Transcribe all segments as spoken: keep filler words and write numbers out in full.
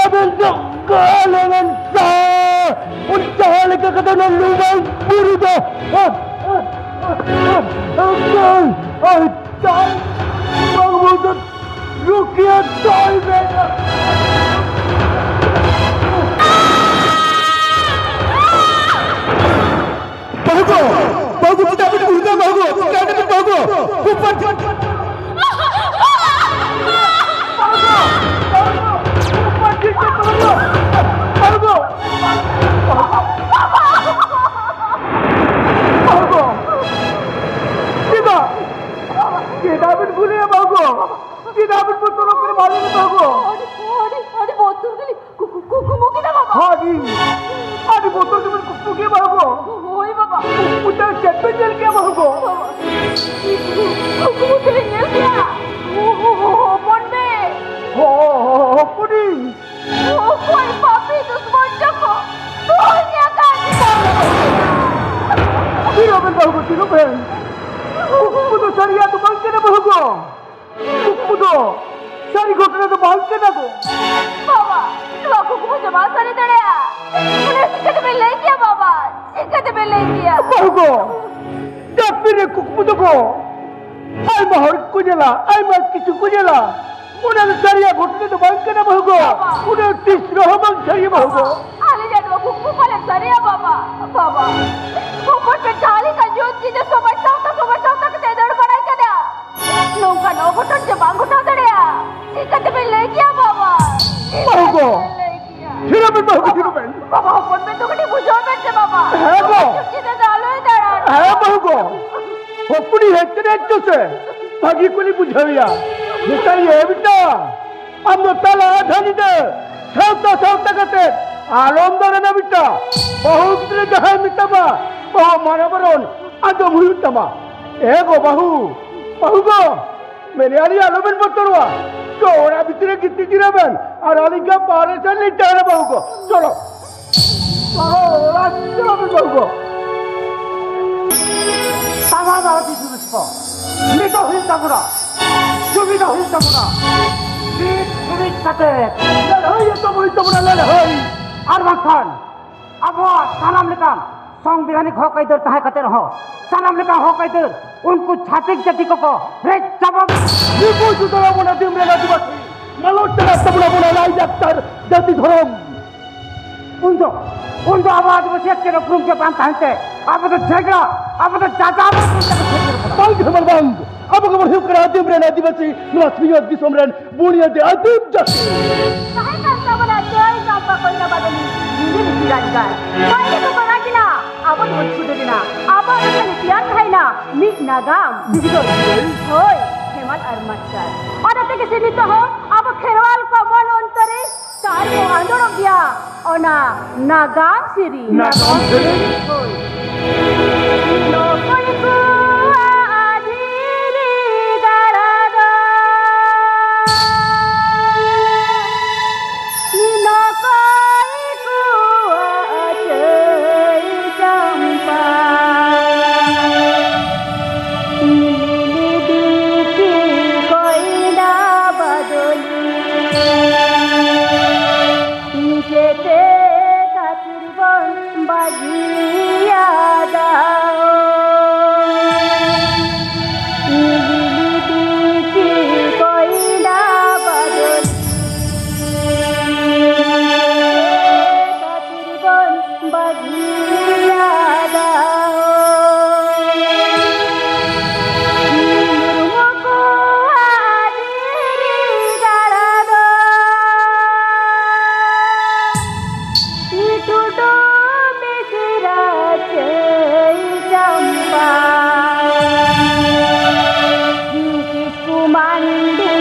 ᱟᱵᱮᱱ ᱫᱚ ᱚᱠᱟ ᱞᱮᱠᱟᱱ ᱥᱟ-, ᱩᱱᱤ ᱡᱟᱦᱟᱸ ᱞᱮᱠᱟ ᱠᱟᱛᱮ ᱚᱱᱟ ᱞᱩᱢᱟᱹᱝ ᱵᱩᱨᱩ ᱫᱚ, ᱟᱭ, ᱟᱭ, ᱟᱭ, ᱵᱟᱝ ᱵᱚᱞᱛᱮ ᱨᱩᱠᱷᱤᱭᱟᱹ ᱫᱚᱭ ᱢᱮᱱᱟ᱾ ᱵᱟᱹᱦᱩ ᱜᱚ! ᱵᱟᱹᱦᱩ ᱜᱚ, ᱪᱮᱫᱟᱜ ᱵᱤᱱ ᱵᱩᱡᱷᱟᱹᱣ ᱫᱟ, ᱵᱟᱹᱦᱩ ᱜᱚ? ᱪᱮᱫᱟᱜ ᱵᱤᱱ ᱵᱟᱹᱦᱩ ᱜᱚ? ᱩᱯᱟᱹᱭ ᱪᱮᱫ? ᱵᱟᱹᱦᱩ ᱜᱚ! ᱵᱟᱹᱦᱩ ᱜᱚ! ᱪᱮᱫᱟᱜ? ᱪᱮᱫᱟᱜ ᱵᱤᱱ ᱵᱩᱞᱮᱭᱟ, ᱵᱟᱹᱦᱩ ᱜᱚ? ᱪᱮᱫᱟᱜ ᱵᱤᱱ ᱵᱚᱛᱚᱨᱚᱜ ᱠᱟᱱᱟ, ᱵᱟᱹᱦᱩ ᱜᱚ? ᱟᱹᱰᱤ, ᱟᱹᱰᱤ, ᱟᱹᱰᱤ ᱵᱚᱛᱚᱨ ᱜᱮᱞᱤᱧ ᱠᱩ-, ᱠᱩ-, ᱠᱩ-, ᱠᱩᱢᱩ ᱠᱮᱫᱟ, ᱵᱟᱵᱟ᱾ ᱟᱹᱰᱤ, ᱟᱹᱰᱤ ᱵᱚᱛᱚᱨ ᱜᱮᱵᱤᱱ ᱠᱩᱠᱢᱩ ᱠᱮᱫᱟ, ᱵᱟᱹᱦᱩ ᱜᱚ? ᱦᱳᱭ, ᱵᱟᱵᱟ᱾ ᱠᱩᱠᱢᱩ ᱛᱮ ᱪᱮᱫ ᱵᱤᱱ ᱧᱮᱞ ᱠᱮᱫᱟ, ᱵᱟᱹᱦᱩ ᱜᱚ? ᱵᱟᱵᱟ, ᱠᱩᱠᱢᱩ ᱛᱮᱞᱤᱧ ᱧᱮᱞ ᱠᱮᱫᱟ᱾ ᱦᱚ-, ᱦᱚ-, ᱦᱚ-, ᱦᱚᱯᱚᱱ ᱵᱮ᱾ ᱦᱚ-, ᱦᱚ-, ᱦᱚ-, ᱦᱚᱯᱚᱱᱤᱧ᱾ ᱚᱠᱚᱭ ᱯᱟᱯᱤ ᱫᱩᱥᱢᱚᱱ ᱪᱚᱠᱚ ᱛᱩᱞ ᱧᱟᱠᱟᱫ ᱠᱚ᱾ ᱛᱤᱨᱚᱵᱮᱱ, ᱵᱟᱹᱦᱩ ᱜᱚ, ᱛᱤᱨᱚᱵᱮᱱ᱾ ᱠᱩᱠᱢᱩ ᱫᱚ ᱥᱟᱹᱨᱤᱭᱟᱜ ᱫᱚ ᱵᱟᱝ ᱠᱟᱱᱟ, ᱵᱟᱹᱦᱩ ᱜᱚ᱾ ᱠᱩᱠᱢᱩ ᱫᱚ ᱥᱟᱹᱨᱤ ᱜᱷᱚᱴᱚᱱᱟ ᱫᱚ ᱵᱟᱝ ᱠᱟᱱᱟ ᱜᱚ᱾ ᱵᱟᱵᱟ, ᱱᱚᱣᱟ ᱠᱩᱠᱢᱩ ᱫᱚ ᱵᱟᱝ ᱥᱟᱹᱨᱤ ᱫᱟᱲᱮᱭᱟᱜᱼᱟ᱾ ᱚᱱᱟ ᱪᱤᱠᱟᱹ ᱛᱮᱵᱮᱱ ᱞᱟᱹᱭ ᱠᱮᱭᱟ, ᱵᱟᱵᱟ? ᱪᱤᱠᱟᱹ ᱛᱮᱵᱮᱱ ᱞᱟᱹᱭ ᱠᱮᱭᱟ? ᱵᱟᱹᱦᱩ ᱜᱚ, ᱡᱟᱹᱯᱤᱫ ᱨᱮ ᱠᱩᱠᱢᱩ ᱫᱚ ᱜᱚ, ᱟᱭᱢᱟ ᱦᱚᱲ ᱠᱚ ᱧᱮᱞᱟ, ᱟᱭᱢᱟ ᱠᱤᱪᱷᱩ ᱠᱚ ᱧᱮᱞᱟ᱾ ᱚᱱᱟ ᱫᱚ ᱥᱟᱹᱨᱤᱭᱟᱜ ᱜᱷᱚᱴᱚᱱᱟ ᱫᱚ ᱵᱟᱝ ᱠᱟᱱᱟ, ᱵᱟᱹᱦᱩ ᱜᱚ᱾ ᱵᱟᱵᱟ᱾ ᱚᱱᱟ ᱛᱤᱥ ᱨᱮᱦᱚᱸ ᱵᱟᱝ ᱥᱟᱹᱨᱤᱭᱟ, ᱵᱟᱹᱦᱩ ᱜᱚ᱾ ᱟᱞᱮᱭᱟᱜ ᱱᱚᱣᱟ ᱠᱩᱠᱢᱩ ᱯᱟᱞᱮᱱ ᱥᱟᱹᱨᱤᱭᱟ, ᱵᱟᱵᱟ᱾ ᱵᱟᱵᱟ, ᱦᱚᱯᱚᱱ ᱯᱮ ᱡᱟᱦᱟᱸ ᱞᱮᱠᱟ ᱧᱩᱛ ᱧᱤᱫᱟᱹ ᱥᱚᱢᱟᱡᱽ ᱥᱟᱶᱛᱟ, ᱥᱚᱢᱟᱡᱽ ᱥᱟᱶᱛᱟ ᱠᱟᱛᱮ ᱫᱟᱹᱲ ᱵᱟᱲᱟᱭ ᱠᱟᱱᱟ᱾ ᱱᱚᱝᱠᱟᱱ ᱚᱜᱷᱚᱴᱚᱱ ᱡᱮ ᱵᱟᱝ ᱜᱷᱚᱴᱟᱣ ᱫᱟᱲᱮᱭᱟᱜᱼᱟ, ᱪᱤᱠᱟᱹ ᱛᱮᱵᱮᱱ ᱞᱟᱹᱭ ᱠᱮᱭᱟ, ᱵᱟᱵᱟ? ᱵᱟᱹᱦᱩ ᱜᱚ᱾ ᱪᱤᱠᱟᱹ ᱛᱮᱵᱮᱱ ᱞᱟᱹᱭ ᱠᱮᱭᱟ? ᱛᱷᱤᱨᱚᱜ ᱵᱮᱱ, ᱵᱟᱹᱦᱩ ᱜᱚ, ᱵᱟᱵᱟ, ᱛᱷᱤᱨᱚᱜ ᱵᱮᱱ᱾ ᱵᱟᱵᱟ, ᱦᱚᱯᱚᱱ ᱵᱮᱱ ᱫᱚ ᱠᱟᱹᱴᱤᱡ ᱵᱩᱡᱷᱟᱹᱣ ᱵᱮᱱ ᱥᱮ, ᱵᱟᱵᱟ᱾ ᱦᱮᱸ ᱜᱚ᱾ ᱪᱩᱴᱠᱤ ᱛᱮᱫᱚ ᱟᱞᱚᱭ ᱫᱟᱬᱟᱱ᱾ ᱦᱮᱸ ᱵᱟᱹᱦᱩ ᱜᱚ᱾ ᱦᱚᱯᱚᱱᱤ ᱦᱮᱡ ᱠᱟᱱᱟ ᱪᱚ ᱥᱮ? ᱵᱷᱟᱹᱜᱤ ᱠᱚᱞᱤ ᱵᱩᱡᱷᱟᱹᱣ ᱮᱭᱟ᱾ ᱢᱮᱛᱟᱭ, ᱮ ᱵᱮᱴᱟ, ᱟᱢ ᱫᱚ ᱛᱟᱞᱟ ᱟᱫᱷᱟ ᱧᱤᱫᱟᱹ ᱥᱟᱶᱛᱟ ᱥᱟᱶᱛᱟ ᱠᱟᱛᱮ ᱟᱞᱚᱢ ᱫᱟᱬᱟᱱᱟ ᱵᱮᱴᱟ᱾ ᱵᱟᱹᱦᱩ ᱜᱤᱫᱽᱨᱟᱹ ᱡᱟᱦᱟᱸᱭ ᱢᱮᱛᱟᱢᱟ, ᱵᱟᱹᱦᱩ ᱢᱟᱱᱟ ᱵᱟᱨᱚᱱ ᱟᱸᱡᱚᱢ ᱦᱩᱭᱩᱜ ᱛᱟᱢᱟ᱾ ᱮ ᱜᱚ ᱵᱟᱹᱦᱩ, ᱵᱟᱹᱦᱩ ᱜᱚ, ᱢᱮᱱᱮ ᱟᱹᱞᱤᱧ ᱟᱞᱚᱵᱮᱱ ᱵᱚᱛᱚᱨᱚᱜᱼᱟ᱾ ᱛᱚ ᱚᱲᱟᱜ ᱵᱷᱤᱛᱨᱤ ᱨᱮ ᱜᱤᱛᱤᱡ ᱡᱤᱨᱟᱹ ᱵᱮᱱ, ᱟᱨ ᱟᱹᱞᱤᱧ ᱜᱮ ᱵᱟᱦᱨᱮ ᱥᱮᱱ ᱞᱤᱧ ᱛᱟᱦᱮᱱᱟ ᱵᱟᱹᱦᱩ ᱜᱚ᱾ ᱪᱚᱞᱚ, ᱪᱚᱞᱚ, ᱚᱲᱟᱜ ᱪᱚᱞᱚ ᱵᱮᱱ ᱵᱟᱹᱦᱩ ᱜᱚ᱾ ᱛᱟᱢᱟ ᱫᱟᱨᱟ ᱫᱤᱥ ᱦᱩᱫᱤᱥ ᱠᱚ᱾ ᱱᱤᱛᱚᱜ ᱦᱩᱭᱩᱜ ᱛᱟᱵᱚᱱᱟ᱾ ᱡᱩᱢᱤᱫᱚᱜ ᱦᱩᱭᱩᱜ ᱛᱟᱵᱚᱱᱟ᱾ ᱱᱤᱛ ᱠᱟᱛᱮ ᱞᱟᱹᱲᱦᱟᱹᱭ ᱮᱛᱚᱦᱚᱵ ᱦᱩᱭᱩᱜ ᱛᱟᱵᱚᱱᱟ, ᱞᱟᱹᱲᱦᱟᱹᱭ᱾ ᱟᱨ ᱵᱟᱝᱠᱷᱟᱱ ᱟᱵᱚᱣᱟᱜ ᱥᱟᱱᱟᱢ ᱞᱮᱠᱟᱱ ᱥᱚᱝᱵᱤᱫᱷᱟᱱᱤᱠ ᱦᱚᱠ ᱟᱹᱭᱫᱟᱹᱨ ᱛᱟᱦᱮᱸ ᱠᱟᱛᱮ ᱨᱮᱦᱚᱸ, ᱥᱟᱱᱟᱢ ᱞᱮᱠᱟᱱ ᱦᱚᱠ ᱟᱹᱭᱫᱟᱹᱨ ᱩᱱᱠᱩ ᱪᱷᱟᱹᱛᱤᱠ ᱡᱟᱹᱛᱤ ᱠᱚᱠᱚ ᱨᱮᱡ ᱪᱟᱵᱟ᱾ ᱱᱩᱠᱩ ᱡᱩᱫᱟᱹ ᱟᱵᱚᱱᱟ ᱫᱤᱱ ᱨᱮᱱᱟᱜ ᱟᱹᱫᱤᱵᱟᱹᱥᱤ ᱢᱟᱞᱚᱴ ᱪᱟᱞᱟᱜ ᱛᱟᱵᱚᱱᱟ, ᱟᱵᱚᱱᱟᱜ ᱞᱟᱭᱼᱞᱟᱠᱪᱟᱨ, ᱡᱟᱹᱛᱤ, ᱫᱷᱚᱨᱚᱢ᱾ ᱩᱱᱫᱚ, ᱩᱱᱫᱚ ᱟᱵᱚ ᱟᱹᱫᱤᱵᱟᱹᱥᱤᱭᱟᱜ ᱪᱮᱫ ᱩᱯᱨᱩᱢ ᱪᱮᱫ ᱵᱟᱝ ᱛᱟᱦᱮᱱ ᱛᱮ, ᱟᱵᱚ ᱫᱚ ᱡᱷᱮᱜᱽᱲᱟ, ᱟᱵᱚ ᱫᱚ ᱡᱟᱡᱟᱵᱚᱨ ᱵᱚᱱ ᱪᱟᱞᱟᱜ ᱠᱟᱱᱟ᱾ ᱵᱟᱝ ᱜᱮ ᱵᱟᱝ, ᱵᱟᱝ᱾ ᱟᱵᱚ ᱜᱮᱵᱚᱱ ᱦᱩᱭᱩᱜ ᱠᱟᱱᱟ ᱟᱹᱫᱤᱢ ᱨᱮᱱ ᱟᱹᱫᱤᱵᱟᱹᱥᱤ, ᱱᱚᱣᱟ ᱥᱤᱧᱚᱛ ᱫᱤᱥᱚᱢ ᱨᱮᱱ ᱵᱩᱱᱤᱭᱟᱹᱫᱤ ᱟᱹᱫᱤᱢ ᱡᱟᱹᱛᱤ᱾ ᱛᱟᱦᱮᱸ ᱠᱟᱱ ᱛᱟᱵᱚᱱᱟ ᱡᱚᱭ ᱪᱟᱢᱯᱟ ᱠᱚᱭᱱᱟ ᱵᱟᱫᱚᱞᱤ ᱵᱤᱱᱤ ᱵᱤᱱᱤ ᱨᱟᱡᱽᱜᱟᱲ᱾ ᱵᱟᱭᱨᱮ ᱠᱚ ᱠᱚᱨᱟᱣ ᱠᱤᱱᱟ, ᱟᱵᱚ ᱫᱚᱵᱚᱱ ᱪᱷᱩᱰᱟᱹᱨ ᱮᱱᱟ᱾ ᱟᱵᱚ ᱞᱟᱹᱜᱤᱫ ᱛᱮᱭᱟᱨ ᱛᱟᱦᱮᱸᱭᱮᱱᱟ ᱢᱤᱫ ᱱᱟᱜᱟᱢ᱾ ᱦᱳᱭ, ᱦᱮᱢᱟᱞ ᱟᱨ ᱢᱟᱨᱥᱟᱞ᱾ ᱚᱱᱟ ᱛᱮᱜᱮ ᱥᱮ ᱱᱤᱛᱚᱜ ᱦᱚᱸ ᱟᱵᱚ ᱠᱷᱮᱨᱣᱟᱞ ᱠᱚ ᱢᱚᱱ ᱚᱱᱛᱚᱨ ᱨᱮ ᱛᱟᱨ ᱠᱚ ᱟᱸᱫᱳᱲᱚᱜ ᱜᱮᱭᱟ ᱚᱱᱟ ᱱᱟᱜᱟᱢ ᱥᱮᱨᱮᱧ᱾ ᱱᱟᱜᱟᱢ ᱥᱮᱨᱮᱧ᱾ ᱦᱳᱭ᱾ ᱱᱚᱠᱚᱭ ᱠᱚᱣᱟᱜ ᱫᱷᱤᱨᱤ ᱜᱟᱲᱟ ᱫᱚ, ᱱᱚᱠᱚᱭ ᱠᱚᱣᱟᱜ ᱪᱟᱹᱭ ᱪᱟᱢᱯᱟ᱾ ᱞᱤᱞᱤ ᱵᱤᱴᱤ ᱠᱚᱭᱱᱟ ᱵᱟᱫᱚᱞᱤ, ᱡᱮᱛᱮ ᱠᱷᱟᱹᱛᱤᱨ ᱵᱚᱱ ᱵᱟᱹᱜᱤᱭᱟᱫᱟ᱾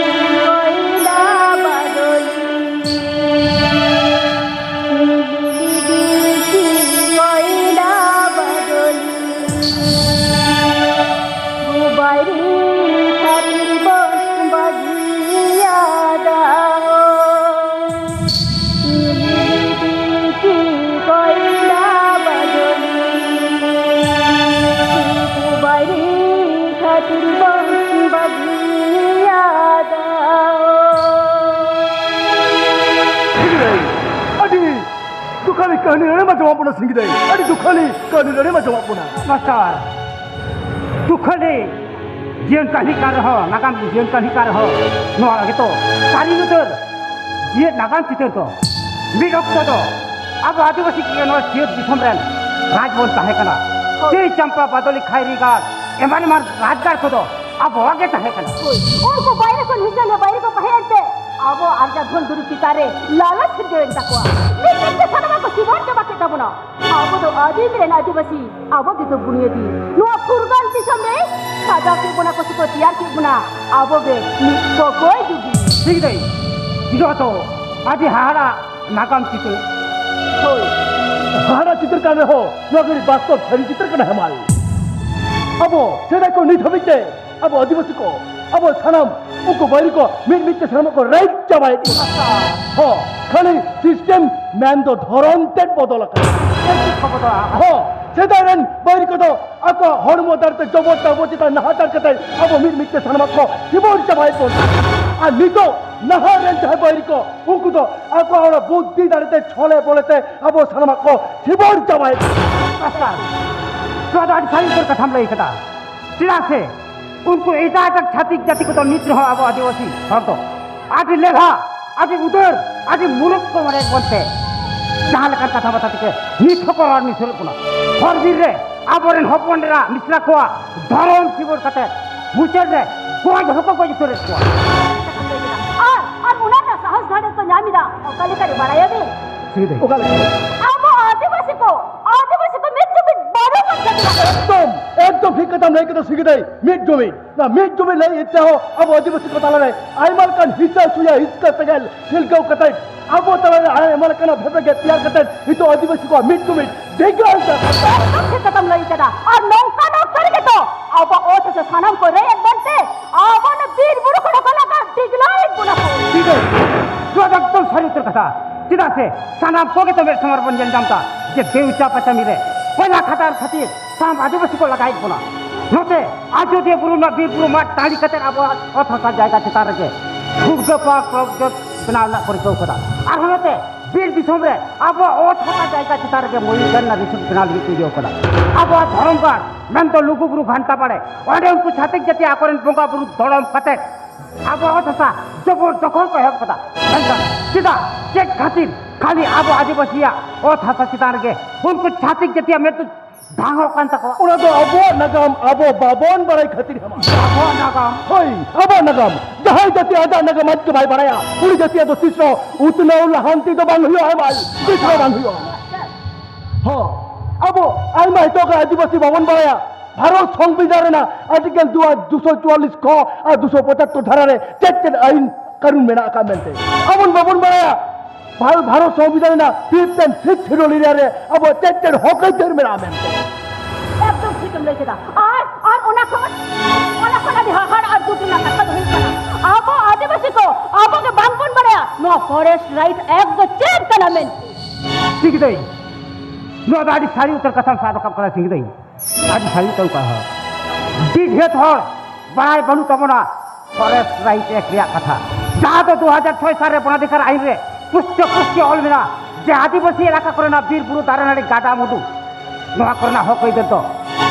ᱠᱟᱹᱦᱱᱤ ᱨᱮᱢ ᱟᱸᱡᱚᱢᱟᱜ ᱵᱚᱱᱟ ᱥᱤᱝᱜᱤ ᱫᱟᱹᱭ, ᱟᱹᱰᱤ ᱫᱩᱠᱷᱟᱹᱞᱤ ᱠᱟᱹᱦᱱᱤ ᱨᱮᱢ ᱟᱸᱡᱚᱢᱟᱜ ᱵᱚᱱᱟ᱾ ᱢᱟᱥᱴᱟᱨ, ᱫᱩᱠᱷᱟᱹᱞᱤ ᱡᱤᱭᱚᱱ ᱠᱟᱹᱦᱱᱤ ᱠᱟᱱ ᱨᱮᱦᱚᱸ, ᱱᱟᱜᱟᱢ ᱡᱤᱭᱚᱱ ᱠᱟᱹᱦᱱᱤ ᱠᱟᱱ ᱨᱮᱦᱚᱸ, ᱱᱚᱣᱟ ᱜᱮᱛᱚ ᱥᱟᱹᱨᱤ ᱩᱛᱟᱹᱨ ᱡᱤᱭᱚᱱ ᱱᱟᱜᱟᱢ ᱪᱤᱛᱟᱹᱨ ᱫᱚ᱾ ᱢᱤᱫ ᱚᱠᱛᱚ ᱫᱚ ᱟᱵᱚ ᱟᱹᱫᱤᱵᱟᱹᱥᱤ ᱠᱚᱜᱮ ᱱᱚᱣᱟ ᱥᱤᱧᱚᱛ ᱫᱤᱥᱚᱢ ᱨᱮᱱ ᱨᱟᱡᱽ ᱵᱚᱱ ᱛᱟᱦᱮᱸ ᱠᱟᱱᱟ᱾ ᱦᱳᱭ᱾ ᱪᱟᱹᱭ ᱪᱟᱢᱯᱟ, ᱵᱟᱫᱚᱞᱤ, ᱠᱷᱟᱭᱨᱤ ᱜᱟᱲ, ᱮᱢᱟᱱ ᱮᱢᱟᱱ ᱨᱟᱡᱽᱜᱟᱲ ᱠᱚᱫᱚ ᱟᱵᱚᱣᱟᱜ ᱜᱮ ᱛᱟᱦᱮᱸ ᱠᱟᱱᱟ᱾ ᱦᱳᱭ᱾ ᱩᱱᱠᱩ ᱵᱟᱭᱨᱮ ᱠᱷᱚᱱ ᱦᱤᱡᱩᱜ ᱞᱮ ᱵᱟᱭᱨᱮ ᱠᱚ ᱛᱟᱦᱮᱸ ᱮᱱᱛᱮ ᱟᱵᱚ ᱟᱨᱡᱟᱣ ᱫᱷᱚᱱ ᱫᱩᱨᱤᱵᱽ ᱪᱮᱛᱟᱱ ᱨᱮ ᱞᱟᱞᱚᱪ ᱥᱤᱨᱡᱟᱹᱣ ᱮᱱ ᱛᱟᱠᱚᱣᱟ᱾ ᱢᱤᱫ ᱢᱤᱫ ᱛᱮ ᱥᱟᱱᱟᱢᱟᱜ ᱠᱚ ᱥᱤᱵᱚᱨ ᱪᱟᱵᱟ ᱠᱮᱫ ᱛᱟᱵᱚᱱᱟ᱾ ᱟᱵᱚ ᱫᱚ ᱟᱹᱫᱤᱢ ᱨᱮᱱ ᱟᱹᱫᱤᱵᱟᱹᱥᱤ, ᱟᱵᱚ ᱜᱮᱛᱚ ᱵᱩᱱᱤᱭᱟᱹᱫᱤ᱾ ᱱᱚᱣᱟ ᱯᱷᱩᱨᱜᱟᱹᱞ ᱫᱤᱥᱚᱢ ᱨᱮ ᱥᱟᱡᱟᱣ ᱠᱮᱫ ᱵᱚᱱᱟ ᱠᱚ ᱥᱮ ᱠᱚ ᱛᱮᱭᱟᱨ ᱠᱮᱫ ᱵᱚᱱᱟ, ᱟᱵᱚ ᱜᱮ ᱢᱤᱫ ᱠᱚᱠᱚᱭ ᱡᱩᱜᱤ᱾ ᱴᱷᱤᱠ ᱫᱟᱹᱭ, ᱱᱚᱣᱟ ᱫᱚ ᱟᱹᱰᱤ ᱦᱟᱦᱟᱲᱟ ᱱᱟᱜᱟᱢ ᱪᱤᱛᱟᱹᱨ᱾ ᱦᱳᱭ᱾ ᱦᱟᱦᱟᱲᱟ ᱪᱤᱛᱟᱹᱨ ᱠᱟᱱ ᱨᱮᱦᱚᱸ, ᱱᱚᱣᱟ ᱜᱷᱟᱹᱲᱤ ᱵᱟᱥᱛᱚᱵ ᱥᱟᱹᱨᱤ ᱪᱤᱛᱟᱹᱨ ᱠᱟᱱᱟ ᱦᱮᱢᱟᱞ᱾ ᱟᱵᱚ ᱥᱮᱫᱟᱭ ᱠᱚ ᱱᱤᱛ ᱦᱟᱹᱵᱤᱡ ᱛᱮ ᱟᱵᱚ ᱟᱹᱫᱤᱵᱟᱹᱥᱤ ᱠᱚ, ᱟᱵᱚ ᱥᱟᱱᱟᱢ ᱩᱱᱠᱩ ᱵᱟᱹᱭᱨᱤ ᱠᱚ ᱢᱤᱫ ᱢᱤᱫ ᱛᱮ ᱥᱟᱱᱟᱢᱟᱜ ᱠᱚ ᱨᱮᱡ ᱪᱟᱵᱟᱭᱮᱫ ᱵᱚᱱᱟ᱾ ᱦᱚᱸ, ᱠᱷᱟᱹᱞᱤ ᱥᱤᱥᱴᱮᱢ ᱢᱮᱱ ᱫᱚ ᱫᱷᱚᱨᱚᱱ ᱛᱮᱫ ᱵᱚᱫᱚᱞ ᱟᱠᱟᱱᱟ᱾ ᱪᱮᱫ ᱠᱚ ᱵᱚᱫᱚᱞᱟ? ᱦᱚᱸ, ᱥᱮᱫᱟᱭ ᱨᱮᱱ ᱵᱟᱹᱭᱨᱤ ᱠᱚᱫᱚ ᱟᱠᱚᱣᱟᱜ ᱦᱚᱲᱢᱚ ᱫᱟᱲᱮ ᱛᱮ ᱡᱚᱵᱚᱨ ᱛᱮ ᱟᱵᱚ ᱪᱮᱛᱟᱱ ᱱᱟᱦᱟᱪᱟᱨ ᱠᱟᱛᱮ ᱟᱵᱚ ᱢᱤᱫ ᱢᱤᱫ ᱛᱮ ᱥᱟᱱᱟᱢᱟᱜ ᱠᱚ ᱥᱤᱵᱚᱨ ᱪᱟᱵᱟᱭᱮᱫ ᱵᱚᱱᱟ᱾ ᱟᱨ ᱱᱤᱛᱚᱜ ᱱᱟᱦᱟᱜ ᱨᱮᱱ ᱡᱟᱦᱟᱸᱭ ᱵᱟᱹᱭᱨᱤ ᱠᱚ, ᱩᱱᱠᱩ ᱫᱚ ᱟᱠᱚᱣᱟᱜ ᱚᱱᱟ ᱵᱩᱫᱽᱫᱷᱤ ᱫᱟᱲᱮ ᱛᱮ ᱪᱷᱚᱞᱮ ᱵᱚᱞᱮ ᱛᱮ ᱟᱵᱚ ᱥᱟᱱᱟᱢᱟᱜ ᱠᱚ ᱥᱤᱵᱚᱨ ᱪᱟᱵᱟᱭᱮᱫ ᱵᱚᱱᱟ᱾ ᱢᱟᱥᱴᱟᱨ, ᱱᱚᱣᱟ ᱫᱚ ᱟᱹᱰᱤ ᱥᱟᱹᱨᱤ ᱩᱛᱟᱹᱨ ᱠᱟᱛᱷᱟᱢ ᱞᱟᱹᱭ ᱠᱟᱫᱟ᱾ ᱪᱮᱫᱟᱜ ᱥᱮ ᱩᱱᱠᱩ ᱮᱴᱟᱜ ᱮᱴᱟᱜ ᱪᱷᱟᱹᱛᱤᱠ ᱡᱟᱹᱛᱤ ᱠᱚᱫᱚ ᱱᱤᱛ ᱨᱮᱦᱚᱸ ᱟᱵᱚ ᱟᱹᱫᱤᱵᱟᱹᱥᱤ ᱦᱚᱲ ᱫᱚ ᱟᱹᱰᱤ ᱞᱮᱞᱦᱟ, ᱟᱹᱰᱤ ᱩᱫᱟᱹᱨ, ᱟᱹᱰᱤ ᱢᱩᱨᱩᱠ ᱠᱚ ᱢᱚᱱᱮᱭᱮᱫ ᱵᱚᱱ ᱛᱮ ᱡᱟᱦᱟᱸ ᱞᱮᱠᱟᱱ ᱠᱟᱛᱷᱟ ᱵᱟᱛᱟ ᱛᱮᱜᱮ ᱱᱤᱛ ᱦᱚᱸᱠᱚ ᱨᱚᱲ ᱱᱤᱥᱟᱹᱨᱚᱜ ᱠᱟᱱᱟ᱾ ᱦᱚᱨ ᱵᱤᱨ ᱨᱮ ᱟᱵᱚᱨᱮᱱ ᱦᱚᱯᱚᱱ ᱮᱨᱟ ᱢᱤᱥᱨᱟ ᱠᱚᱣᱟᱜ ᱫᱷᱚᱨᱚᱢ ᱥᱤᱵᱚᱨ ᱠᱟᱛᱮ ᱢᱩᱪᱟᱹᱫ ᱨᱮ ᱜᱚᱡ ᱦᱚᱸᱠᱚ ᱜᱚᱡ ᱩᱛᱟᱹᱨᱮᱫ ᱠᱚᱣᱟ᱾ ᱟᱨ, ᱟᱨ ᱚᱱᱟ ᱨᱮᱱᱟᱜ ᱥᱟᱦᱚᱥ ᱫᱷᱟᱲᱮ ᱠᱚ ᱧᱟᱢ ᱮᱫᱟ᱾ ᱚᱠᱟ ᱞᱮᱠᱟ ᱨᱮ ᱵᱟᱲᱟᱭᱟᱵᱤᱱ? ᱪᱮᱫ? ᱚᱠᱟ ᱞᱮᱠᱟ? ᱟᱵᱚ ᱟᱹᱫᱤᱵᱟᱹᱥᱤ ᱠᱚ, ᱟᱹᱫᱤᱵᱟᱹᱥᱤ ᱠᱚ ᱢᱤᱫ ᱡᱩᱢᱤᱫ ᱵᱟᱹᱱᱩᱜ ᱵᱚᱱ ᱠᱷᱟᱹᱛᱤᱨ᱾ ᱮᱠᱫᱚᱢ, ᱮᱠᱫᱚᱢ ᱴᱷᱤᱠ ᱠᱟᱛᱷᱟᱢ ᱞᱟᱹᱭ ᱠᱮᱫᱟ ᱥᱤᱝᱜᱤ ᱫᱟᱹᱭ, ᱢᱤᱫ ᱡᱩᱢᱤᱫ᱾ ᱱᱚᱣᱟ ᱢᱤᱫ ᱡᱩᱢᱤᱫ ᱞᱟᱹᱭ ᱛᱮᱦᱚᱸ ᱟᱵᱚ ᱟᱹᱫᱤᱵᱟᱹᱥᱤ ᱠᱚ ᱛᱟᱞᱟᱨᱮ ᱟᱭᱢᱟ ᱞᱮᱠᱟᱱ ᱦᱤᱸᱥᱟᱹ ᱥᱩᱭᱟᱹ, ᱦᱤᱸᱥᱠᱟᱹ ᱥᱮᱸᱜᱮᱞ ᱥᱤᱞᱜᱟᱹᱣ ᱠᱟᱛᱮ ᱟᱵᱚ ᱛᱟᱞᱟᱨᱮ ᱟᱭᱢᱟ ᱞᱮᱠᱟᱱᱟᱜ ᱵᱷᱮᱯᱮᱜᱮ ᱛᱮᱭᱟᱨ ᱠᱟᱛᱮ ᱱᱤᱛᱚᱜ ᱟᱹᱫᱤᱵᱟᱹᱥᱤ ᱠᱚᱣᱟᱜ ᱢᱤᱫ ᱡᱩᱢᱤᱫ ᱰᱷᱤᱜᱞᱟᱹᱣ ᱮᱱᱟ᱾ ᱮᱠᱫᱚᱢ ᱴᱷᱤᱠ ᱠᱟᱛᱷᱟᱢ ᱞᱟᱹᱭ ᱠᱮᱫᱟ᱾ ᱟᱨ ᱱᱚᱝᱠᱟᱱ ᱚᱠᱛᱚ ᱨᱮᱜᱮ ᱛᱚ ᱟᱵᱚ ᱚᱛ ᱦᱟᱥᱟ ᱥᱟᱱᱟᱢ ᱠᱚ ᱨᱮᱡ ᱮᱫ ᱵᱚᱱᱛᱮ ᱟᱵᱚ ᱱᱚᱣᱟ ᱵᱤᱨ ᱵᱩᱨᱩ ᱠᱚᱨᱮ ᱠᱚ ᱞᱟᱜᱟ ᱰᱷᱤᱜᱞᱟᱹᱣᱮᱫ ᱵᱚᱱᱟ ᱠᱚ᱾ ᱴᱷᱤᱠ ᱟᱪᱷᱮ, ᱱᱚᱣᱟ ᱫᱚ ᱮᱠᱫᱚᱢ ᱥᱟᱹᱨᱤ ᱩᱛᱟᱹᱨ ᱠᱟᱛᱷᱟ᱾ ᱪᱮᱫᱟᱜ ᱥᱮ ᱥᱟᱱᱟᱢ ᱠᱚᱜᱮ ᱛᱚ ᱢᱮᱫ ᱥᱟᱢᱟᱝ ᱨᱮᱵᱚᱱ ᱧᱮᱞ ᱧᱟᱢ ᱮᱫᱟ ᱡᱮ ᱵᱮᱣᱪᱟ ᱯᱟᱪᱟᱢᱤ ᱨᱮ ᱠᱚᱭᱞᱟ ᱠᱷᱟᱫᱟᱱ ᱠᱷᱟᱹᱛᱤᱨ ᱥᱟᱱᱟᱢ ᱟᱹᱫᱤᱵᱟᱹᱥᱤ ᱠᱚ ᱞᱟᱜᱟᱭᱮᱫ ᱵᱚᱱᱟ᱾ ᱱᱚᱛᱮ ᱟᱡᱚᱫᱤᱭᱟᱹ ᱵᱩᱨᱩ ᱨᱮᱱᱟᱜ ᱵᱤᱨ ᱵᱩᱨᱩ ᱢᱟᱜ ᱴᱟᱺᱰᱤ ᱠᱟᱛᱮ ᱟᱵᱚᱣᱟᱜ ᱚᱛ ᱦᱟᱥᱟ ᱡᱟᱭᱜᱟ ᱪᱮᱛᱟᱱ ᱨᱮᱜᱮ ᱴᱷᱩᱲᱜᱟᱹ ᱯᱟᱨᱠ ᱯᱨᱚᱡᱮᱠᱴ ᱵᱮᱱᱟᱣ ᱨᱮᱱᱟᱜ ᱠᱚ ᱨᱤᱠᱟᱹᱣ ᱠᱟᱫᱟ᱾ ᱟᱨᱦᱚᱸ ᱱᱚᱛᱮ ᱵᱤᱨ ᱫᱤᱥᱚᱢ ᱨᱮ ᱟᱵᱚᱣᱟᱜ ᱚᱛ ᱦᱟᱥᱟ ᱡᱟᱭᱜᱟ ᱪᱮᱛᱟᱱ ᱨᱮᱜᱮ ᱢᱚᱭᱩᱨ ᱡᱷᱟᱨᱱᱟ ᱨᱤᱥᱳᱨᱴ ᱵᱮᱱᱟᱣ ᱞᱟᱹᱜᱤᱫ ᱠᱚ ᱤᱭᱟᱹ ᱠᱟᱫᱟ᱾ ᱟᱵᱚᱣᱟᱜ ᱫᱷᱚᱨᱚᱢ ᱜᱟᱲ ᱢᱮᱱᱫᱚ ᱞᱩᱜᱩ ᱵᱩᱨᱩ ᱜᱷᱟᱱᱴᱟ ᱵᱟᱲᱮ, ᱚᱸᱰᱮ ᱩᱱᱠᱩ ᱪᱷᱟᱹᱛᱤᱠ ᱡᱟᱹᱛᱤ ᱟᱠᱚᱨᱮᱱ ᱵᱚᱸᱜᱟ ᱵᱩᱨᱩ ᱫᱚᱲᱚᱢ ᱠᱟᱛᱮ ᱟᱵᱚᱣᱟᱜ ᱚᱛ ᱦᱟᱥᱟ ᱡᱚᱵᱚᱨ ᱫᱚᱠᱷᱚᱞ ᱠᱚ ᱮᱦᱚᱵ ᱠᱟᱫᱟ᱾ ᱢᱮᱱᱠᱷᱟᱱ ᱪᱮᱫᱟᱜ, ᱪᱮᱫ ᱠᱷᱟᱹᱛᱤᱨ ᱠᱷᱟᱹᱞᱤ ᱟᱵᱚ ᱟᱹᱫᱤᱵᱟᱹᱥᱤᱭᱟᱜ ᱚᱛ ᱦᱟᱥᱟ ᱪᱮᱛᱟᱱ ᱨᱮᱜᱮ ᱩᱱᱠᱩ ᱪᱷᱟᱹᱛᱤᱠ ᱡᱟᱹᱛᱤᱭᱟᱜ ᱢᱮᱫ ᱫᱚ ᱰᱷᱟᱝᱚᱜ ᱠᱟᱱ ᱛᱟᱠᱚᱣᱟ? ᱚᱱᱟ ᱫᱚ ᱟᱵᱚᱣᱟᱜ ᱱᱟᱜᱟᱢ ᱟᱵᱚ ᱵᱟᱵᱚᱱ ᱵᱟᱲᱟᱭ ᱠᱷᱟᱹᱛᱤᱨ ᱦᱮᱢᱟ᱾ ᱟᱵᱚᱣᱟᱜ ᱱᱟᱜᱟᱢ? ᱦᱳᱭ, ᱟᱵᱚᱣᱟᱜ ᱱᱟᱜᱟᱢ᱾ ᱡᱟᱦᱟᱸᱭ ᱡᱟᱹᱛᱤ ᱟᱡᱟᱜ ᱱᱟᱜᱟᱢ ᱟᱡ ᱜᱮ ᱵᱟᱭ ᱵᱟᱲᱟᱭᱟ, ᱩᱱᱤ ᱡᱟᱹᱛᱤᱭᱟᱜ ᱫᱚ ᱛᱤᱥ ᱨᱮᱦᱚᱸ ᱩᱛᱱᱟᱹᱣ ᱞᱟᱦᱟᱱᱛᱤ ᱫᱚ ᱵᱟᱝ ᱦᱩᱭᱩᱜᱼᱟ ᱦᱮᱢᱟᱞ, ᱛᱤᱥ ᱦᱚᱸ ᱵᱟᱝ ᱦᱩᱭᱩᱜᱼᱟ᱾ ᱦᱚᱸ, ᱟᱵᱚ ᱟᱭᱢᱟ ᱦᱤᱛᱚᱜ ᱜᱮ ᱟᱹᱫᱤᱵᱟᱹᱥᱤ ᱵᱟᱵᱚᱱ ᱵᱟᱲᱟᱭᱟ᱾ ᱵᱷᱟᱨᱚᱛ ᱥᱚᱝᱵᱤᱫᱷᱟᱱ ᱨᱮᱱᱟᱜ ᱟᱨᱴᱤᱠᱮᱞ ᱫᱩ ᱟᱨ ᱫᱩᱥᱚ ᱪᱩᱣᱟᱞᱞᱤᱥ ᱠᱷᱚ ᱟᱨ ᱫᱩᱥᱚ ᱯᱚᱸᱪᱟᱛᱛᱳᱨ ᱫᱷᱟᱨᱟ ᱨᱮ ᱪᱮᱫ ᱪᱮᱫ ᱟᱹᱭᱤᱱ ᱠᱟᱹᱱᱩᱱ ᱢᱮᱱᱟᱜ ᱟᱠᱟᱫ ᱢᱮᱱᱛᱮ ᱟᱵᱚᱱ ᱵᱟᱵᱚᱱ ᱵᱟᱲᱟᱭᱟ᱾ ᱵᱷᱟᱨ-, ᱵᱷᱟᱨᱚᱛ ᱥᱚᱝᱵᱤᱫᱷᱟᱱ ᱨᱮᱱᱟᱜ ᱯᱷᱤᱯᱛᱷ ᱮᱱᱰ ᱥᱤᱠᱥᱛᱷ ᱥᱤᱰᱩᱞ ᱮᱨᱤᱭᱟ ᱨᱮ ᱟᱵᱚ ᱪᱮᱫ ᱪᱮᱫ ᱦᱚᱠ ᱟᱹᱭᱫᱟᱹᱨ ᱢᱮᱱᱟᱜᱼᱟ ᱢᱮᱱᱛᱮ᱾ ᱮᱠᱫᱚᱢ ᱴᱷᱤᱠᱮᱢ ᱞᱟᱹᱭ ᱠᱮᱫᱟ᱾ ᱟᱨ, ᱟᱨ ᱚᱱᱟ ᱠᱷᱚᱱ, ᱚᱱᱟ ᱠᱷᱚᱱ ᱟᱹᱰᱤ ᱦᱟᱦᱟᱲ ᱟᱨ ᱫᱩᱠ ᱨᱮᱱᱟᱜ ᱠᱟᱛᱷᱟ ᱫᱚ ᱦᱩᱭᱩᱜ ᱠᱟᱱᱟ, ᱟᱵᱚ ᱟᱹᱫᱤᱵᱟᱹᱥᱤ ᱠᱚ ᱟᱵᱚ ᱜᱮ ᱵᱟᱝᱵᱚᱱ ᱵᱟᱲᱟᱭᱟ ᱱᱚᱣᱟ ᱯᱷᱚᱨᱮᱥᱴ ᱨᱟᱭᱤᱴ ᱮᱠᱴ ᱫᱚ ᱪᱮᱫ ᱠᱟᱱᱟ ᱢᱮᱱᱛᱮ᱾ ᱴᱷᱤᱠ ᱫᱟᱹᱭ, ᱱᱚᱣᱟ ᱫᱚ ᱟᱹᱰᱤ ᱥᱟᱹᱨᱤ ᱩᱛᱟᱹᱨ ᱠᱟᱛᱷᱟᱢ ᱥᱟᱵ ᱨᱟᱠᱟᱵ ᱠᱟᱫᱟ ᱥᱤᱝ ᱫᱟᱹᱭ᱾ ᱟᱹᱰᱤ ᱥᱟᱹᱨᱤ ᱩᱛᱟᱹᱨ ᱠᱟᱛᱷᱟ᱾ ᱟᱹᱰᱤ ᱰᱷᱮᱨ ᱦᱚᱲ ᱵᱟᱲᱟᱭ ᱵᱟᱹᱱᱩᱜ ᱛᱟᱵᱚᱱᱟ ᱯᱷᱚᱨᱮᱥᱴ ᱨᱟᱭᱤᱴ ᱮᱠᱴ ᱨᱮᱭᱟᱜ ᱠᱟᱛᱷᱟ, ᱡᱟᱦᱟᱸ ᱫᱚ ᱫᱩ ᱦᱟᱡᱟᱨ ᱪᱷᱚᱭ ᱥᱟᱞ ᱨᱮ ᱵᱚᱱᱟᱫᱷᱤᱠᱟᱨ ᱟᱭᱤᱱ ᱨᱮ ᱯᱩᱥᱴᱟᱹ ᱯᱩᱥᱴᱤ ᱚᱞ ᱢᱮᱱᱟᱜᱼᱟ ᱡᱮ ᱟᱹᱫᱤᱵᱟᱹᱥᱤ ᱮᱞᱟᱠᱟ ᱠᱚᱨᱮᱱᱟᱜ ᱵᱤᱨ ᱵᱩᱨᱩ, ᱫᱟᱨᱮ ᱱᱟᱹᱲᱤ, ᱜᱟᱰᱟ ᱢᱩᱰᱩ, ᱱᱚᱣᱟ ᱠᱚᱨᱮᱱᱟᱜ ᱦᱚᱠ ᱟᱹᱭᱫᱟᱹᱨ ᱫᱚ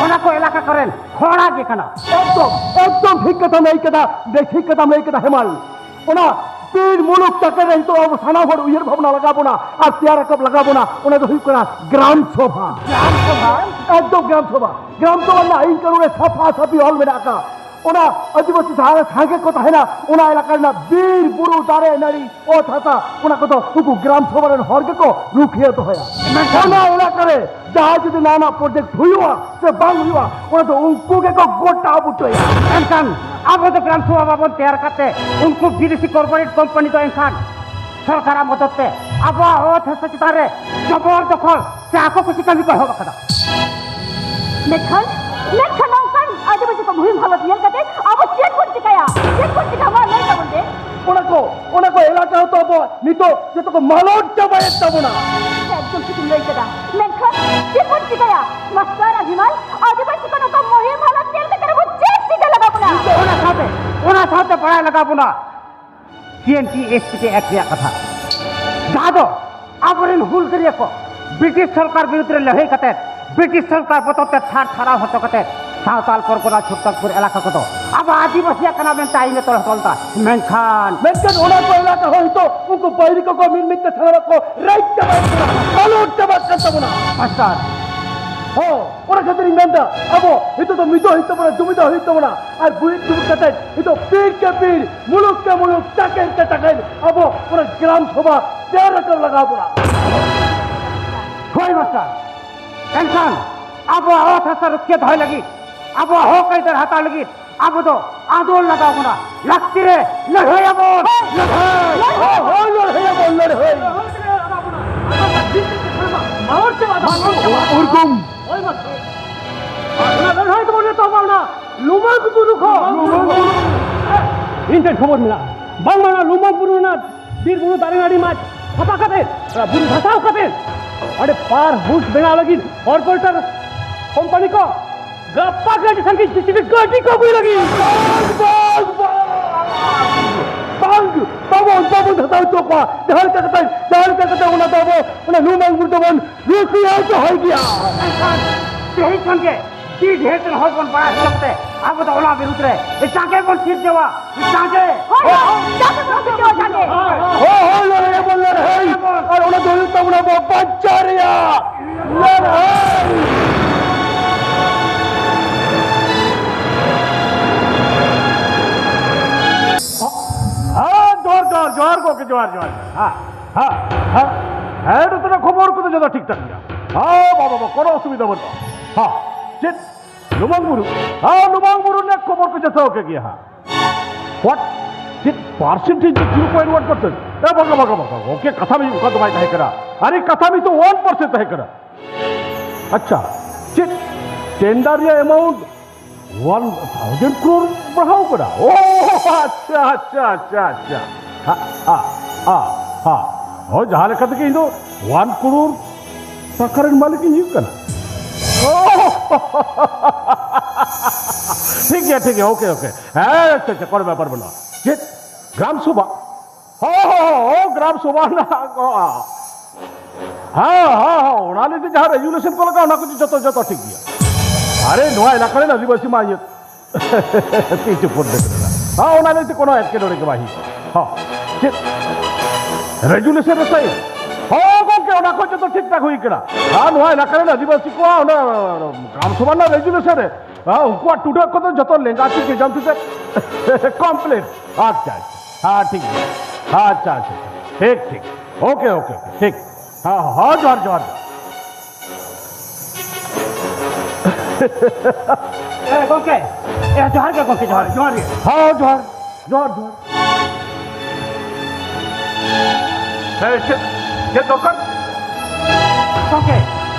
ᱚᱱᱟ ᱠᱚ ᱮᱞᱟᱠᱟ ᱠᱚᱨᱮᱱ ᱦᱚᱲᱟᱜ ᱜᱮ ᱠᱟᱱᱟ᱾ ᱮᱠᱫᱚᱢ, ᱮᱠᱫᱚᱢ ᱴᱷᱤᱠ ᱠᱟᱛᱷᱟᱢ ᱞᱟᱹᱭ ᱠᱮᱫᱟ, ᱵᱮᱥ ᱴᱷᱤᱠ ᱠᱟᱛᱷᱟᱢ ᱞᱟᱹᱭ ᱠᱮᱫᱟ ᱦᱮᱢᱟᱞ᱾ ᱚᱱᱟ ᱵᱤᱨ ᱢᱩᱞᱩᱠ ᱪᱟᱠᱮ ᱨᱮ ᱱᱤᱛᱚᱜ ᱟᱵᱚ ᱥᱟᱱᱟᱢ ᱦᱚᱲ ᱩᱭᱦᱟᱹᱨ ᱵᱷᱟᱵᱽᱱᱟ ᱞᱟᱜᱟᱣ ᱵᱚᱱᱟ ᱟᱨ ᱛᱮᱭᱟᱨ ᱨᱟᱠᱟᱵ ᱞᱟᱜᱟᱣ ᱵᱚᱱᱟ, ᱚᱱᱟ ᱫᱚ ᱦᱩᱭᱩᱜ ᱠᱟᱱᱟ ᱜᱨᱟᱢ ᱥᱚᱵᱷᱟ᱾ ᱜᱨᱟᱢ ᱥᱚᱵᱷᱟ? ᱮᱠᱫᱚᱢ ᱜᱨᱟᱢ ᱥᱚᱵᱷᱟ᱾ ᱜᱨᱟᱢ ᱥᱚᱵᱷᱟ ᱨᱮᱱᱟᱜ ᱟᱹᱭᱤᱱ ᱠᱟᱹᱱᱩᱱ ᱨᱮ ᱥᱟᱯᱷᱟ ᱥᱟᱯᱷᱤ ᱚᱞ ᱢᱮᱱᱟᱜ ᱟᱠᱟᱫ᱾ ᱚᱱᱟ ᱟᱹᱫᱤᱵᱟᱹᱥᱤ ᱡᱟᱦᱟᱸ ᱨᱮ ᱥᱟᱸᱜᱮ ᱠᱚ ᱛᱟᱦᱮᱱᱟ, ᱚᱱᱟ ᱮᱞᱟᱠᱟ ᱨᱮᱱᱟᱜ ᱵᱤᱨ ᱵᱩᱨᱩ, ᱫᱟᱨᱮ ᱱᱟᱹᱲᱤ, ᱚᱛ ᱦᱟᱥᱟ, ᱚᱱᱟ ᱠᱚᱫᱚ ᱩᱱᱠᱩ ᱜᱨᱟᱢ ᱥᱚᱵᱷᱟ ᱨᱮᱱ ᱦᱚᱲ ᱜᱮᱠᱚ ᱨᱩᱠᱷᱤᱭᱟᱹ ᱫᱚᱦᱚᱭᱟ᱾ ᱢᱮᱱᱠᱷᱟᱱ ᱚᱱᱟ ᱮᱞᱟᱠᱟ ᱨᱮ ᱡᱟᱦᱟᱸ ᱡᱩᱫᱤ ᱱᱟᱣᱟᱱᱟᱜ ᱯᱨᱚᱡᱮᱠᱴ ᱦᱩᱭᱩᱜᱼᱟ ᱥᱮ ᱵᱟᱝ ᱦᱩᱭᱩᱜᱼᱟ, ᱚᱱᱟ ᱫᱚ ᱩᱱᱠᱩ ᱜᱮᱠᱚ ᱜᱚᱴᱟ ᱵᱩᱴᱟᱹᱭᱟ᱾ ᱮᱱᱠᱷᱟᱱ ᱟᱵᱚ ᱫᱚ ᱜᱨᱟᱢ ᱥᱚᱵᱷᱟ ᱵᱟᱵᱚᱱ ᱛᱮᱭᱟᱨ ᱠᱟᱛᱮ ᱩᱱᱠᱩ ᱵᱤᱫᱮᱥᱤ ᱠᱚᱨᱯᱳᱨᱮᱴ ᱠᱳᱢᱯᱟᱱᱤ ᱫᱚ ᱮᱱᱠᱷᱟᱱ ᱥᱚᱨᱠᱟᱨᱟᱜ ᱢᱚᱫᱚᱫ ᱛᱮ ᱟᱵᱚᱣᱟᱜ ᱚᱛ ᱦᱟᱥᱟ ᱪᱮᱛᱟᱱ ᱨᱮ ᱡᱚᱵᱚᱨ ᱫᱚᱠᱷᱚᱞ ᱥᱮ ᱟᱠᱚ ᱠᱩᱥᱤ ᱠᱟᱹᱢᱤ ᱠᱚ ᱮᱦᱚᱵ ᱟᱠᱟᱫᱟ᱾ ᱢᱮᱱᱠᱷᱟᱱ, ᱢᱮᱱᱠᱷᱟᱱ ᱱᱚᱝᱠᱟᱱ ᱟᱹᱫᱤᱵᱟᱹᱥᱤ ᱠᱚ ᱢᱩᱦᱤᱢ ᱦᱟᱞᱚᱛ ᱧᱮᱞ ᱠᱟᱛᱮ ᱟᱵᱚ ᱪᱮᱫ ᱵᱚᱱ ᱪᱤᱠᱟᱹᱭᱟ? ᱪᱮᱫ ᱵᱚᱱ ᱪᱤᱠᱟᱹᱭᱟ? ᱢᱟ ᱞᱟᱹᱭ ᱛᱟᱵᱚᱱ ᱯᱮ᱾ ᱚᱱᱟ ᱠᱚ, ᱚᱱᱟ ᱠᱚ ᱮᱞᱟᱠᱟ ᱦᱚᱸᱛᱚ ᱟᱵᱚ ᱱᱤᱛᱚᱜ ᱡᱚᱛᱚ ᱠᱚ ᱢᱟᱞᱚᱴ ᱪᱟᱵᱟᱭᱮᱫ ᱛᱟᱵᱚᱱᱟ᱾ ᱮᱠᱫᱚᱢ ᱴᱷᱤᱠᱮᱢ ᱞᱟᱹᱭ ᱠᱮᱫᱟ᱾ ᱢᱮᱱᱠᱷᱟᱱ ᱪᱮᱫ ᱵᱚᱱ ᱪᱤᱠᱟᱹᱭᱟ? ᱢᱟᱥᱴᱟᱨ ᱟᱨ ᱦᱤᱢᱟᱞ, ᱟᱹᱫᱤᱵᱟᱹᱥᱤ ᱠᱚ ᱱᱚᱝᱠᱟ ᱢᱩᱦᱤᱢ ᱦᱟᱞᱚᱛ ᱧᱮᱞ ᱠᱟᱛᱮ ᱟᱵᱚ ᱪᱮᱫ ᱪᱤᱠᱟᱹ ᱞᱟᱜᱟᱣ ᱵᱚᱱᱟ? ᱚᱱᱟ ᱥᱟᱶᱛᱮ, ᱚᱱᱟ ᱥᱟᱶᱛᱮ ᱵᱟᱲᱟᱭ ᱞᱟᱜᱟᱣ ᱵᱚᱱᱟ ᱥᱤ N T S T act ᱨᱮᱭᱟᱜ ᱠᱟᱛᱷᱟ, ᱡᱟᱦᱟᱸ ᱫᱚ ᱟᱵᱚᱨᱮᱱ ᱦᱩᱞᱜᱟᱹᱨᱤᱭᱟᱹ ᱠᱚ ᱵᱨᱤᱴᱤᱥ ᱥᱚᱨᱠᱟᱨ ᱵᱤᱨᱩᱫᱽ ᱨᱮ ᱞᱟᱹᱲᱦᱟᱹᱭ ᱠᱟᱛᱮ, ᱵᱨᱤᱴᱤᱥ ᱥᱚᱨᱠᱟᱨ ᱵᱚᱛᱚᱨ ᱛᱮ ᱛᱷᱟᱨ ᱛᱷᱟᱨᱟᱣ ᱦᱚᱪᱚ ᱠᱟᱛᱮ, ᱥᱟᱶᱛᱟᱞ ᱯᱚᱨᱜᱚᱱᱟ ᱪᱷᱩᱴᱛᱟᱞᱯᱩᱨ ᱮᱞᱟᱠᱟ ᱠᱚᱫᱚ ᱟᱵᱚ ᱟᱹᱫᱤᱵᱟᱹᱥᱤᱭᱟᱜ ᱠᱟᱱᱟ ᱢᱮᱱᱛᱮ ᱟᱹᱭᱤᱱ ᱮ ᱛᱚᱞ ᱦᱚᱪᱚ ᱞᱮᱫᱟ᱾ ᱢᱮᱱᱠᱷᱟᱱ ᱢᱮᱱᱠᱷᱟᱱ ᱚᱱᱟ ᱠᱚ ᱮᱞᱟᱠᱟ ᱦᱚᱸ ᱱᱤᱛᱚᱜ ᱩᱱᱠᱩ ᱵᱟᱹᱭᱨᱤ ᱠᱚᱠᱚ ᱢᱤᱫ ᱢᱤᱫ ᱛᱮ ᱥᱟᱱᱟᱢᱟᱜ ᱠᱚ ᱨᱮᱡ ᱪᱟᱵᱟᱭᱮᱫ ᱵᱚᱱᱟ, ᱯᱟᱞᱚᱴ ᱪᱟᱵᱟᱜ ᱠᱟᱱ ᱛᱟᱵᱚᱱᱟ᱾ ᱢᱟᱥᱴᱟᱨ, ᱦᱚᱸ, ᱚᱱᱟ ᱠᱷᱟᱹᱛᱤᱨ ᱤᱧ ᱢᱮᱱᱫᱟ, ᱟᱵᱚ ᱱᱤᱛᱚᱜ ᱫᱚ ᱢᱤᱫᱚᱜ ᱦᱩᱭᱩᱜ ᱛᱟᱵᱚᱱᱟ, ᱡᱩᱢᱤᱫᱚᱜ ᱦᱩᱭᱩᱜ ᱛᱟᱵᱚᱱᱟ᱾ ᱟᱨ ᱵᱩᱭᱩᱫ ᱡᱩᱢᱤᱫ ᱠᱟᱛᱮ ᱱᱤᱛᱚᱜ ᱯᱤᱲ ᱠᱮ ᱯᱤᱲ, ᱢᱩᱞᱩᱠ ᱠᱮ ᱢᱩᱞᱩᱠ, ᱪᱟᱠᱮᱨ ᱠᱮ ᱪᱟᱠᱮᱨ ᱟᱵᱚ ᱚᱱᱟ ᱜᱨᱟᱢ ᱥᱚᱵᱷᱟ ᱛᱮᱭᱟᱨ ᱨᱟᱠᱟᱵ ᱞᱟᱜᱟᱣ ᱵᱚᱱᱟ᱾ ᱦᱳᱭ ᱢᱟᱥᱴᱟᱨ, ᱮᱱᱠᱷᱟᱱ ᱟᱵᱚᱣᱟᱜ ᱚᱛ ᱦᱟᱥᱟ ᱨᱩᱠᱷᱤᱭᱟᱹ ᱫᱚᱦᱚᱭ ᱞᱟᱹᱜᱤᱫ, ᱟᱵᱚᱣᱟᱜ ᱦᱚᱠ ᱟᱹᱭᱫᱟᱹᱨ ᱦᱟᱛᱟᱣ ᱞᱟᱹᱜᱤᱫ ᱟᱵᱚ ᱫᱚ ᱟᱸᱫᱳᱲ ᱞᱟᱜᱟᱣ ᱵᱚᱱᱟ᱾ ᱞᱟᱹᱠᱛᱤ ᱨᱮ ᱞᱟᱹᱲᱦᱟᱹᱭ ᱟᱵᱚᱱ᱾ ᱞᱟᱹᱲᱦᱟᱹᱭ! ᱦᱳᱭ, ᱦᱳᱭ, ᱞᱟᱹᱲᱦᱟᱹᱭ ᱟᱵᱚᱱ, ᱞᱟᱹᱲᱦᱟᱹᱭ! ᱩᱨᱜᱩᱢ! ᱚᱱᱟ ᱞᱟᱹᱲᱦᱟᱹᱭ ᱛᱟᱵᱚᱱ ᱮᱛᱚᱦᱚᱵᱟ, ᱚᱱᱟ ᱞᱩᱢᱟᱹᱝ ᱵᱩᱨᱩ ᱠᱷᱚᱱ᱾ ᱤᱧ ᱴᱷᱮᱱ ᱠᱷᱚᱵᱚᱨ ᱢᱮᱱᱟᱜᱼᱟ, ᱵᱟᱝᱢᱟ ᱚᱱᱟ ᱞᱩᱢᱟᱹᱝ ᱵᱩᱨᱩ ᱨᱮᱱᱟᱜ ᱵᱤᱨ ᱵᱩᱨᱩ ᱫᱟᱨᱮ ᱱᱟᱹᱲᱤ ᱢᱟᱜ ᱥᱟᱯᱷᱟ ᱠᱟᱛᱮ, ᱚᱱᱟ ᱵᱩᱨᱩ ᱫᱷᱟᱥᱟᱣ ᱠᱟᱛᱮ ᱚᱸᱰᱮ ᱯᱟᱨ ᱦᱟᱣᱩᱥ ᱵᱮᱱᱟᱣ ᱞᱟᱹᱜᱤᱫ ᱠᱚᱨᱯᱳᱨᱮᱴᱚᱨ ᱠᱳᱢᱯᱟᱱᱤ ᱠᱚ ᱜᱟᱯᱟ ᱜᱮ ᱟᱹᱰᱤ ᱥᱟᱸᱜᱮ ᱡᱮᱥᱤᱵᱤ ᱜᱟᱹᱰᱤ ᱠᱚ ᱟᱹᱜᱩᱭ ᱞᱟᱹᱜᱤᱫ᱾ ᱵᱟᱝ, ᱵᱟᱝ, ᱵᱟᱝ! ᱵᱟᱝ, ᱵᱟᱵᱚᱱ, ᱵᱟᱵᱚᱱ ᱫᱷᱟᱥᱟᱣ ᱦᱚᱪᱚ ᱠᱚᱣᱟ᱾ ᱡᱟᱦᱟᱸ ᱞᱮᱠᱟ ᱠᱟᱛᱮ, ᱡᱟᱦᱟᱸ ᱞᱮᱠᱟ ᱠᱟᱛᱮ ᱚᱱᱟ ᱫᱚ ᱟᱵᱚ, ᱚᱱᱟ ᱞᱩᱢᱟᱹᱝ ᱵᱩᱨᱩ ᱫᱚᱵᱚᱱ ᱨᱩᱠᱷᱤᱭᱟᱹ ᱫᱚᱦᱚᱭ ᱜᱮᱭᱟ᱾ ᱮᱱᱠᱷᱟᱱ ᱛᱮᱦᱮᱧ ᱠᱷᱚᱱ ᱜᱮ ᱰᱤ ᱰᱷᱮᱨ ᱨᱮᱱ ᱦᱚᱲ ᱵᱚᱱ ᱵᱟᱲᱟᱭ ᱦᱚᱪᱚ ᱠᱟᱛᱮ ᱟᱵᱚ ᱫᱚ ᱚᱱᱟ ᱵᱤᱨᱩᱫᱽ ᱨᱮ ᱡᱟᱸᱜᱮ ᱵᱚᱱ ᱥᱤᱨᱡᱟᱹᱣᱟ, ᱡᱟᱸᱜᱮ᱾ ᱦᱳᱭ, ᱦᱳᱭ, ᱡᱟᱸᱜᱮ ᱵᱚᱱ ᱥᱤᱨᱡᱟᱹᱣᱟ, ᱡᱟᱸᱜᱮ᱾ ᱦᱳᱭ, ᱦᱳᱭ, ᱞᱟᱹᱲᱦᱟᱹᱭ ᱵᱚᱱ ᱞᱟᱹᱲᱦᱟᱹᱭ᱾ ᱟᱨ ᱚᱱᱟ ᱫᱚ ᱦᱩᱭᱩᱜ ᱛᱟᱵᱚᱱᱟ ᱟᱵᱚ ᱵᱟᱧᱪᱟᱣ ᱨᱮᱭᱟᱜ ᱞᱟᱹᱲᱦᱟᱹᱭ᱾ ᱦᱮᱸ, ᱡᱚᱦᱟᱨ, ᱡᱚᱦᱟᱨ, ᱡᱚᱦᱟᱨ ᱜᱚᱢᱠᱮ, ᱡᱚᱦᱟᱨ, ᱡᱚᱦᱟᱨ᱾ ᱦᱮᱸ, ᱦᱮᱸ, ᱦᱮᱸ᱾ ᱦᱮᱸ, ᱱᱚᱛᱮᱱᱟᱜ ᱠᱷᱚᱵᱚᱨ ᱠᱚᱫᱚ ᱡᱚᱛᱚ ᱴᱷᱤᱠ ᱴᱷᱟᱠ ᱜᱮᱭᱟ᱾ ᱦᱮᱸ, ᱵᱟᱵᱟ, ᱵᱟᱵᱟ, ᱠᱳᱱᱳ ᱚᱥᱩᱵᱤᱫᱷᱟ ᱵᱟᱹᱱᱩᱜᱼᱟ᱾ ᱦᱮᱸ, ᱪᱮᱫ? ᱞᱩᱢᱟᱹᱝ ᱵᱩᱨᱩ? ᱦᱮᱸ, ᱞᱩᱢᱟᱹᱝ ᱵᱩᱨᱩ ᱨᱮᱱᱟᱜ ᱠᱷᱚᱵᱚᱨ ᱠᱚ ᱡᱚᱛᱚ ᱳᱠᱮ ᱜᱮᱭᱟ ᱦᱟᱸᱜ᱾ What? ᱪᱮᱫ percentage ᱫᱚ zero point one percent? ᱮ, ᱵᱟᱝᱟ, ᱵᱟᱝᱟ, ᱵᱟᱝᱟ, ᱜᱚᱢᱠᱮ, ᱠᱟᱛᱷᱟ ᱢᱟ ᱚᱱᱠᱟ ᱫᱚ ᱵᱟᱭ ᱛᱟᱦᱮᱸ ᱠᱟᱱᱟ᱾ ᱟᱨᱮ, ᱠᱟᱛᱷᱟ ᱢᱟ ᱛᱚ one percent ᱛᱟᱦᱮᱸ ᱠᱟᱱᱟ᱾ ᱟᱪᱪᱷᱟ, ᱪᱮᱫ ᱴᱮᱱᱰᱟᱨ ᱨᱮᱭᱟᱜ amount one thousand crore ᱵᱟᱲᱦᱟᱣ ᱠᱟᱱᱟ? ᱳ, ᱟᱪᱪᱷᱟ, ᱟᱪᱪᱷᱟ, ᱟᱪᱪᱷᱟ, ᱟᱪᱪᱷᱟ᱾ ᱦᱟ, ᱦᱟ, ᱦᱟ, ᱦᱟ᱾ ᱦᱳᱭ, ᱡᱟᱦᱟᱸ ᱞᱮᱠᱟ ᱛᱮᱜᱮ ᱤᱧ ᱫᱚ one crore ᱴᱟᱠᱟ ᱨᱮᱱ ᱢᱟᱹᱞᱤᱠ ᱤᱧ ᱦᱩᱭᱩᱜ ᱠᱟᱱᱟ᱾ ᱳ, ᱴᱷᱤᱠ ᱜᱮᱭᱟ, ᱴᱷᱤᱠ ᱜᱮᱭᱟ, ᱳᱠᱮ, ᱳᱠᱮ᱾ ᱦᱮᱸ, ᱟᱪᱪᱷᱟ, ᱟᱪᱪᱷᱟ, ᱠᱳᱱᱳ ᱵᱮᱯᱟᱨ ᱵᱟᱹᱱᱩᱜᱼᱟ᱾ ᱪᱮᱫ? ᱜᱨᱟᱢ ᱥᱚᱵᱷᱟ? ᱦᱚᱸ, ᱦᱚᱸ, ᱦᱚᱸ, ᱜᱨᱟᱢ ᱥᱚᱵᱷᱟ ᱨᱮᱱᱟᱜ ᱠᱚ, ᱦᱮᱸ, ᱦᱮᱸ, ᱦᱮᱸ, ᱚᱱᱟ ᱞᱟᱹᱜᱤᱫ ᱡᱟᱦᱟᱸ ᱨᱮᱡᱩᱞᱮᱥᱚᱱ ᱠᱚ ᱞᱟᱜᱟᱜᱼᱟ, ᱚᱱᱟ ᱠᱚ ᱡᱚᱛᱚ, ᱡᱚᱛᱚ ᱴᱷᱤᱠ ᱜᱮᱭᱟ᱾ ᱟᱨᱮ, ᱱᱚᱣᱟ ᱮᱞᱟᱠᱟ ᱨᱮᱱ ᱟᱹᱫᱤᱵᱟᱹᱥᱤ ᱢᱟ ᱤᱭᱟᱹ ᱛᱤ ᱪᱩᱯᱩᱫ ᱞᱮ ᱠᱟᱱᱟ᱾ ᱦᱮᱸ, ᱚᱱᱟ ᱞᱟᱹᱜᱤᱫ ᱠᱳᱱᱳ ᱮᱴᱠᱮᱴᱚᱬᱮ ᱜᱮ ᱵᱟᱭ ᱦᱩᱭᱩᱜᱼᱟ᱾ ᱦᱚᱸ, ᱪᱮᱫ? ᱨᱮᱡᱩᱞᱮᱥᱚᱱ ᱨᱮ ᱥᱟᱹᱭᱤᱱ? ᱦᱚᱸ ᱜᱚᱢᱠᱮ, ᱚᱱᱟ ᱠᱚ ᱡᱚᱛᱚ ᱴᱷᱤᱠ ᱴᱷᱟᱠ ᱦᱩᱭ ᱠᱟᱱᱟ᱾ ᱟᱨ ᱱᱚᱣᱟ ᱮᱞᱟᱠᱟ ᱨᱮᱱ ᱟᱹᱫᱤᱵᱟᱹᱥᱤ ᱠᱚᱣᱟᱜ ᱚᱱᱟ ᱜᱨᱟᱢ ᱥᱚᱵᱷᱟ ᱨᱮᱱᱟᱜ ᱨᱮᱡᱩᱞᱮᱥᱚᱱ ᱨᱮ, ᱦᱮᱸ, ᱩᱱᱠᱩᱣᱟᱜ ᱴᱩᱰᱟᱹᱜ ᱠᱚᱫᱚ ᱡᱚᱛᱚ ᱞᱮᱸᱜᱟ ᱛᱤ ᱡᱚᱡᱚᱢ ᱛᱤ ᱛᱮ ᱠᱚᱢᱯᱞᱤᱴ᱾ ᱟᱪᱪᱷᱟ, ᱟᱪᱪᱷᱟ, ᱦᱮᱸ, ᱴᱷᱤᱠ ᱜᱮᱭᱟ᱾ ᱟᱪᱪᱷᱟ, ᱟᱪᱪᱷᱟ, ᱴᱷᱤᱠ, ᱴᱷᱤᱠ, ᱳᱠᱮ, ᱳᱠᱮ, ᱳᱠᱮ, ᱴᱷᱤᱠ᱾ ᱦᱮᱸ, ᱦᱮᱸ, ᱡᱚᱦᱟᱨ, ᱡᱚᱦᱟᱨ᱾ ᱮ, ᱜᱚᱢᱠᱮ, ᱮ, ᱡᱚᱦᱟᱨ ᱜᱮ ᱜᱚᱢᱠᱮ, ᱡᱚᱦᱟᱨ, ᱡᱚᱦᱟᱨ ᱜᱮ᱾ ᱦᱮᱸ, ᱡᱚᱦᱟᱨ, ᱡᱚᱦᱟᱨ, ᱡᱚᱦᱟᱨ᱾ ᱦᱮᱸ, ᱪᱮᱫ, ᱪᱮᱫ ᱫᱚᱨᱠᱟᱨ? ᱜᱚᱢᱠᱮ,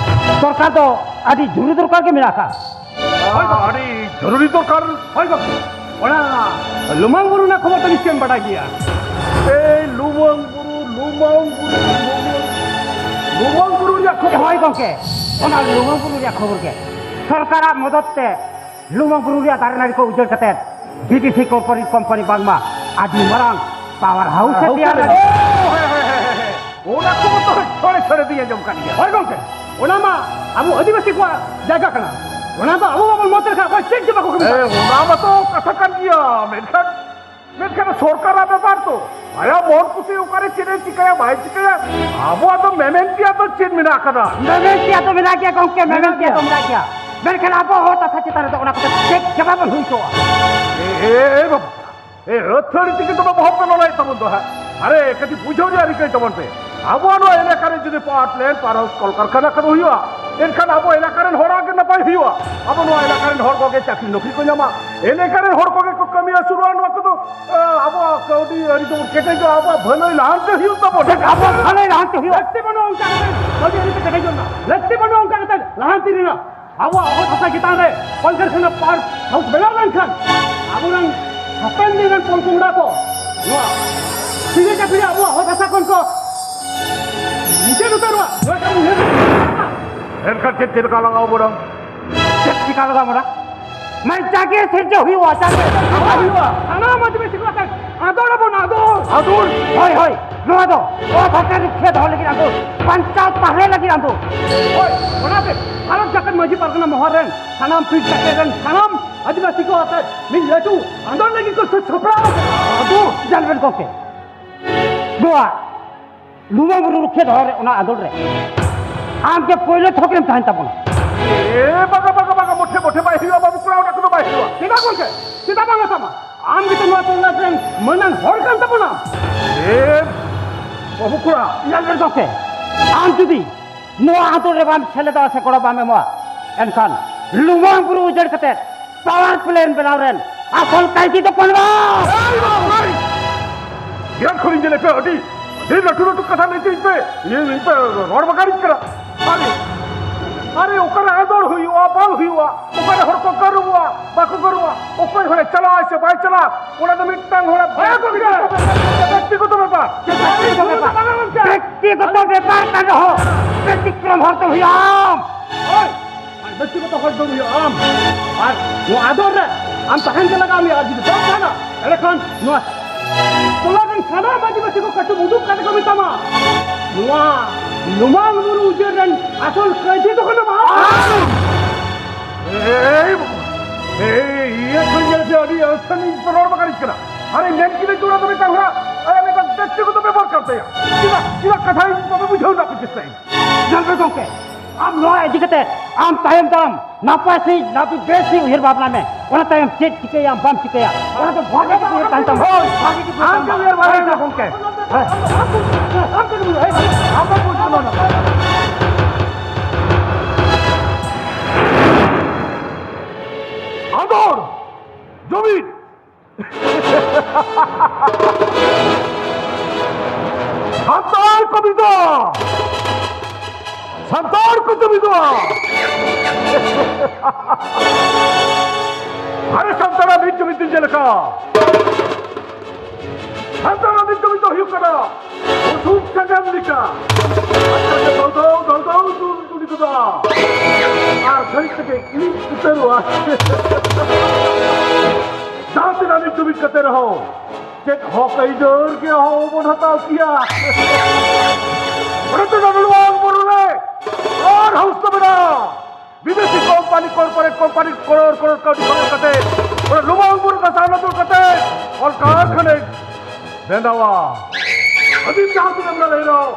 ᱫᱚᱨᱠᱟᱨ ᱫᱚ ᱟᱹᱰᱤ ᱡᱚᱨᱩᱨᱤ ᱫᱚᱨᱠᱟᱨ ᱜᱮ ᱢᱮᱱᱟᱜ ᱟᱠᱟᱫ᱾ ᱦᱳᱭ ᱜᱚᱢᱠᱮ᱾ ᱟᱹᱰᱤ ᱡᱚᱨᱩᱨᱤ ᱫᱚᱨᱠᱟᱨ᱾ ᱦᱳᱭ ᱜᱚᱢᱠᱮ, ᱚᱱᱟ ᱞᱩᱢᱟᱹᱝ ᱵᱩᱨᱩ ᱨᱮᱱᱟᱜ ᱠᱷᱚᱵᱚᱨ ᱫᱚ ᱱᱤᱥᱪᱚᱭᱮᱢ ᱵᱟᱰᱟᱭ ᱜᱮᱭᱟ᱾ ᱮᱭ ᱞᱩᱢᱟᱹᱝ ᱵᱩᱨᱩ, ᱞᱩᱢᱟᱹᱝ ᱵᱩᱨᱩ, ᱞᱩᱢᱟᱹᱝ, ᱞᱩᱢᱟᱹᱝ ᱵᱩᱨᱩ ᱨᱮᱭᱟᱜ ᱠᱷᱚᱵᱚᱨ᱾ ᱦᱳᱭ ᱜᱚᱢᱠᱮ, ᱚᱱᱟ ᱞᱩᱢᱟᱹᱝ ᱵᱩᱨᱩ ᱨᱮᱭᱟᱜ ᱠᱷᱚᱵᱚᱨ ᱜᱮ᱾ ᱥᱚᱨᱠᱟᱨᱟᱜ ᱢᱚᱫᱚᱛ ᱛᱮ ᱞᱩᱢᱟᱹᱝ ᱵᱩᱨᱩ ᱨᱮᱭᱟᱜ ᱫᱟᱨᱮ ᱱᱟᱹᱲᱤ ᱠᱚ ᱩᱡᱟᱹᱲ ᱠᱟᱛᱮ ᱵᱤᱫᱮᱥᱤ ᱠᱳᱢᱯᱟᱱᱤ, ᱠᱳᱢᱯᱟᱱᱤ ᱵᱟᱝᱢᱟ ᱟᱹᱰᱤ ᱢᱟᱨᱟᱝ ᱯᱟᱣᱟᱨ ᱦᱟᱣᱩᱥ ᱮ ᱛᱮᱭᱟᱨ ᱞᱟᱹᱜᱤᱫ᱾ ᱦᱳᱭ, ᱦᱳᱭ, ᱦᱳᱭ, ᱦᱳᱭ, ᱦᱳᱭ᱾ ᱚᱱᱟ ᱠᱚ ᱢᱚᱛᱚ ᱪᱷᱚᱲᱮ ᱪᱷᱚᱲᱮ ᱫᱩᱧ ᱟᱸᱡᱚᱢ ᱠᱟᱱ ᱜᱮᱭᱟ᱾ ᱦᱳᱭ ᱜᱚᱢᱠᱮ, ᱚᱱᱟ ᱢᱟ ᱟᱵᱚ ᱟᱹᱫᱤᱵᱟᱹᱥᱤ ᱠᱚᱣᱟᱜ ᱡᱟᱭᱜᱟ ᱠᱟᱱᱟ᱾ ᱚᱱᱟ ᱫᱚ ᱟᱵᱚ ᱵᱟᱵᱚᱱ ᱢᱚᱛ ᱞᱮᱠᱷᱟᱱ ᱚᱠᱚᱭ ᱪᱮᱫ ᱜᱮ ᱵᱟᱠᱚ ᱠᱟᱹᱢᱤ ᱫᱟᱲᱮᱭᱟᱜᱼᱟ᱾ ᱦᱮᱸ, ᱚᱱᱟ ᱢᱟᱛᱚ ᱠᱟᱛᱷᱟ ᱠᱟᱱ ᱜᱮᱭᱟ, ᱢᱮᱱᱠᱷᱟᱱ, ᱢᱮᱱᱠᱷᱟᱱ ᱥᱚᱨᱠᱟᱨᱟᱜ ᱵᱮᱯᱟᱨ ᱛᱚ, ᱟᱭᱟᱜ ᱢᱚᱱ ᱠᱩᱥᱤ ᱚᱠᱟᱨᱮ ᱪᱮᱫ ᱮ ᱪᱤᱠᱟᱹᱭᱟ ᱵᱟᱭ ᱪᱤᱠᱟᱹᱭᱟ, ᱟᱵᱚᱣᱟᱜ ᱫᱚ ᱢᱮᱢᱮᱱ ᱛᱮᱭᱟᱜ ᱫᱚ ᱪᱮᱫ ᱢᱮᱱᱟᱜ ᱟᱠᱟᱫᱟ? ᱢᱮᱢᱮᱱ ᱛᱮᱭᱟᱜ ᱫᱚ ᱢᱮᱱᱟᱜ ᱜᱮᱭᱟ ᱜᱚᱢᱠᱮ, ᱢᱮᱢᱮᱱ ᱢᱮᱱᱟᱜ ᱛᱮᱭᱟᱜ ᱫᱚ ᱜᱮᱭᱟ᱾ ᱢᱮᱱᱟᱜ ᱜᱮᱭᱟ, ᱢᱮᱱᱠᱷᱟᱱ ᱟᱵᱚ ᱦᱚᱲ ᱠᱟᱛᱷᱟ ᱪᱮᱛᱟᱱ ᱨᱮᱫᱚ ᱚᱱᱟ ᱠᱚᱫᱚ ᱪᱮᱫ ᱜᱮ ᱵᱟᱵᱚᱱ ᱦᱩᱭ ᱦᱚᱪᱚᱣᱟᱜᱼᱟ᱾ ᱮ, ᱮ, ᱮ ᱵᱟᱵᱟ, ᱮ, ᱟᱹᱛᱷᱟᱹᱲᱤ ᱛᱮᱜᱮ ᱛᱚᱵᱮ ᱵᱚᱦᱚᱜ ᱯᱮ ᱞᱚᱞᱟᱭᱮᱫ ᱛᱟᱵᱚᱱ ᱫᱚ ᱦᱟᱸᱜ᱾ ᱟᱨᱮ, ᱠᱟᱹᱴᱤᱡ ᱵᱩᱡᱷᱟᱹᱣ ᱨᱮᱭᱟᱜ ᱨᱤᱠᱟᱹᱭ ᱛᱟᱵᱚᱱ ᱯᱮ᱾ ᱟᱵᱚᱣᱟᱜ ᱱᱚᱣᱟ ᱮᱞᱟᱠᱟ ᱨᱮ ᱡᱩᱫᱤ ᱯᱟᱣᱟᱨ ᱯᱞᱮᱱᱴ, ᱯᱟᱣᱟᱨ ᱦᱟᱣᱩᱥ, ᱠᱚᱞᱠᱟᱨᱠᱷᱟᱱᱟ ᱠᱚᱫᱚ ᱦᱩᱭᱩᱜᱼᱟ, ᱮᱱᱠᱷᱟᱱ ᱟᱵᱚ ᱮᱞᱟᱠᱟ ᱨᱮᱱ ᱦᱚᱲᱟᱜ ᱜᱮ ᱱᱟᱯᱟᱭ ᱦᱩᱭᱩᱜᱼᱟ᱾ ᱟᱵᱚ ᱱᱚᱣᱟ ᱮᱞᱟᱠᱟ ᱨᱮᱱ ᱦᱚᱲ ᱠᱚᱜᱮ ᱪᱟᱹᱠᱨᱤ ᱱᱚᱠᱨᱤ ᱠᱚ ᱧᱟᱢᱟ, ᱮᱞᱟᱠᱟ ᱨᱮᱱ ᱦᱚᱲ ᱠᱚᱜᱮ ᱠᱚ ᱠᱟᱹᱢᱤ ᱟᱹᱥᱩᱞᱚᱜᱼᱟ᱾ ᱱᱚᱣᱟ ᱠᱚᱫᱚ, ᱮ, ᱟᱵᱚᱣᱟᱜ ᱠᱟᱹᱣᱰᱤ ᱟᱹᱨᱤ ᱛᱟᱵᱚᱱ ᱠᱮᱴᱮᱡᱚᱜᱼᱟ, ᱟᱵᱚᱣᱟᱜ ᱵᱷᱟᱹᱞᱟᱹᱭ ᱞᱟᱦᱟᱱᱛᱤ ᱦᱩᱭᱩᱜ ᱛᱟᱵᱚᱱᱟ᱾ ᱟᱵᱚ ᱵᱷᱟᱹᱞᱟᱹᱭ ᱞᱟᱦᱟᱱᱛᱤ ᱦᱩᱭᱩᱜᱼᱟ᱾ ᱞᱟᱹᱠᱛᱤ ᱵᱟᱹᱱᱩᱜᱼᱟ ᱚᱱᱠᱟ ᱠᱟᱛᱮ ᱠᱟᱹᱣᱰᱤ ᱟᱹᱨᱤ ᱛᱮ ᱠᱮᱴᱮᱡᱚᱜ ᱨᱮᱱᱟᱜ, ᱞᱟᱹᱠᱛᱤ ᱵᱟᱹᱱᱩᱜᱼᱟ ᱚᱱᱠᱟ ᱠᱟᱛᱮ ᱞᱟᱦᱟᱱᱛᱤ ᱨᱮᱱᱟᱜ᱾ ᱟᱵᱚᱣᱟᱜ ᱚᱛ ᱦᱟᱥᱟ ᱪᱮᱛᱟᱱ ᱨᱮ ᱠᱚᱞᱠᱟᱨᱠᱷᱟᱱᱟ ᱯᱟᱣᱟᱨ ᱦᱟᱣᱩᱥ ᱵᱮᱱᱟᱣ ᱞᱮᱱᱠᱷᱟᱱ ᱟᱵᱚᱨᱮᱱ ᱦᱟᱯᱮᱱ ᱫᱤᱱ ᱨᱮᱱ ᱯᱚᱝ ᱯᱚᱝᱲᱟ ᱠᱚ ᱱᱚᱣᱟ ᱯᱤᱲᱦᱤ ᱠᱮ ᱯᱤᱲᱦᱤ ᱟᱵᱚᱣᱟᱜ ᱚᱛ ᱦᱟᱥᱟ ᱠᱷᱚᱱ ᱠᱚ ᱢᱩᱪᱟᱹᱫ ᱩᱛᱟᱹᱨᱚᱜᱼᱟ᱾ ᱱᱚᱣᱟ ᱠᱟᱹᱢᱤ ᱩᱭᱦᱟᱹᱨ ᱮᱱᱠᱷᱟᱱ ᱪᱮᱫ ᱪᱮᱫ ᱞᱮᱠᱟ ᱞᱟᱜᱟᱣ ᱵᱚᱱᱟ? ᱪᱮᱫ ᱪᱮᱠᱟ ᱞᱟᱜᱟᱣ ᱵᱚᱱᱟ? ᱢᱟᱱᱮ ᱡᱟᱜᱮ ᱥᱤᱨᱡᱟᱹᱣ ᱦᱩᱭᱩᱜᱼᱟ, ᱡᱟᱜᱮ ᱥᱤᱨᱡᱟᱹᱣ ᱦᱩᱭᱩᱜᱼᱟ᱾ ᱥᱟᱱᱟᱢ ᱟᱹᱫᱤᱵᱟᱹᱥᱤ ᱠᱚ ᱟᱛᱮ ᱟᱸᱫᱳᱲ ᱟᱵᱚᱱ, ᱟᱸᱫᱳᱲ᱾ ᱟᱸᱫᱳᱲ? ᱦᱳᱭ, ᱦᱳᱭ᱾ ᱱᱚᱣᱟ ᱫᱚ ᱚᱛ ᱦᱟᱥᱟ ᱨᱩᱠᱷᱤᱭᱟᱹ ᱫᱚᱦᱚ ᱞᱟᱹᱜᱤᱫ ᱟᱸᱫᱳᱲ, ᱵᱟᱧᱪᱟᱣ ᱛᱟᱦᱮᱸ ᱞᱟᱹᱜᱤᱫ ᱟᱸᱫᱳᱲ᱾ ᱦᱳᱭ, ᱚᱱᱟᱛᱮ ᱵᱷᱟᱨᱚᱛ ᱡᱟᱠᱟᱛ ᱢᱟᱹᱡᱷᱤ ᱯᱟᱨᱜᱟᱱᱟ ᱢᱚᱦᱚᱞ ᱨᱮᱱ ᱥᱟᱱᱟᱢ ᱯᱤᱲ ᱡᱟᱠᱟᱛ ᱨᱮᱱ ᱥᱟᱱᱟᱢ ᱟᱹᱫᱤᱵᱟᱹᱥᱤ ᱠᱚ ᱟᱛᱮ ᱢᱤᱫ ᱞᱟᱹᱴᱩ ᱟᱸᱫᱳᱲ ᱞᱟᱹᱜᱤᱫ ᱠᱚ ᱥᱟᱹᱛ ᱥᱟᱯᱲᱟᱣ ᱟᱠᱟᱱᱟ᱾ ᱟᱫᱚ ᱧᱮᱞ ᱵᱮᱱ ᱜᱚᱢᱠᱮ, ᱱᱚᱣᱟ ᱞᱩᱢᱟᱹᱝ ᱵᱩᱨᱩ ᱨᱩᱠᱷᱤᱭᱟᱹ ᱫᱚᱦᱚ ᱨᱮ ᱚᱱᱟ ᱟᱸᱫᱳᱲ ᱨᱮ ᱟᱢ ᱜᱮ ᱯᱳᱭᱞᱳ ᱛᱷᱚᱠ ᱨᱮᱢ ᱛᱟᱦᱮᱱ ᱛᱟᱵᱚᱱᱟ᱾ ᱮ ᱵᱟᱜᱟ, ᱵᱟᱜᱟ, ᱵᱟᱜᱟ, ᱢᱚᱴᱷᱮ, ᱢᱚᱴᱷᱮ ᱵᱟᱭ ᱦᱩᱭᱩᱜᱼᱟ ᱵᱟᱹᱵᱩ ᱠᱚᱲᱟ, ᱚᱱᱟ ᱠᱚᱫᱚ ᱵᱟᱭ ᱦᱩᱭᱩᱜᱼᱟ᱾ ᱪᱮᱫᱟᱜ ᱜᱚᱢᱠᱮ? ᱪᱮᱫᱟᱜ ᱵᱟᱝ ᱟᱥᱟᱢᱟ? ᱟᱢ ᱜᱮᱛᱚ ᱱᱚᱣᱟ ᱴᱚᱞᱟ ᱨᱮᱱ ᱢᱟᱹᱱᱟᱱ ᱦᱚᱲ ᱠᱟᱱ ᱛᱟᱵᱚᱱᱟᱢ᱾ ᱮ ᱵᱟᱹᱵᱩ ᱠᱚᱲᱟ᱾ ᱧᱮᱞ ᱢᱮ ᱜᱚᱢᱠᱮ, ᱟᱢ ᱡᱩᱫᱤ ᱱᱚᱣᱟ ᱟᱸᱫᱳᱲ ᱨᱮ ᱵᱟᱢ ᱥᱮᱞᱮᱫᱚᱜᱼᱟ ᱥᱮ ᱜᱚᱲᱚ ᱵᱟᱢ ᱮᱢᱚᱜᱼᱟ, ᱮᱱᱠᱷᱟᱱ ᱞᱩᱢᱟᱹᱝ ᱵᱩᱨᱩ ᱩᱡᱟᱹᱲ ᱠᱟᱛᱮ power plant ᱵᱮᱱᱟᱣ ᱨᱮᱱ ᱟᱥᱚᱞ ᱠᱟᱹᱭᱫᱤ ᱫᱚ ᱯᱟᱱᱣᱟ᱾ ᱮᱭ ᱵᱟᱵᱟ, ᱮᱭ! ᱜᱮᱨ ᱠᱷᱚᱱᱤᱧ ᱧᱮᱞᱮᱫ ᱯᱮ, ᱟᱹᱰᱤ, ᱟᱹᱰᱤ ᱞᱟᱹᱴᱩ ᱞᱟᱹᱴᱩ ᱠᱟᱛᱷᱟ ᱞᱟᱹᱭ ᱛᱮ ᱤᱧ ᱯᱮ, ᱤᱧ, ᱤᱧ ᱯᱮ ᱨᱚᱲ ᱵᱟᱜᱟᱲᱤᱧ ᱠᱟᱱᱟ᱾ ᱟᱨᱮ, ᱟᱨᱮ, ᱚᱠᱟᱨᱮ ᱟᱸᱫᱳᱲ ᱦᱩᱭᱩᱜᱼᱟ, ᱵᱟᱝ ᱦᱩᱭᱩᱜᱼᱟ, ᱚᱠᱟᱨᱮ ᱦᱚᱲ ᱠᱚ ᱜᱟᱹᱨᱩᱵᱚᱜᱼᱟ, ᱵᱟᱠᱚ ᱜᱟᱹᱨᱩᱵᱚᱜᱼᱟ, ᱚᱠᱚᱭ ᱦᱚᱲᱮ ᱪᱟᱞᱟᱜᱼᱟ ᱥᱮ ᱵᱟᱭ ᱪᱟᱞᱟᱜᱼᱟ, ᱚᱱᱟ ᱫᱚ ᱢᱤᱫᱴᱟᱝ ᱦᱚᱲᱟᱜ ᱵᱮᱠᱛᱤᱜᱚᱛᱚ ᱵᱮᱯᱟᱨ᱾ ᱵᱮᱠᱛᱤᱜᱚᱛᱚ ᱵᱮᱯᱟᱨ᱾ ᱵᱮᱠᱛᱤᱜᱚᱛᱚ ᱵᱮᱯᱟᱨ ᱠᱟᱱ ᱨᱮᱦᱚᱸ ᱵᱮᱛᱤᱠᱨᱚᱢ ᱦᱚᱲ ᱫᱚ ᱦᱩᱭᱩᱜᱼᱟᱢ᱾ ᱦᱳᱭ, ᱟᱨ ᱵᱮᱠᱛᱤᱜᱚᱛᱚ ᱦᱚᱲ ᱫᱚ ᱦᱩᱭᱩᱜᱼᱟᱢ᱾ ᱟᱨ ᱱᱚᱣᱟ ᱟᱸᱫᱳᱲ ᱨᱮ ᱟᱢ ᱛᱟᱦᱮᱱ ᱜᱮ ᱞᱟᱜᱟᱣ ᱢᱮᱭᱟ, ᱟᱨ ᱡᱩᱫᱤ ᱵᱟᱢ ᱛᱟᱦᱮᱱᱟ, ᱮᱸᱰᱮᱠᱷᱟᱱ ᱱᱚᱣᱟ ᱴᱚᱞᱟ ᱨᱮᱱ ᱥᱟᱱᱟᱢ ᱟᱹᱫᱤᱵᱟᱹᱥᱤ ᱠᱚ ᱠᱟᱹᱴᱩᱵ ᱩᱫᱩᱜ ᱠᱟᱛᱮ ᱠᱚ ᱢᱮᱛᱟᱢᱟ, ᱱᱚᱣᱟ ᱞᱩᱢᱟᱝ ᱵᱩᱨᱩ ᱩᱡᱟᱹᱲ ᱨᱮᱱ ᱟᱥᱚᱞ ᱠᱟᱹᱭᱫᱤ ᱫᱚ ᱠᱟᱱᱟᱢ ᱟᱢ᱾ ᱮᱭ ᱵᱟᱵᱟ, ᱮᱭ, ᱤᱭᱟᱹ ᱠᱷᱚᱱ ᱧᱮᱞ ᱥᱮ ᱟᱹᱰᱤ ᱟᱹᱥᱟᱹᱱᱤ ᱨᱚᱲ ᱵᱟᱝ ᱠᱟᱱᱟ᱾ ᱟᱨᱮ ᱢᱮᱱ ᱠᱤᱫᱟᱹᱧ ᱛᱚ ᱚᱱᱟ ᱫᱚ ᱢᱤᱫᱴᱟᱝ ᱦᱚᱲᱟᱜ, ᱟᱭᱟᱜ ᱢᱤᱫᱴᱟᱝ ᱵᱮᱠᱛᱤᱜᱚᱛᱚ ᱵᱮᱯᱟᱨ ᱠᱟᱱ ᱛᱟᱭᱟ᱾ ᱪᱮᱫᱟᱜ, ᱪᱮᱫᱟᱜ ᱠᱟᱛᱷᱟ ᱤᱧ ᱵᱟᱯᱮ ᱵᱩᱡᱷᱟᱹᱣ ᱨᱮᱱᱟᱜ ᱯᱮ ᱪᱮᱥᱴᱟᱭᱟ? ᱧᱮᱞ ᱢᱮ ᱜᱚᱢᱠᱮ, ᱟᱢ ᱱᱚᱣᱟ ᱤᱫᱤ ᱠᱟᱛᱮ ᱟᱢ ᱛᱟᱭᱚᱢ ᱫᱟᱨᱟᱢ ᱱᱟᱯᱟᱭ ᱥᱟᱺᱦᱤᱡ ᱱᱟᱯᱟᱭ ᱵᱮᱥ ᱥᱟᱺᱦᱤᱡ ᱩᱭᱦᱟᱹᱨ ᱵᱷᱟᱵᱽᱱᱟ ᱢᱮ᱾ ᱚᱱᱟ ᱛᱟᱭᱚᱢ ᱪᱮᱫ ᱪᱤᱠᱟᱹᱭᱟᱢ ᱵᱟᱢ ᱪᱤᱠᱟᱹᱭᱟ, ᱚᱱᱟ ᱫᱚ ᱵᱷᱟᱜᱮ ᱴᱷᱤᱠ ᱩᱭᱦᱟᱹᱨ ᱛᱟᱦᱮᱱ ᱛᱟᱢᱟ᱾ ᱦᱳᱭ, ᱵᱷᱟᱜᱮ ᱴᱷᱤᱠ ᱩᱭᱦᱟᱹᱨ ᱟᱢ ᱜᱮ ᱛᱟᱦᱮᱱ ᱩᱭᱦᱟᱹᱨ ᱛᱟᱢᱟ᱾ ᱵᱷᱟᱜᱮ ᱦᱳᱭ, ᱢᱮ ᱜᱚᱢᱠᱮ᱾ ᱦᱮᱸ᱾ ᱟᱢ ᱜᱮ ᱩᱭᱦᱟᱹᱨ, ᱟᱢ ᱜᱮ ᱩᱭᱦᱟᱹᱨ᱾ ᱟᱸᱫᱳᱲ, ᱡᱩᱢᱤᱫ, ᱥᱟᱱᱛᱟᱲ ᱠᱚ ᱢᱤᱫᱚᱜᱼᱟ, ᱥᱟᱱᱛᱟᱲ ᱠᱚ ᱡᱩᱢᱤᱫᱚᱜᱼᱟ᱾ ᱟᱨᱮ ᱥᱟᱱᱛᱟᱲᱟᱜ ᱢᱤᱫ ᱡᱩᱢᱤᱫ ᱫᱚ ᱪᱮᱫ ᱞᱮᱠᱟ? ᱥᱟᱱᱛᱟᱲᱟᱜ ᱢᱤᱫ ᱡᱩᱢᱤᱫ ᱫᱚ ᱦᱩᱭᱩᱜ ᱠᱟᱱᱟ ᱩᱥᱩᱞ ᱥᱟᱠᱟᱢ ᱞᱮᱠᱟ᱾ ᱟᱪᱪᱷᱟ, ᱫᱟᱹᱣ ᱫᱟᱹᱣ, ᱫᱟᱹᱣ ᱫᱟᱹᱣ, ᱫᱩᱞ ᱫᱩᱞ ᱜᱚᱫᱚᱜᱼᱟ᱾ ᱟᱨ ᱜᱷᱟᱹᱲᱤᱡ ᱛᱮᱜᱮ ᱤᱲᱤᱡ ᱩᱛᱟᱹᱨᱚᱜᱼᱟ᱾ ᱡᱟᱦᱟᱸ ᱛᱤᱱᱟᱹᱜ ᱢᱤᱫ ᱡᱩᱢᱤᱫ ᱠᱟᱛᱮ ᱨᱮᱦᱚᱸ ᱪᱮᱫ ᱦᱚᱠ ᱟᱹᱭᱫᱟᱹᱨ ᱜᱮ ᱚᱦᱚ ᱵᱚᱱ ᱦᱟᱛᱟᱣ ᱠᱮᱭᱟ᱾ ᱚᱱᱟᱛᱮ ᱱᱚᱰᱮ ᱱᱚᱣᱟ ᱵᱩᱨᱩ ᱨᱮ ᱟᱨ ᱦᱟᱣᱩᱥ ᱠᱚ ᱢᱮᱱᱟᱜᱼᱟ᱾ ᱵᱤᱫᱮᱥᱤ company, corporate company crore crore ᱠᱟᱹᱣᱰᱤ ᱠᱷᱚᱨᱚᱪ ᱠᱟᱛᱮ ᱚᱱᱟ ᱞᱩᱢᱟᱝ ᱵᱩᱨᱩ ᱠᱟᱛᱷᱟ ᱚᱱᱟ ᱫᱩᱞ ᱠᱟᱛᱮ ᱚᱱᱠᱟ ᱠᱷᱟᱱᱮ ᱵᱮᱱᱟᱣᱟ᱾ ᱟᱹᱵᱤᱱ ᱡᱟᱦᱟᱸ ᱛᱤᱱᱟᱹᱜ ᱞᱟᱹᱲᱦᱟᱹᱭ ᱨᱮᱦᱚᱸ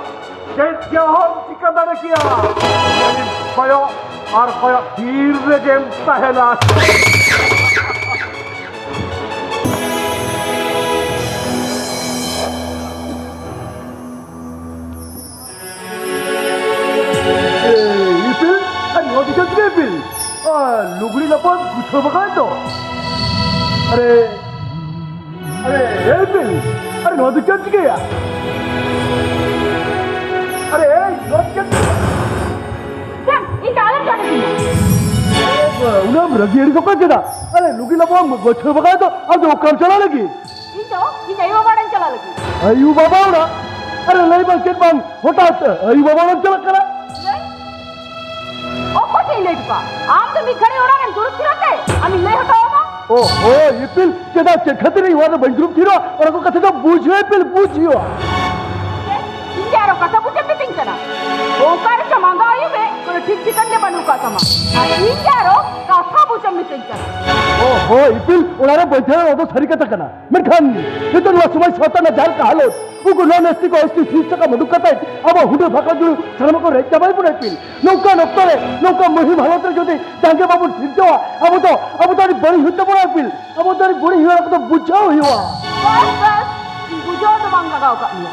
ᱪᱮᱫ ᱜᱮ ᱚᱦᱚᱢ ᱪᱤᱠᱟᱹ ᱫᱟᱲᱮ ᱠᱮᱭᱟ᱾ ᱠᱚᱭᱚᱜ ᱟᱨ ᱠᱚᱭᱚᱜ ᱛᱤᱨ ᱨᱮᱜᱮᱢ ᱛᱟᱦᱮᱱᱟ᱾ ᱮ, ᱤᱯᱤᱞ, ᱟᱨ ᱱᱚᱣᱟ ᱫᱚ ᱪᱮᱫ ᱪᱤᱠᱟᱹ ᱤᱯᱤᱞ? ᱟᱨ ᱞᱩᱜᱽᱲᱤ ᱞᱟᱯᱚ ᱜᱩᱪᱷᱟᱹᱣ ᱵᱟᱜᱟᱱ ᱫᱚ᱾ ᱟᱨᱮ, ᱟᱨᱮ, ᱮ ᱤᱯᱤᱞ, ᱟᱨ ᱱᱚᱣᱟ ᱫᱚ ᱪᱮᱫ ᱪᱤᱠᱟᱹᱭᱟ? ᱟᱨᱮ, ᱮᱭ, ᱱᱚᱣᱟ ᱫᱚ ᱪᱮᱫ ᱪᱤᱠᱟᱹᱭᱟ? ᱪᱮᱫ? ᱤᱧ ᱫᱚ ᱟᱞᱚᱢ ᱡᱟᱦᱟᱸ ᱠᱟᱹᱧᱟ᱾ ᱩᱱᱟᱹᱜ ᱮᱢ ᱨᱟᱹᱜᱤ ᱟᱹᱲᱤᱥᱚᱜ ᱠᱟᱱ ᱪᱮᱫᱟᱜ? ᱟᱨᱮ, ᱞᱩᱜᱽᱲᱤ ᱞᱟᱯᱚ ᱜᱩᱪᱷᱟᱹᱣ ᱵᱟᱜᱟᱱ ᱫᱚ, ᱟᱢ ᱫᱚ ᱚᱠᱟᱢ ᱪᱟᱞᱟᱜ ᱞᱟᱹᱜᱤᱫ? ᱤᱧ ᱫᱚ ᱤᱧ ᱟᱭᱳ ᱵᱟᱵᱟ ᱚᱲᱟᱜ ᱤᱧ ᱪᱟᱞᱟᱜ ᱞᱟᱹᱜᱤᱫ᱾ ᱟᱭᱳ ᱵᱟᱵᱟ ᱚᱲᱟᱜ? ᱟᱨᱮ ᱞᱟᱹᱭ ᱵᱟᱝ ᱪᱮᱫ ᱵᱟᱝ ᱦᱚᱴᱟᱛ ᱟᱭᱳ ᱵᱟᱵᱟ ᱚᱲᱟᱜ ᱪᱟᱞᱟᱜ ᱠᱟᱱᱟ? ᱞᱟᱹᱭ? ᱚᱠᱚᱭ ᱴᱷᱮᱱ ᱤᱧ ᱞᱟᱹᱭ ᱦᱚᱴᱚ ᱠᱟᱜᱼᱟ? ᱟᱢ ᱫᱚ ᱢᱤᱫ ᱜᱷᱟᱹᱲᱤ ᱚᱲᱟᱜ ᱨᱮᱢ ᱫᱩᱲᱩᱵ ᱛᱷᱤᱨᱚᱜ ᱛᱮ ᱟᱢᱤᱧ ᱞᱟᱹᱭ ᱦᱚᱴᱚ ᱟᱢᱟ? ᱳ ᱦᱳ, ᱤᱯᱤᱞ, ᱪᱮᱫᱟᱜ ᱪᱮᱫ ᱠᱷᱟᱹᱛᱤᱨ ᱤᱧ ᱚᱲᱟᱜ ᱨᱮ ᱵᱟᱹᱧ ᱫᱩᱲᱩᱵ ᱛᱷᱤᱨᱚᱜᱼᱟ? ᱚᱱᱟ ᱠᱚ ᱠᱟᱛᱷᱟ ᱫᱚ ᱵᱩᱡᱽ ᱦᱩᱭᱩᱜᱼᱟ ᱤᱯᱤᱞ, ᱵᱩᱡᱽ ᱦᱩᱭᱩᱜᱼᱟ᱾ ᱤᱧ ᱜᱮ ᱟᱨᱚ ᱠᱟᱛᱷᱟ ᱵᱩᱡᱷᱟᱹᱣ ᱢᱤᱛᱟᱹᱧ ᱠᱟᱱᱟ? ᱚᱠᱟ ᱨᱮᱪᱚ ᱢᱟᱸᱜᱟ ᱟᱭᱩ ᱵᱮ ᱠᱳᱱᱳ ᱴᱷᱤᱠ ᱴᱷᱤᱠᱟᱹᱱ ᱜᱮ ᱵᱟᱹᱱᱩᱜ ᱠᱟᱜ ᱛᱟᱢᱟ᱾ ᱟᱨ ᱤᱧ ᱜᱮ ᱟᱨᱚ ᱠᱟᱛᱷᱟ ᱵᱩᱡᱷᱟᱹᱣ ᱢᱤᱛᱟᱹᱧ ᱠᱟᱱᱟ? ᱳ ᱦᱳ, ᱤᱯᱤᱞ, ᱚᱱᱟ ᱨᱮ ᱵᱟᱹᱧ ᱛᱟᱦᱮᱸᱱᱟ, ᱚᱱᱟ ᱫᱚ ᱥᱟᱹᱨᱤ ᱠᱟᱛᱷᱟ ᱠᱟᱱᱟ᱾ ᱢᱮᱱᱠᱷᱟᱱ ᱱᱤᱛᱚᱜ ᱱᱚᱣᱟ ᱥᱚᱢᱟᱡᱽ ᱥᱟᱶᱛᱟ ᱨᱮᱱᱟᱜ ᱡᱟᱦᱟᱸ ᱞᱮᱠᱟ ᱦᱟᱞᱚᱛ, ᱩᱱᱠᱩ ᱱᱚᱱ ᱮᱥ ᱴᱤ ᱠᱚ ᱮᱥ ᱴᱤ ᱥᱤᱴ ᱥᱟᱠᱟᱢ ᱩᱰᱩᱠ ᱠᱟᱛᱮ ᱟᱵᱚ ᱦᱩᱰᱟᱹ ᱵᱷᱟᱠᱟ ᱡᱩᱲᱩ ᱥᱟᱱᱟᱢ ᱠᱚ ᱨᱮᱡ ᱪᱟᱵᱟᱭ ᱵᱚᱱᱟ ᱤᱯᱤᱞ᱾ ᱱᱚᱝᱠᱟᱱ ᱚᱠᱛᱚ ᱨᱮ ᱱᱚᱝᱠᱟ ᱢᱩᱦᱤᱢ ᱦᱟᱞᱚᱛ ᱨᱮ ᱡᱩᱫᱤ ᱡᱟᱸᱜᱮ ᱵᱟᱵᱚᱱ ᱥᱤᱨᱡᱟᱹᱣᱟ, ᱟᱵᱚ ᱫᱚ, ᱟᱵᱚ ᱫᱚ ᱟᱹᱰᱤ ᱵᱟᱹᱲᱤᱡ ᱦᱩᱭᱩᱜ ᱛᱟᱵᱚᱱᱟ ᱤᱯᱤᱞ᱾ ᱟᱵᱚ ᱫᱚ ᱟᱹᱰᱤ ᱵᱟᱹᱲᱤᱡ ᱦᱩᱭᱩᱜᱼᱟ, ᱚᱱᱟ ᱠᱚᱫᱚ ᱵᱩᱡᱷᱟᱹᱣ ᱦᱩᱭᱩᱜᱼᱟ᱾ ᱵᱟᱥ, ᱵᱟᱥ, ᱤᱧ ᱵᱩᱡᱷᱟᱹᱣ ᱫᱚ ᱵᱟᱝ ᱞᱟᱜᱟᱣ ᱠᱟᱜ ᱢᱮᱭᱟ᱾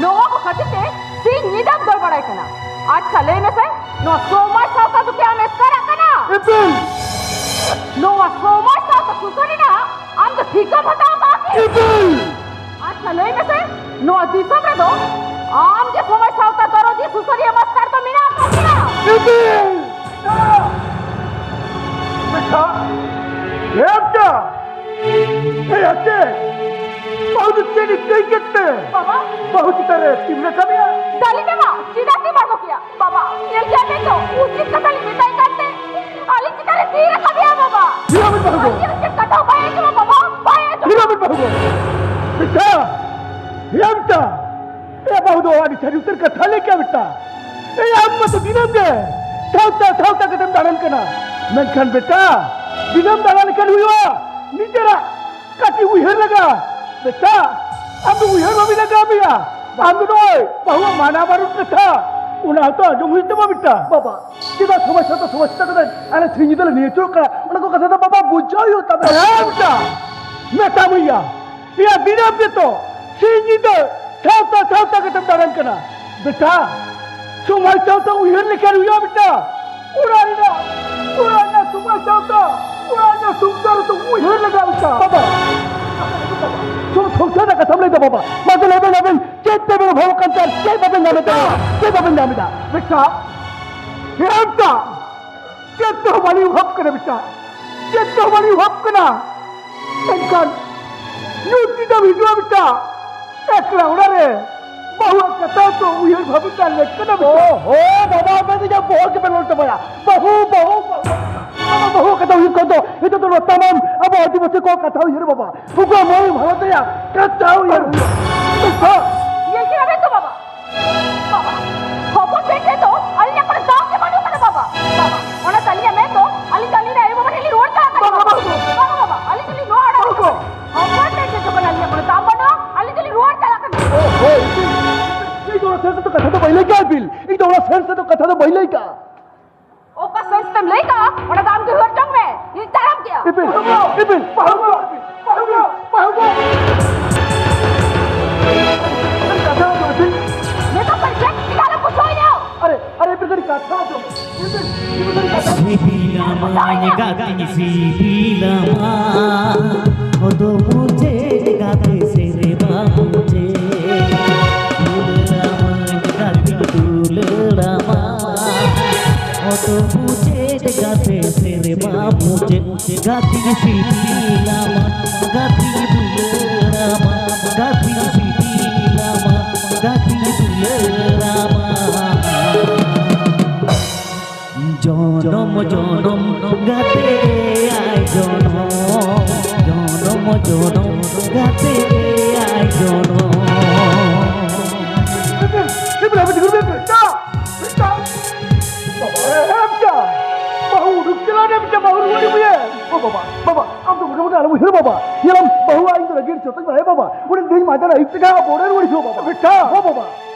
ᱱᱚᱣᱟ ᱠᱚ ᱠᱷᱟᱹᱛᱤᱨ ᱛᱮ ᱥᱤᱧ ᱧᱤᱫᱟᱹᱢ ᱫᱟᱹᱲ ᱵᱟᱲᱟᱭ ᱠᱟᱱᱟ᱾ ᱟᱪᱪᱷᱟ, ᱞᱟᱹᱭ ᱢᱮᱥᱮ, ᱱᱚᱣᱟ ᱥᱚᱢᱟᱡᱽ ᱥᱟᱶᱛᱟ ᱫᱚ ᱠᱤ ᱟᱢ ᱮᱥᱠᱟᱨᱟᱜ ᱠᱟᱱᱟ? ᱤᱯᱤᱞ! ᱱᱚᱣᱟ ᱥᱚᱢᱟᱡᱽ ᱥᱟᱶᱛᱟ ᱥᱩᱥᱟᱹᱨ ᱨᱮᱱᱟᱜ ᱟᱢ ᱫᱚ ᱴᱷᱤᱠᱟᱹᱢ ᱦᱟᱛᱟᱣ ᱠᱟᱜᱼᱟ ᱠᱤ? ᱤᱯᱤᱞ! ᱟᱪᱪᱷᱟ, ᱞᱟᱹᱭ ᱢᱮᱥᱮ, ᱱᱚᱣᱟ ᱫᱤᱥᱚᱢ ᱨᱮᱫᱚ ᱟᱢ ᱜᱮ ᱥᱚᱢᱟᱡᱽ ᱥᱟᱶᱛᱟ ᱫᱚᱨᱚᱫᱤᱭᱟᱹ ᱥᱩᱥᱟᱹᱨᱤᱭᱟᱹ ᱢᱟᱥᱴᱟᱨ ᱫᱚ ᱢᱮᱱᱟᱜ ᱟᱠᱟᱫ ᱢᱮᱭᱟ? ᱤᱯᱤᱞ! ᱵᱮᱴᱟ, ᱮ ᱵᱮᱴᱟ, ᱮ ᱟᱛᱮ, ᱵᱟᱹᱦᱩ ᱫᱚ ᱪᱮᱫ ᱮ ᱠᱟᱹᱭ ᱠᱮᱫ ᱛᱮ? ᱵᱟᱵᱟ! ᱵᱟᱹᱦᱩ ᱪᱮᱛᱟᱱ ᱨᱮ ᱛᱤ ᱨᱟᱠᱟᱵ ᱮᱭᱟ? ᱰᱟᱹᱞᱤ ᱢᱮᱢᱟ, ᱪᱮᱫᱟᱜ ᱛᱤ ᱢᱟᱲᱜᱚ ᱠᱮᱭᱟ? ᱵᱟᱵᱟ, ᱧᱮᱞ ᱠᱮᱭᱟ ᱵᱮᱱ ᱛᱚ, ᱩᱪᱤᱛ ᱠᱟᱛᱷᱟ ᱞᱤᱧ ᱢᱮᱛᱟᱭ ᱠᱟᱱ ᱛᱮ, ᱟᱹᱞᱤᱧ ᱪᱮᱛᱟᱱ ᱨᱮ ᱛᱤ ᱨᱟᱠᱟᱵ ᱮᱭᱟ, ᱵᱟᱵᱟ᱾ ᱪᱮᱫᱟᱜ ᱵᱮᱱ ᱵᱟᱹᱦᱩ ᱫᱚ? ᱟᱹᱞᱤᱧ ᱪᱮᱫ ᱠᱟᱛᱷᱟ ᱦᱚᱸ ᱵᱟᱭ ᱟᱸᱡᱚᱢᱟ, ᱵᱟᱵᱟ᱾ ᱵᱤᱴᱟ᱾ ᱵᱤᱴᱟ ᱵᱤᱴᱟ ᱵᱟᱹᱦᱩ ᱫᱚ᱾ ᱵᱤᱴᱟ᱾ ᱦᱮᱸ ᱵᱤᱴᱟ᱾ ᱮ ᱵᱟᱹᱦᱩ ᱫᱚ ᱟᱹᱰᱤ ᱥᱟᱹᱨᱤ ᱩᱛᱟᱹᱨ ᱠᱟᱛᱷᱟ ᱞᱟᱹᱭ ᱠᱮᱫ ᱵᱤᱴᱟ᱾ ᱮ ᱟᱢ ᱢᱟ ᱛᱚ ᱫᱤᱱᱟᱹᱢ ᱜᱮ ᱥᱟᱶᱛᱟ ᱥᱟᱶᱛᱟ ᱠᱟᱛᱮᱢ ᱫᱟᱬᱟᱱ ᱠᱟᱱᱟ᱾ ᱢᱮᱱᱠᱷᱟᱱ ᱵᱤᱴᱟ, ᱫᱤᱱᱟᱹᱢ ᱫᱟᱬᱟ ᱞᱮᱠᱷᱟᱱ ᱦᱩᱭᱩᱜᱼᱟ? ᱱᱤᱡᱮᱨᱟᱜ ᱠᱟᱹᱴᱤᱡ ᱩᱭᱦᱟᱹᱨ ᱞᱟᱜᱟ᱾ ᱵᱤᱴᱟ, ᱟᱢ ᱫᱚ ᱩᱭᱦᱟᱹᱨ ᱵᱷᱟᱵᱤ ᱞᱟᱜᱟᱣ ᱢᱮᱭᱟ᱾ ᱟᱢ ᱫᱚ ᱱᱚᱜᱼᱚᱭ ᱵᱟᱹᱦᱩᱣᱟᱜ ᱢᱟᱱᱟ ᱵᱟᱨᱚᱱ ᱠᱟᱛᱷᱟ, ᱚᱱᱟ ᱦᱚᱸᱛᱚ ᱟᱸᱡᱚᱢ ᱦᱩᱭᱩᱜ ᱛᱟᱢᱟ ᱵᱤᱴᱟ᱾ ᱵᱟᱵᱟ, ᱪᱮᱫᱟᱜ ᱥᱚᱢᱚᱥᱥᱟ ᱫᱚ ᱥᱚᱢᱚᱥᱥᱟ ᱠᱟᱛᱮ ᱟᱞᱮ ᱥᱤᱧ ᱧᱤᱫᱟᱹ ᱞᱮ ᱱᱤᱭᱟᱹ ᱦᱚᱪᱚᱜ ᱠᱟᱱᱟ? ᱚᱱᱟ ᱠᱚ ᱠᱟᱛᱷᱟ ᱫᱚ ᱵᱟᱵᱟ ᱵᱩᱡᱷᱟᱹᱣ ᱦᱩᱭᱩᱜ ᱛᱟᱵᱮᱱᱟ᱾ ᱦᱮᱸ ᱵᱤᱴᱟ, ᱢᱮᱛᱟᱢ ᱦᱩᱭᱩᱜᱼᱟ᱾ ᱮᱭᱟ ᱫᱤᱱᱟᱹᱢ ᱜᱮᱛᱚ ᱥᱤᱧ ᱧᱤᱫᱟᱹ ᱥᱟᱶᱛᱟ ᱥᱟᱶᱛᱟ ᱠᱟᱛᱮᱢ ᱫᱟᱬᱟᱱ ᱠᱟᱱᱟ᱾ ᱵᱤᱴᱟ, ᱥᱚᱢᱟᱡᱽ ᱥᱟᱶᱛᱟ ᱩᱭᱦᱟᱹᱨ ᱞᱮᱠᱷᱟᱱ ᱦᱩᱭᱩᱜᱼᱟ ᱵᱤᱴᱟ᱾ ᱚᱲᱟᱜ ᱨᱮᱱᱟᱜ, ᱚᱲᱟᱜ ᱨᱮᱱᱟᱜ ᱥᱚᱢᱟᱡᱽ ᱥᱟᱶᱛᱟ, ᱚᱲᱟᱜ ᱨᱮᱱᱟᱜ ᱥᱚᱝᱥᱟᱨ ᱫᱚ ᱩᱭᱦᱟᱹᱨ ᱞᱟᱜᱟᱜᱼᱟ ᱵᱤᱴᱟ᱾ ᱵᱟᱵᱟ, ᱥᱚᱢ-, ᱥᱚᱝᱥᱟᱨ ᱨᱮᱱᱟᱜ ᱠᱟᱛᱷᱟᱢ ᱞᱟᱹᱭ ᱫᱟ ᱵᱟᱵᱟ᱾ ᱢᱟ ᱛᱚ ᱞᱟᱹᱭ ᱵᱮᱱ ᱟᱵᱮᱱ ᱪᱮᱫ ᱛᱮᱵᱮᱱ ᱚᱵᱷᱟᱵᱚᱜ ᱠᱟᱱ ᱛᱮ ᱟᱨ ᱪᱮᱫ ᱵᱟᱵᱮᱱ ᱧᱟᱢᱮᱫ ᱛᱟᱵᱮᱱᱟ? ᱪᱮᱫ ᱵᱟᱵᱮᱱ ᱧᱟᱢᱮᱫᱟ? ᱵᱤᱴᱟ, ᱦᱮᱸ ᱵᱤᱴᱟ, ᱪᱮᱫ ᱛᱮᱦᱚᱸ ᱵᱟᱹᱞᱤᱧ ᱚᱵᱷᱟᱵ ᱠᱟᱱᱟ ᱵᱤᱴᱟ, ᱪᱮᱫ ᱛᱮᱦᱚᱸ ᱵᱟᱹᱞᱤᱧ ᱚᱵᱷᱟᱵ ᱠᱟᱱᱟ᱾ ᱢᱮᱱᱠᱷᱟᱱ ᱧᱩᱛ ᱧᱤᱫᱟᱹᱢ ᱦᱤᱡᱩᱜᱼᱟ ᱵᱤᱴᱟ, ᱮᱠᱞᱟ ᱚᱲᱟᱜ ᱨᱮ ᱵᱟᱹᱦᱩᱣᱟᱜ ᱠᱟᱛᱷᱟ ᱛᱚ ᱩᱭᱦᱟᱹᱨ ᱵᱷᱟᱵᱤᱛ ᱟᱨ ᱞᱮᱠ ᱠᱟᱱᱟ ᱵᱤᱴᱟ᱾ ᱳ ᱦᱳ ᱵᱟᱵᱟ, ᱟᱵᱮᱱ ᱫᱚ ᱤᱧᱟᱹᱜ ᱵᱚᱦᱚᱜ ᱜᱮᱵᱮᱱ ᱞᱚᱞ ᱪᱟᱵᱟᱭᱟ᱾ ᱵᱟᱹᱦᱩ, ᱵᱟᱹᱦᱩ, ᱵᱟᱹᱦᱩ, ᱵᱟᱵᱟ, ᱵᱟᱹᱦᱩᱣᱟᱜ ᱠᱟᱛᱷᱟ ᱩᱭᱦᱟᱹᱨ ᱠᱚ ᱫᱚ ᱱᱤᱛᱚᱜ ᱫᱚ ᱱᱚᱣᱟ ᱛᱟᱢᱟᱢ ᱟᱵᱚ ᱟᱹᱫᱤᱵᱟᱹᱥᱤ ᱠᱚᱣᱟᱜ ᱠᱟᱛᱷᱟ ᱩᱭᱦᱟᱹᱨ ᱵᱟᱵᱟ, ᱩᱱᱠᱩᱣᱟᱜ ᱢᱟᱹᱭ ᱵᱷᱟᱨᱚᱛ ᱨᱮᱭᱟᱜ ᱠᱟᱛᱷᱟ ᱩᱭᱦᱟᱹᱨ ᱦᱩᱭᱩᱜᱼᱟ᱾ ᱵᱤᱴᱟ᱾ ᱧᱮᱞ ᱠᱮᱫᱟ ᱵᱮᱱ ᱛᱚ ᱵᱟᱵᱟ, ᱵᱟᱵᱟ, ᱦᱚᱯᱚᱱ ᱯᱮᱱ ᱴᱷᱮᱱ ᱫᱚ ᱟᱹᱞᱤᱧᱟᱜ ᱠᱳᱱᱳ ᱫᱟᱢ ᱜᱮ ᱵᱟᱹᱱᱩᱜ ᱟᱠᱟᱫᱟ ᱵᱟᱵᱟ᱾ ᱵᱟᱵᱟ, ᱚᱱᱟ ᱛᱟᱹᱞᱤᱧᱟᱜ ᱢᱮᱱ ᱫᱚ ᱟᱹᱞᱤᱧ ᱫᱚ ᱟᱹᱞᱤᱧ ᱨᱮᱱ ᱟᱭᱳ ᱵᱟᱵᱟ ᱴᱷᱮᱱ ᱞᱤᱧ ᱨᱩᱣᱟᱹᱲ ᱪᱟᱞᱟᱜ ᱠᱟᱱᱟ ᱵᱟᱵᱟ, ᱵᱟᱵᱟ᱾ ᱵᱟᱵᱟ, ᱵᱟᱵᱟ, ᱟᱹᱞᱤᱧ ᱫᱚᱞᱤᱧ ᱱᱚᱣᱟ ᱚᱲᱟᱜ ᱨᱮ ᱵᱟᱵᱟ᱾ ᱦᱚᱯᱚᱱ ᱯᱮᱱ ᱴᱷᱮᱱ ᱡᱚᱠᱷᱚᱱ ᱟᱹᱞᱤᱧᱟᱜ ᱠᱳᱱᱳ ᱫᱟᱢ ᱵᱟᱹᱱᱩᱜᱼᱟ, ᱟᱹᱞᱤᱧ ᱫᱚᱞᱤᱧ ᱨᱩᱣᱟᱹᱲ ᱪᱟᱞᱟᱜ ᱠᱟᱱᱟ᱾ ᱳ, ᱳ, ᱤᱧ ᱫᱚ ᱚᱱᱟ ᱥᱮᱱ ᱥᱮᱫ ᱫᱚ ᱠᱟᱛᱷᱟ ᱫᱚ ᱵᱟᱹᱧ ᱞᱟᱹᱭ ᱠᱟᱜᱼᱟ ᱵᱤᱞ, ᱤᱧ ᱫᱚ ᱚᱱᱟ ᱥᱮᱱ ᱥᱮᱫ ᱫᱚ ᱠᱟᱛᱷᱟ ᱫᱚ ᱵᱟᱹᱧ ᱞᱟᱹᱭ ᱠᱟᱜᱼᱟ᱾ ᱚᱠᱟ ᱥᱮᱱᱥ ᱛᱮᱢ ᱞᱟᱹᱭ ᱠᱟᱜᱼᱟ, ᱚᱱᱟ ᱫᱚ ᱟᱢ ᱜᱮ ᱩᱭᱦᱟᱹᱨ ᱡᱚᱝ ᱢᱮ᱾ ᱤᱧ ᱛᱟᱲᱟᱢ ᱠᱮᱜᱼᱟ᱾ ᱤᱯᱤᱞ! ᱤᱯᱤᱞ! ᱯᱟᱹᱦᱩᱲ ᱜᱚ! ᱯᱟᱹᱦᱩᱲ ᱜᱚ! ᱯᱟᱹᱦᱩᱲ ᱜᱚ! ᱠᱟᱛᱷᱟ ᱫᱚ ᱤᱯᱤᱞ! ᱱᱤᱛᱚᱜ ᱠᱷᱚᱱ ᱪᱮᱫ ᱪᱤᱠᱟ ᱞᱮ ᱵᱩᱡᱷᱟᱹᱣ ᱤᱧᱟ? ᱟᱨᱮ, ᱟᱨᱮ, ᱤᱯᱤᱞ ᱠᱟᱹᱴᱤᱡ ᱠᱟᱛᱷᱟ ᱫᱚ, ᱤᱯᱤᱞ, ᱤᱯᱤᱞ ᱠᱟᱹᱴᱤᱡ ᱠᱟᱛᱷᱟ ᱫᱚ᱾ ᱥᱤᱵᱤᱞᱟᱢᱟ ᱜᱟᱛᱮᱧ ᱥᱤᱵᱤᱞᱟᱢᱟ, ᱚᱫᱚ ᱢᱩᱪᱟᱹᱫ ᱜᱟᱛᱮ ᱥᱮᱨᱢᱟ ᱢᱩᱪᱟᱹᱫ᱾ ᱫᱩᱞᱟᱹᱲᱟᱢᱟᱹᱧ ᱜᱟᱛᱮᱧ ᱫᱩᱞᱟᱹᱲᱟᱢᱟ᱾ ᱚᱛᱚ ᱢᱩᱪᱟᱹᱫ ᱜᱟᱛᱮ ᱥᱮᱨᱢᱟ ᱢᱩᱪᱟᱹᱫ᱾ ᱜᱟᱛᱮᱧ ᱥᱤᱵᱤᱞᱟᱢᱟ, ᱜᱟᱛᱮᱧ ᱫᱩᱞᱟᱹᱲᱟᱢᱟ, ᱜᱟᱛᱮᱧ ᱥᱤᱵᱤᱞᱟᱢᱟ, ᱜᱟᱛᱮᱧ ᱫᱩᱞᱟᱹᱲᱟᱢᱟ᱾ ᱡᱚᱱᱚᱢ ᱡᱚᱱᱚᱢ ᱜᱟᱛᱮ ᱟᱭ ᱡᱚᱱᱚᱢ, ᱡᱚᱱᱚᱢ ᱡᱚᱱᱚᱢ ᱵᱟᱵᱟ, ᱵᱟᱵᱟ, ᱟᱢ ᱫᱚ ᱢᱚᱴᱟ ᱢᱚᱴᱟ ᱟᱞᱚᱢ ᱩᱭᱦᱟᱹᱨᱟ ᱵᱟᱵᱟ᱾ ᱧᱮᱞᱟᱢ, ᱵᱟᱹᱦᱩ ᱟᱡ ᱤᱧ ᱫᱚ ᱨᱟᱹᱜᱤ ᱦᱚᱪᱚ ᱛᱟᱹᱧ ᱵᱟᱲᱟᱭᱟ ᱵᱟᱵᱟ᱾ ᱩᱱᱤ ᱛᱮᱦᱮᱧ ᱢᱟᱡᱟᱱ ᱟᱹᱭᱩᱵ ᱛᱮᱜᱮ ᱦᱟᱸᱜ ᱵᱚᱲᱮ ᱨᱩᱣᱟᱹᱲ ᱦᱤᱡᱩᱜᱼᱟ ᱵᱟᱵᱟ᱾ ᱵᱮᱴᱟ᱾ ᱦᱚᱸ ᱵᱟᱵᱟ᱾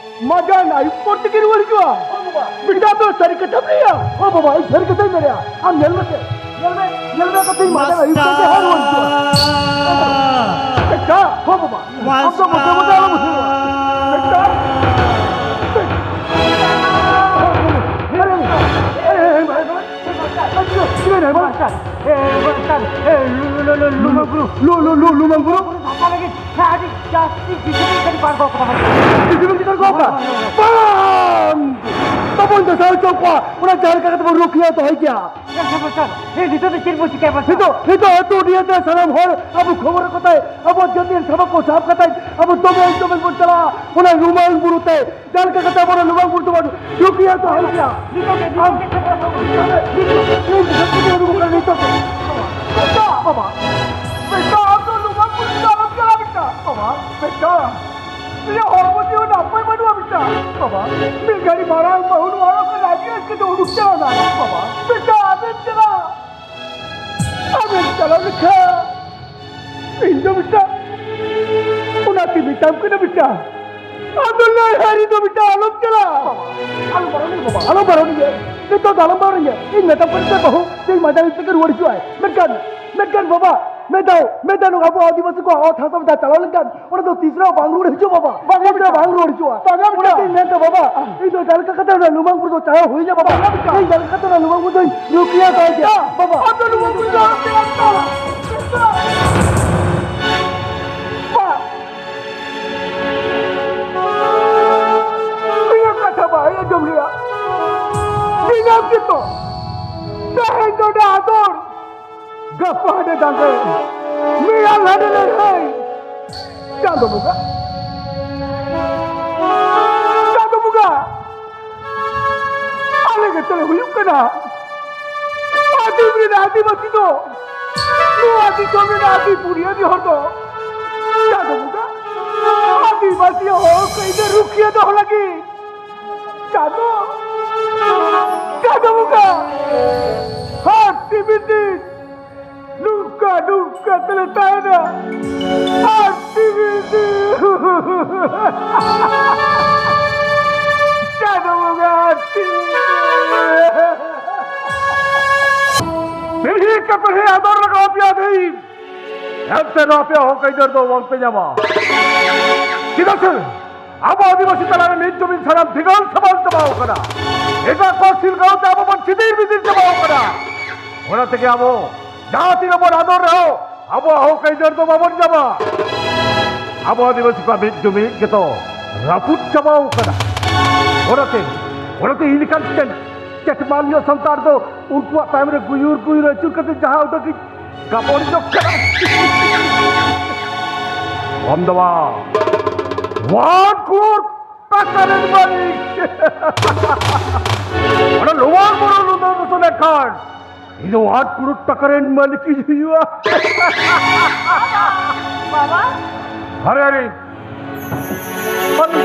ᱢᱟᱡᱟᱱ ᱟᱹᱭᱩᱵ ᱯᱚᱨ ᱛᱮᱜᱮ ᱨᱩᱣᱟᱹᱲ ᱦᱤᱡᱩᱜᱼᱟ᱾ ᱦᱚᱸ ᱵᱟᱵᱟ᱾ ᱵᱮᱴᱟ, ᱟᱢ ᱫᱚ ᱥᱟᱹᱨᱤ ᱠᱟᱛᱷᱟᱢ ᱞᱟᱹᱭᱟ? ᱦᱚᱸ ᱵᱟᱵᱟ, ᱤᱧ ᱥᱟᱹᱨᱤ ᱠᱟᱛᱷᱟᱧ ᱢᱮᱱᱮᱫᱼᱟ᱾ ᱟᱢ ᱧᱮᱞ ᱢᱮᱥᱮ, ᱧᱮᱞ ᱢᱮ, ᱧᱮᱞ ᱢᱮ, ᱠᱟᱛᱮ ᱢᱟᱡᱟᱱ ᱟᱹᱭᱩᱵ ᱛᱮᱜᱮ ᱦᱟᱸᱜ ᱨᱩᱣᱟᱹᱲ ᱦᱤᱡᱩᱜᱼᱟ᱾ ᱵᱮᱴᱟ, ᱦᱚᱸ ᱵᱟᱵᱟ, ᱟᱢ ᱫᱚ ᱢᱚᱴᱟ ᱢᱚᱴᱟ ᱟᱞᱚᱢ ᱩᱭᱦᱟᱹᱨᱟ᱾ ᱵᱮᱴᱟ᱾ ᱟᱨᱮ, ᱟᱨᱮ, ᱟᱨᱮ, ᱟᱨᱮ, ᱟᱨᱮ, ᱟᱨᱮ, ᱢᱟᱥᱴᱟᱨ, ᱮ, ᱢᱟᱥᱴᱟᱨ, ᱮ, ᱞᱩ-, ᱞᱩ-, ᱞᱩ-, ᱞᱩ-, ᱞᱩᱢᱟᱹᱝ ᱵᱩᱨᱩ᱾ ᱞᱩ-, ᱞᱩ-, ᱞᱩ-, ᱞᱩᱢᱟᱹᱝ ᱵᱩᱨᱩ? ᱥᱟᱯᱷᱟ ᱞᱟᱹᱜᱤᱫ ᱟᱹᱰᱤ ᱡᱟᱹᱥᱛᱤ ᱵᱤᱡᱽᱞᱤ ᱠᱟᱹᱴᱤᱡ ᱵᱟᱝ ᱠᱚ ᱠᱟᱱᱟ᱾ ᱵᱤᱡᱽᱞᱤ ᱠᱟᱹᱴᱤᱡ ᱠᱚ ᱠᱟᱱᱟ? ᱦᱳᱭ, ᱦᱳᱭ, ᱦᱳᱭ᱾ ᱵᱟᱝ! ᱵᱟᱵᱚᱱ ᱫᱟᱥᱟᱣ ᱦᱚᱪᱚ ᱠᱚᱣᱟ᱾ ᱚᱱᱟ ᱡᱟᱦᱟᱸ ᱞᱮᱠᱟ ᱠᱟᱛᱮ ᱵᱚᱱ ᱨᱩᱠᱷᱤᱭᱟᱹ ᱫᱚᱦᱚᱭ ᱜᱮᱭᱟ᱾ ᱢᱟᱥᱴᱟᱨ, ᱢᱟᱥᱴᱟᱨ, ᱮ, ᱱᱤᱛᱚᱜ ᱫᱚ ᱪᱮᱫ ᱵᱚᱱ ᱪᱤᱠᱟᱹᱭᱟ, ᱢᱟᱥᱴᱟᱨ? ᱱᱤᱛᱚᱜ, ᱱᱤᱛᱚᱜ ᱟᱹᱛᱩ ᱫᱩᱱᱤᱭᱟᱹ ᱨᱮ ᱥᱟᱱᱟᱢ ᱦᱚᱲ ᱟᱵᱚ ᱠᱷᱚᱵᱚᱨ ᱠᱚᱛᱮ, ᱟᱵᱚ ᱡᱟᱹᱛᱤ ᱨᱮᱱ ᱥᱟᱵᱚᱜ ᱠᱚ ᱥᱟᱵ ᱠᱟᱛᱮ, ᱟᱵᱚ ᱫᱚᱢᱮᱞ ᱫᱚᱢᱮᱞ ᱵᱚᱱ ᱪᱟᱞᱟᱜᱼᱟ᱾ ᱚᱱᱟ ᱞᱩᱢᱟᱹᱝ ᱵᱩᱨᱩ ᱛᱮ ᱡᱟᱦᱟᱸ ᱞᱮᱠᱟ ᱠᱟᱛᱮ ᱟᱵᱚ ᱱᱚᱣᱟ ᱞᱩᱢᱟᱹᱝ ᱵᱩᱨᱩ ᱫᱚᱵᱚᱱ ᱨᱩᱠᱷᱤᱭᱟᱹ ᱫᱚᱦᱚᱭ ᱜᱮᱭᱟ᱾ ᱟᱢ, ᱱᱤᱛᱚᱜ ᱜᱮ, ᱱᱤᱛᱚᱜ ᱜᱮ, ᱱᱤᱛᱚᱜ ᱜᱮ, ᱱᱤᱛᱚᱜ ᱜᱮ᱾ ᱵᱮᱴᱟ, ᱵᱟᱵᱟ, ᱵᱮᱴᱟ, ᱟᱢ ᱫᱚ ᱞᱩᱢᱟᱹᱝ ᱵᱩᱨᱩ ᱫᱚ ᱟᱞᱚᱢ ᱪᱟᱞᱟᱜᱼᱟ, ᱵᱮᱴᱟ᱾ ᱵᱟᱵᱟ, ᱵᱮᱴᱟ, ᱤᱧᱟᱹᱜ ᱦᱚᱲᱢᱚ ᱡᱤᱣᱤ ᱱᱟᱯᱟᱭ ᱵᱟᱹᱱᱩᱜᱼᱟ, ᱵᱮᱴᱟ᱾ ᱵᱟᱵᱟ, ᱢᱤᱫ ᱜᱷᱟᱹᱲᱤ ᱢᱟᱲᱟᱝ ᱵᱟᱹᱦᱩ ᱱᱚᱣᱟ ᱚᱲᱟᱜ ᱠᱷᱚᱱ ᱨᱟᱹᱜᱤ ᱟᱹᱥᱠᱟᱹ ᱛᱮ ᱩᱰᱩᱠ ᱪᱟᱞᱟᱣ ᱮᱱᱟ᱾ ᱵᱟᱵᱟ, ᱵᱮᱴᱟ, ᱟᱞᱚᱢ ᱪᱟᱞᱟᱜᱼᱟ᱾ ᱟᱢᱮᱢ ᱪᱟᱞᱟᱣ ᱞᱮᱠᱷᱟᱱ ᱤᱧ ᱫᱚ ᱢᱤᱫᱴᱟᱝ, ᱚᱱᱟᱛᱮ ᱢᱮᱛᱟᱢ ᱠᱟᱱᱟ ᱢᱤᱫᱴᱟᱝ, ᱟᱢ ᱫᱚ ᱞᱟᱹᱭ ᱦᱟᱹᱨᱤ ᱫᱚ ᱢᱤᱫᱴᱟᱝ ᱟᱞᱚᱢ ᱪᱟᱞᱟᱜᱼᱟ᱾ ᱟᱞᱚᱢ ᱵᱟᱨᱚᱱᱤᱧᱟ ᱵᱟᱵᱟ, ᱟᱞᱚᱢ ᱵᱟᱨᱚᱱᱤᱧᱟ᱾ ᱱᱤᱛᱚᱜ ᱫᱚ ᱟᱞᱚᱢ ᱵᱟᱨᱚᱱᱤᱧᱟ᱾ ᱤᱧ ᱢᱮᱛᱟᱢ ᱠᱟᱱᱟ ᱥᱮ ᱵᱟᱹᱦᱩ, ᱛᱮᱦᱮᱧ ᱢᱟᱡᱟᱱ ᱛᱮᱜᱮ ᱨᱩᱣᱟᱹᱲ ᱦᱤᱡᱩᱜ ᱟᱭ᱾ ᱢᱮᱱᱠᱷᱟᱱ, ᱢᱮᱱᱠᱷᱟᱱ ᱵᱟᱵᱟ, ᱢᱤᱫ ᱫᱷᱟᱣ, ᱢᱤᱫ ᱫᱷᱟᱣ ᱱᱚᱝᱠᱟ ᱟᱵᱚ ᱟᱹᱫᱤᱵᱟᱹᱥᱤ ᱠᱚᱣᱟᱜ ᱚᱛ ᱦᱟᱥᱟ ᱢᱤᱫ ᱫᱷᱟᱣ ᱪᱟᱞᱟᱣ ᱞᱮᱱᱠᱷᱟᱱ, ᱚᱸᱰᱮ ᱫᱚ ᱛᱤᱥ ᱨᱮᱦᱚᱸ ᱵᱟᱝ ᱨᱩᱣᱟᱹᱲ ᱦᱤᱡᱩᱜᱼᱟ ᱵᱟᱵᱟ᱾ ᱵᱟᱝᱟ ᱛᱤᱥ ᱨᱮᱦᱚᱸ ᱵᱮᱴᱟ᱾ ᱵᱟᱝ ᱨᱩᱣᱟᱹᱲ ᱦᱤᱡᱩᱜᱼᱟ᱾ ᱵᱟᱝᱟ ᱚᱱᱟᱛᱮ ᱵᱮᱴᱟ᱾ ᱤᱧ ᱢᱮᱱᱫᱟ ᱵᱟᱵᱟ, ᱤᱧ ᱫᱚ ᱡᱟᱦᱟᱸ ᱞᱮᱠᱟ ᱠᱟᱛᱮ ᱚᱱᱟ ᱞᱩᱢᱟᱹᱝ ᱵᱩᱨᱩ ᱫᱚ ᱪᱟᱞᱟᱣ ᱦᱩᱭ ᱤᱧᱟ ᱵᱟᱵᱟ᱾ ᱵᱟᱝᱟ ᱵᱮᱴᱟ᱾ ᱤᱧ ᱡᱟᱦᱟᱸ ᱞᱮᱠᱟ ᱠᱟᱛᱮ ᱚᱱᱟ ᱞᱩᱢᱟᱹᱝ ᱵᱩᱨᱩ ᱫᱚᱧ ᱨᱩᱠᱷᱤᱭᱟᱹ ᱫᱚᱦᱚᱭ ᱜᱮᱭᱟ ᱵᱟᱵᱟ᱾ ᱟᱢ ᱫᱚ ᱞᱩᱢᱟᱹᱝ ᱵᱩᱨᱩ ᱫᱚ ᱟᱞᱚᱢ ᱪᱟᱞᱟᱜᱼᱟ ᱵᱮᱴᱟ᱾ ᱵᱟ᱾ ᱤᱧᱟᱹᱜ ᱠᱟᱛᱷᱟ ᱵᱟᱭ ᱟᱸᱡᱚᱢ ᱞᱮᱭᱟ᱾ ᱫᱤᱱᱟᱹᱢ ᱜᱮᱛᱚ ᱛᱮᱦᱮᱧ ᱱᱚᱰᱮ ᱟᱫᱚᱲ, ᱜᱟᱯᱟ ᱦᱟᱸᱰᱮ ᱫᱟᱸᱜᱮ, ᱢᱮᱭᱟᱝ ᱦᱟᱸᱰᱮ ᱞᱟᱹᱲᱦᱟᱹᱭ᱾ ᱪᱟᱸᱫᱚ ᱵᱚᱸᱜᱟ, ᱪᱟᱸᱫᱚ ᱵᱚᱸᱜᱟ, ᱟᱞᱮ ᱜᱮᱛᱚ ᱞᱮ ᱦᱩᱭᱩᱜ ᱠᱟᱱᱟ ᱟᱹᱫᱤᱢ ᱨᱮᱱ ᱟᱹᱫᱤᱵᱟᱹᱥᱤ ᱫᱚ, ᱱᱚᱣᱟ ᱫᱤᱥᱚᱢ ᱨᱮᱱ ᱟᱹᱫᱤ ᱵᱩᱱᱤᱭᱟᱹᱫᱤ ᱦᱚᱲ ᱫᱚ᱾ ᱪᱟᱸᱫᱚ ᱵᱚᱸᱜᱟ, ᱟᱹᱫᱤᱵᱟᱹᱥᱤ ᱦᱚᱲ ᱠᱚ ᱤᱧ ᱫᱚ ᱨᱩᱠᱷᱤᱭᱟᱹ ᱫᱚᱦᱚ ᱞᱟᱹᱜᱤᱫ᱾ ᱪᱟᱸᱫᱚ, ᱪᱟᱸᱫᱚ ᱵᱚᱸᱜᱟ, ᱦᱟᱨ ᱛᱤᱢᱤᱨ ᱫᱤᱱ ᱱᱚᱝᱠᱟ ᱱᱚᱝᱠᱟ ᱛᱮᱞᱮ ᱛᱟᱦᱮᱱᱟ᱾ ᱟᱨ ᱛᱤᱱᱟᱹᱜ ᱫᱤᱱ? ᱪᱟᱸᱫᱳ ᱵᱚᱸᱜᱟ, ᱟᱨ ᱛᱤᱱᱟᱹᱜ ᱫᱤᱱ? ᱯᱤᱲᱦᱤ ᱠᱮ ᱯᱤᱲᱦᱤ ᱟᱫᱚᱨ ᱞᱟᱜᱟᱣ ᱯᱮᱭᱟ ᱫᱤᱱ, ᱮᱱᱛᱮ ᱨᱮᱦᱚᱸ ᱟᱯᱮᱭᱟᱜ ᱦᱚᱠ ᱟᱹᱭᱫᱟᱹᱨ ᱫᱚ ᱵᱟᱝᱯᱮ ᱧᱟᱢᱟ᱾ ᱪᱮᱫᱟᱜ ᱥᱮ ᱟᱵᱚ ᱟᱹᱫᱤᱵᱟᱹᱥᱤ ᱛᱟᱞᱟᱨᱮ ᱢᱤᱫ ᱡᱩᱢᱤᱫ ᱥᱟᱱᱟᱢ ᱫᱷᱤᱜᱟᱞ ᱥᱟᱢᱟᱞ ᱪᱟᱵᱟᱣ ᱠᱟᱱᱟ᱾ ᱮᱴᱟᱜ ᱠᱚᱣᱟᱜ ᱥᱤᱞᱜᱟᱹᱣ ᱛᱮ ᱟᱵᱚ ᱵᱚᱱ ᱪᱤᱫᱤᱨ ᱵᱤᱫᱤᱨ ᱪᱟᱵᱟᱣ ᱠᱟᱱᱟ᱾ ᱚᱱᱟ ᱛᱮᱜᱮ ᱟᱵᱚ ᱡᱟᱦᱟᱸ ᱛᱤᱱᱟᱹᱜ ᱵᱚᱱ ᱟᱫᱚᱨ ᱨᱮᱦᱚᱸ ᱟᱵᱚᱣᱟᱜ ᱦᱚᱠ ᱟᱹᱭᱫᱟᱹᱨ ᱫᱚ ᱵᱟᱵᱚᱱ ᱧᱟᱢᱟ᱾ ᱟᱵᱚ ᱟᱹᱫᱤᱵᱟᱹᱥᱤ ᱠᱚᱣᱟᱜ ᱢᱤᱫ ᱡᱩᱢᱤᱫ ᱜᱮᱛᱚ ᱨᱟᱹᱯᱩᱫ ᱪᱟᱵᱟᱣ ᱠᱟᱱᱟ᱾ ᱚᱱᱟᱛᱮ, ᱚᱱᱟᱛᱮ ᱤᱧ ᱞᱮᱠᱟᱱ ᱪᱮᱫ ᱪᱮᱴᱢᱟᱞ ᱧᱚᱜ ᱥᱟᱱᱛᱟᱲ ᱫᱚ ᱩᱱᱠᱩᱣᱟᱜ ᱛᱟᱭᱚᱢ ᱨᱮ ᱜᱩᱭᱩᱨ ᱜᱩᱭᱩᱨ ᱟᱹᱪᱩᱨ ᱠᱟᱛᱮ ᱡᱟᱦᱟᱸ ᱩᱰᱟᱹᱝ ᱜᱤᱧ ᱜᱟᱵᱚᱱ ᱧᱚᱜ ᱠᱟᱱᱟ᱾ ᱠᱚᱢ ᱫᱚ ᱵᱟᱝ, ᱚᱣᱟᱱ ᱠᱨᱳᱲ ᱴᱟᱠᱟ ᱨᱮᱱ ᱢᱟᱹᱞᱤᱠ᱾ ᱚᱱᱟ ᱞᱳᱣᱟᱨ ᱵᱚᱨᱚ ᱞᱩᱫᱟᱹ ᱫᱚ ᱞᱮᱠᱷᱟᱱ ᱤᱧ ᱫᱚ ᱚᱣᱟᱱ ᱠᱨᱳᱲ ᱴᱟᱠᱟ ᱨᱮᱱ ᱢᱟᱹᱞᱤᱠ ᱤᱧ ᱦᱩᱭᱩᱜᱼᱟ᱾ ᱵᱟᱵᱟ᱾ ᱟᱨᱮ, ᱟᱨᱮ, ᱟᱨᱮ,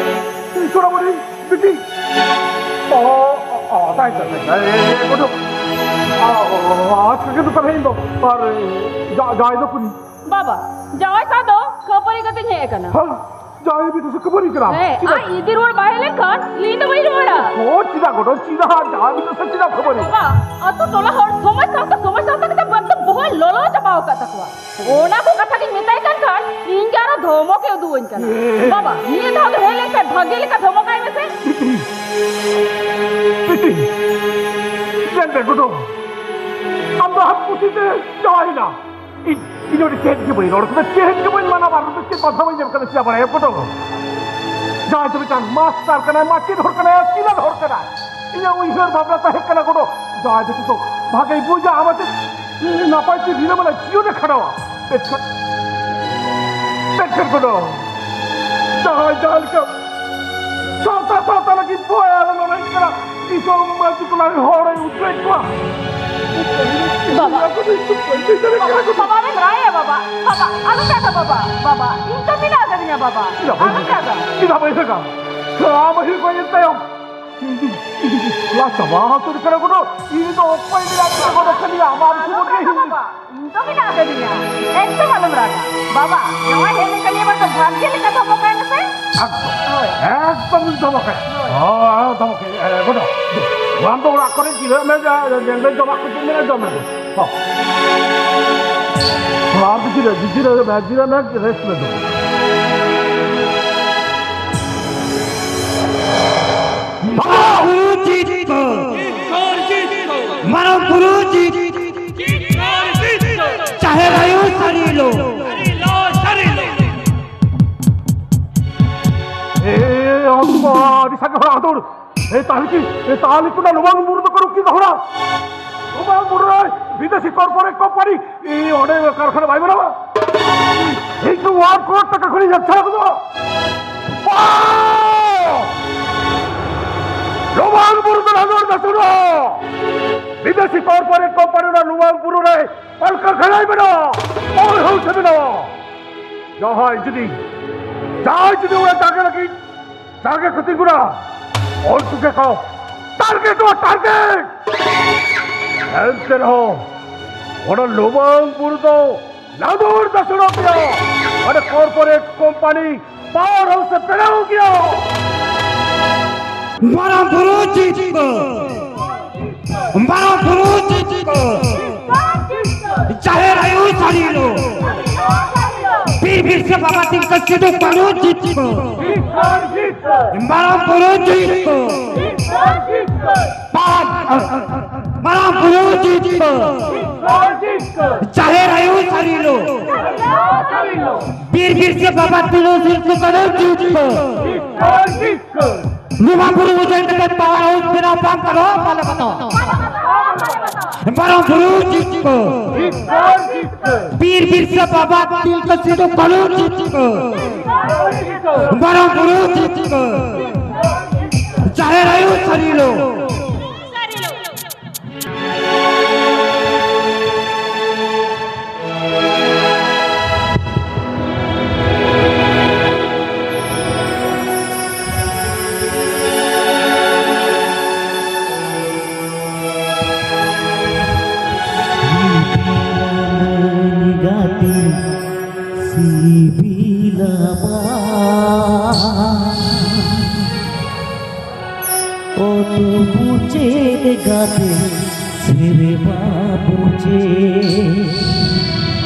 ᱥᱳᱱᱟᱢᱩᱱᱤ, ᱵᱤᱴᱤ᱾ ᱚ, ᱚ, ᱚ, ᱛᱟᱭ, ᱛᱟᱭ, ᱛᱟᱭ, ᱛᱟᱭ, ᱮ, ᱮ, ᱜᱚᱰᱚ᱾ ᱚ, ᱚ, ᱚ, ᱟᱪᱪᱷᱟ, ᱠᱤᱱᱛᱩ ᱛᱟᱦᱞᱮ ᱤᱧ ᱫᱚ, ᱟᱨ, ᱮ, ᱡᱟ-, ᱡᱟᱶᱟᱭ ᱫᱚ ᱠᱩᱞᱤ᱾ ᱵᱟᱵᱟ, ᱡᱟᱶᱟᱭ ᱥᱟᱶ ᱫᱚ ᱠᱷᱟᱹᱯᱟᱹᱨᱤ ᱠᱟᱛᱮᱧ ᱦᱮᱡ ᱟᱠᱟᱱᱟ᱾ ᱦᱮᱸ, ᱡᱟᱶᱟᱭ ᱵᱤᱴᱤ ᱥᱮ ᱠᱷᱟᱹᱯᱟᱹᱨᱤ ᱠᱟᱱᱟ? ᱦᱮᱸ, ᱪᱮᱫᱟᱜ? ᱟᱡ ᱤᱫᱤ ᱨᱩᱣᱟᱹᱲ ᱵᱟᱭ ᱦᱮᱡ ᱞᱮᱱᱠᱷᱟᱱ ᱤᱧ ᱫᱚ ᱵᱟᱹᱧ ᱨᱩᱣᱟᱹᱲᱟ᱾ ᱚ, ᱪᱮᱫᱟᱜ ᱜᱚᱰᱚ, ᱪᱮᱫᱟᱜ ᱡᱟᱶᱟᱭ ᱵᱤᱴᱤ ᱥᱮ ᱪᱮᱫᱟᱜ ᱠᱷᱟᱹᱯᱟᱹᱨᱤ? ᱵᱟᱵᱟ, ᱟᱛᱳ ᱴᱚᱞᱟ ᱦᱚᱲ ᱥᱚᱢᱟᱡᱽ ᱥᱟᱶᱛᱟ, ᱥᱚᱢᱟᱡᱽ ᱥᱟᱶᱛᱟ ᱠᱟᱛᱮ ᱵᱟᱝ ᱫᱚ ᱵᱚᱦᱚᱜ ᱞᱚᱞᱚ ᱪᱟᱵᱟᱣ ᱟᱠᱟᱫ ᱛᱟᱠᱚᱣᱟ᱾ ᱚᱱᱟ ᱠᱚ ᱠᱟᱛᱷᱟ ᱜᱤᱧ ᱢᱮᱛᱟᱭ ᱠᱟᱱ ᱠᱷᱟᱱ ᱤᱧ ᱜᱮ ᱟᱨᱚ ᱫᱷᱚᱢᱚᱠ ᱮ ᱩᱫᱩᱜ ᱟᱹᱧ ᱠᱟᱱᱟ᱾ ᱮ᱾ ᱵᱟᱵᱟ, ᱱᱤᱭᱟᱹ ᱫᱷᱟᱣ ᱫᱚ ᱦᱮᱡ ᱞᱮᱱᱠᱷᱟᱱ ᱵᱷᱟᱜᱮ ᱞᱮᱠᱟ ᱫᱷᱚᱢᱚᱠᱟᱭ ᱢᱮᱥᱮ᱾ ᱵᱤᱴᱤ, ᱵᱤᱴᱤ, ᱧᱮᱞ ᱢᱮ ᱜᱚᱰᱚ, ᱟᱢ ᱫᱚ ᱟᱢ ᱠᱩᱥᱤ ᱛᱮ ᱡᱟᱶᱟᱭ ᱮᱱᱟ᱾ ᱤᱧ, ᱤᱧ ᱚᱸᱰᱮ ᱪᱮᱫ ᱜᱮ ᱵᱟᱹᱧ ᱨᱚᱲ ᱠᱟᱫᱟ, ᱪᱮᱫ ᱜᱮ ᱵᱟᱹᱧ ᱢᱟᱱᱟ ᱵᱟᱨᱚᱱ ᱠᱟᱫᱟ, ᱪᱮᱫ ᱵᱟᱫᱷᱟ ᱵᱟᱹᱧ ᱮᱢ ᱠᱟᱫᱟ, ᱪᱮᱫᱟᱜ ᱵᱟᱲᱟᱭᱟᱢ ᱜᱚᱰᱚ? ᱡᱟᱦᱟᱸᱭ ᱫᱚ ᱢᱤᱫᱴᱟᱝ ᱢᱟᱥᱴᱟᱨ ᱠᱟᱱᱟᱭ, ᱢᱟᱪᱮᱫ ᱦᱚᱲ ᱠᱟᱱᱟᱭ, ᱟᱹᱠᱤᱞᱟᱱ ᱦᱚᱲ ᱠᱟᱱᱟᱭ᱾ ᱤᱧᱟᱹᱜ ᱩᱭᱦᱟᱹᱨ ᱵᱷᱟᱵᱽᱱᱟ ᱛᱟᱦᱮᱸ ᱠᱟᱱᱟ ᱜᱚᱰᱚ, ᱡᱟᱦᱟᱸᱭ ᱫᱚ ᱡᱚᱛᱚ ᱵᱷᱟᱜᱮᱭ ᱵᱩᱡᱟ, ᱟᱢ ᱟᱛᱮ ᱱᱟᱯᱟᱭ ᱛᱮ ᱨᱤᱞᱟᱹᱢᱟᱞᱟ ᱡᱤᱭᱚᱱᱮ ᱠᱷᱟᱸᱰᱟᱣᱟ᱾ ᱢᱮᱱᱠᱷᱟᱱ, ᱢᱮᱱᱠᱷᱟᱱ ᱜᱚᱰᱚ, ᱡᱟᱦᱟᱸᱭ ᱡᱟᱦᱟᱸ ᱞᱮᱠᱟ ᱥᱟᱶᱛᱟ, ᱥᱟᱶᱛᱟ ᱞᱟᱹᱜᱤᱫ ᱵᱚᱭ ᱟᱨ ᱞᱟᱹᱲᱦᱟᱹᱭ ᱠᱟᱱᱟ, ᱫᱤᱥᱚᱢ ᱢᱟᱹᱡᱷᱤ ᱠᱚ ᱞᱟᱹᱜᱤᱫ ᱦᱚᱲᱮ ᱩᱫᱩᱜ ᱠᱚᱣᱟ᱾ ᱵᱟᱵᱟ᱾ ᱵᱟᱵᱟ, ᱵᱟᱵᱟ, ᱟᱞᱚᱢ ᱨᱟᱜᱟ, ᱵᱟᱵᱟ᱾ ᱵᱟᱵᱟ, ᱟᱞᱚᱢ ᱨᱟᱜᱟ, ᱵᱟᱵᱟ᱾ ᱵᱟᱵᱟ, ᱤᱧ ᱛᱚ ᱢᱮᱱᱟᱜ ᱟᱠᱟᱫᱤᱧᱟ, ᱵᱟᱵᱟ᱾ ᱪᱮᱫᱟᱜ ᱵᱟᱹᱧ ᱟᱞᱚᱢ ᱨᱟᱜᱟ? ᱨᱟᱜᱟ᱾ ᱪᱮᱫᱟᱜ ᱵᱟᱹᱧ ᱨᱟᱜᱟ? ᱟᱢ ᱦᱩᱭᱩᱜ ᱠᱟᱱᱟ ᱤᱧ ᱛᱟᱭᱚᱢ᱾ ᱞᱟ ᱪᱟᱵᱟ ᱩᱛᱟᱹᱨ ᱠᱟᱱᱟ ᱜᱚᱫᱚ᱾ ᱤᱧ ᱫᱚ ᱚᱠᱚᱭ ᱢᱮᱱᱟᱜ ᱠᱚᱣᱟ ᱜᱚᱫᱚ, ᱠᱷᱟᱹᱞᱤ ᱟᱢᱟᱜ ᱥᱩᱢᱩᱝ ᱜᱮ ᱦᱤᱡᱩᱜ᱾ ᱤᱧ ᱫᱚ ᱢᱮᱱᱟᱜ ᱟᱠᱟᱫᱤᱧᱟ᱾ ᱮᱠᱫᱚᱢ ᱟᱞᱚᱢ ᱨᱟᱜᱟ᱾ ᱵᱟᱵᱟ, ᱡᱟᱶᱟᱭ ᱦᱮᱡ ᱞᱮᱱᱠᱷᱟᱱ ᱱᱤᱭᱟᱹ ᱵᱟᱨ ᱫᱚ ᱵᱷᱟᱜᱮ ᱞᱮᱠᱟ ᱫᱷᱚᱢᱚᱠᱟᱭ ᱢᱮᱥᱮ᱾ ᱮᱠᱫᱚᱢ᱾ ᱦᱳᱭ᱾ ᱮᱠᱫᱚᱢ ᱤᱧ ᱫᱷᱚᱢᱚᱠᱟᱭ᱾ ᱦᱳᱭ᱾ ᱦᱳᱭ, ᱦᱳᱭ, ᱫᱷᱚᱢᱚᱠᱟᱭ᱾ ᱮ, ᱜᱚᱫᱚ, ᱟᱢ ᱫᱚ ᱚᱲᱟᱜ ᱠᱚᱨᱮ ᱡᱤᱨᱟᱹᱜ ᱢᱮ, ᱡᱟ, ᱧᱮᱞ ᱢᱮ, ᱡᱚᱢᱟᱜ ᱠᱚ ᱪᱮᱫ ᱢᱮᱱᱟᱜᱼᱟ, ᱡᱚᱢ ᱢᱮ᱾ ᱦᱚᱸ᱾ ᱟᱢ ᱫᱚ ᱡᱤᱨᱟᱹᱜ ᱢᱮ, ᱡᱤᱨᱟᱹᱜ ᱢᱮ, ᱡᱤᱨᱟᱹᱜ ᱢᱮ, rest ᱢᱮ ᱫᱩ᱾ ᱢᱟᱨᱟᱝ ᱵᱩᱨᱩ ᱡᱤᱛ ᱠᱚ᱾ ᱢᱟᱨᱟᱝ ᱵᱩᱨᱩ ᱡᱤᱛ᱾ ᱡᱟᱦᱮᱨ ᱟᱭᱳ ᱥᱟᱹᱨᱤ ᱞᱳ᱾ ᱮ, ᱟᱢ ᱫᱚ ᱟᱹᱰᱤ ᱥᱟᱸᱜᱮ ᱦᱚᱲᱟᱜ ᱦᱟᱹᱛᱩᱲ᱾ ᱮ, ᱛᱟᱦᱞᱮ ᱠᱤ, ᱮ, ᱛᱟᱦᱞᱮ ᱠᱤ ᱚᱱᱟ ᱞᱩᱢᱟᱝ ᱵᱩᱨᱩ ᱫᱚᱠᱚ ᱨᱩᱠᱷᱤᱭᱟᱹ ᱫᱚᱦᱚᱭᱟ? ᱞᱩᱢᱟᱝ ᱵᱩᱨᱩ ᱨᱮ ᱵᱤᱫᱮᱥᱤ corporate company, ᱮ, ᱚᱸᱰᱮ ᱠᱟᱨᱠᱷᱟᱱᱟ ᱵᱟᱭ ᱵᱮᱱᱟᱣᱟ? ᱤᱧ ᱫᱚ one crore ᱴᱟᱠᱟ ᱠᱷᱚᱱᱤᱧ ᱧᱟᱢ ᱪᱷᱟᱲᱟ ᱠᱚᱫᱚ᱾ ᱵᱟᱝ! ᱞᱩᱢᱟᱝ ᱵᱩᱨᱩ ᱫᱚ ᱱᱟᱫᱚᱨ ᱫᱟᱥᱩᱨᱚ᱾ ᱵᱤᱫᱮᱥᱤ corporate company ᱚᱱᱟ ᱞᱩᱢᱟᱝ ᱵᱩᱨᱩ ᱨᱮ ᱠᱚᱞ ᱠᱟᱨᱠᱷᱟᱱᱟᱭ ᱵᱮᱱᱟᱣᱟ, power house ᱮ ᱵᱮᱱᱟᱣᱟ᱾ ᱡᱟᱦᱟᱸᱭ ᱡᱩᱫᱤ, ᱡᱟᱦᱟᱸᱭ ᱡᱩᱫᱤ ᱚᱱᱟ ᱡᱟᱭᱜᱟ ᱞᱟᱹᱜᱤᱫ ᱡᱟᱦᱟᱸ ᱜᱮ ᱠᱷᱚᱛᱤ ᱜᱩᱱᱟ, ᱩᱱᱠᱩ ᱜᱮᱠᱚ target ᱠᱚ target᱾ ᱮᱱᱛᱮ ᱨᱮᱦᱚᱸ ᱚᱱᱟ ᱞᱩᱢᱟᱝ ᱵᱩᱨᱩ ᱫᱚ ᱱᱟᱫᱩᱨ ᱫᱟᱥᱩᱲᱚᱜ ᱜᱮᱭᱟ᱾ ᱚᱸᱰᱮ corporate company power house ᱮ ᱵᱮᱱᱟᱣ ᱜᱮᱭᱟ᱾ ᱢᱟᱨᱟᱝ ᱵᱩᱨᱩ ᱡᱤᱛ ᱠᱚ᱾ ᱢᱟᱨᱟᱝ ᱵᱩᱨᱩ ᱡᱤᱛ ᱠᱚ᱾ ᱡᱟᱦᱮᱨ ᱟᱭᱳ ᱥᱟᱹᱨᱤ ᱞᱳ᱾ ᱵᱤᱨ ᱵᱤᱨᱥᱟ ᱵᱟᱵᱟ ᱛᱤᱞᱠᱟᱹ ᱥᱤᱫᱩ ᱠᱟᱹᱱᱦᱩ ᱡᱤᱛ ᱠᱚ᱾ ᱢᱟᱨᱟᱝ ᱵᱩᱨᱩ ᱡᱤᱛ ᱠᱚ᱾ ᱵᱟᱝ, ᱢᱟᱨᱟᱝ ᱵᱩᱨᱩ ᱡᱤᱛ ᱠᱚ᱾ ᱡᱟᱦᱮᱨ ᱟᱭᱳ ᱥᱟᱹᱨᱤ ᱞᱳ᱾ ᱵᱤᱨ ᱵᱤᱨᱥᱟ ᱵᱟᱵᱟ ᱛᱤᱞᱠᱟᱹ ᱥᱤᱫᱩ ᱠᱟᱹᱱᱦᱩ ᱡᱤᱛ ᱠᱚ᱾ ᱱᱚᱣᱟ ᱵᱩᱨᱩ ᱩᱡᱟᱹᱲ ᱠᱟᱛᱮ power house ᱵᱮᱱᱟᱣ ᱵᱟᱝ ᱜᱟᱱᱚᱜᱼᱟ, ᱵᱟᱞᱮ ᱵᱟᱛᱟᱣᱟ᱾ ᱢᱟᱨᱟᱝ ᱵᱩᱨᱩ ᱡᱤᱛ ᱠᱚ᱾ ᱵᱤᱨ ᱵᱤᱨᱥᱟ ᱵᱟᱵᱟ ᱛᱤᱞᱠᱟᱹ ᱥᱤᱫᱩ ᱠᱟᱹᱱᱦᱩ ᱡᱤᱛ ᱠᱚ᱾ ᱢᱟᱨᱟᱝ ᱵᱩᱨᱩ ᱡᱤᱛ ᱠᱚ᱾ ᱡᱟᱦᱮᱨ ᱟᱭᱳ ᱥᱟᱹᱨᱤ ᱞᱳ᱾ ᱚᱛ ᱢᱩᱪᱟᱹᱫ ᱜᱟᱛᱮ ᱥᱮᱨᱢᱟ ᱢᱩᱪᱟᱹᱫ,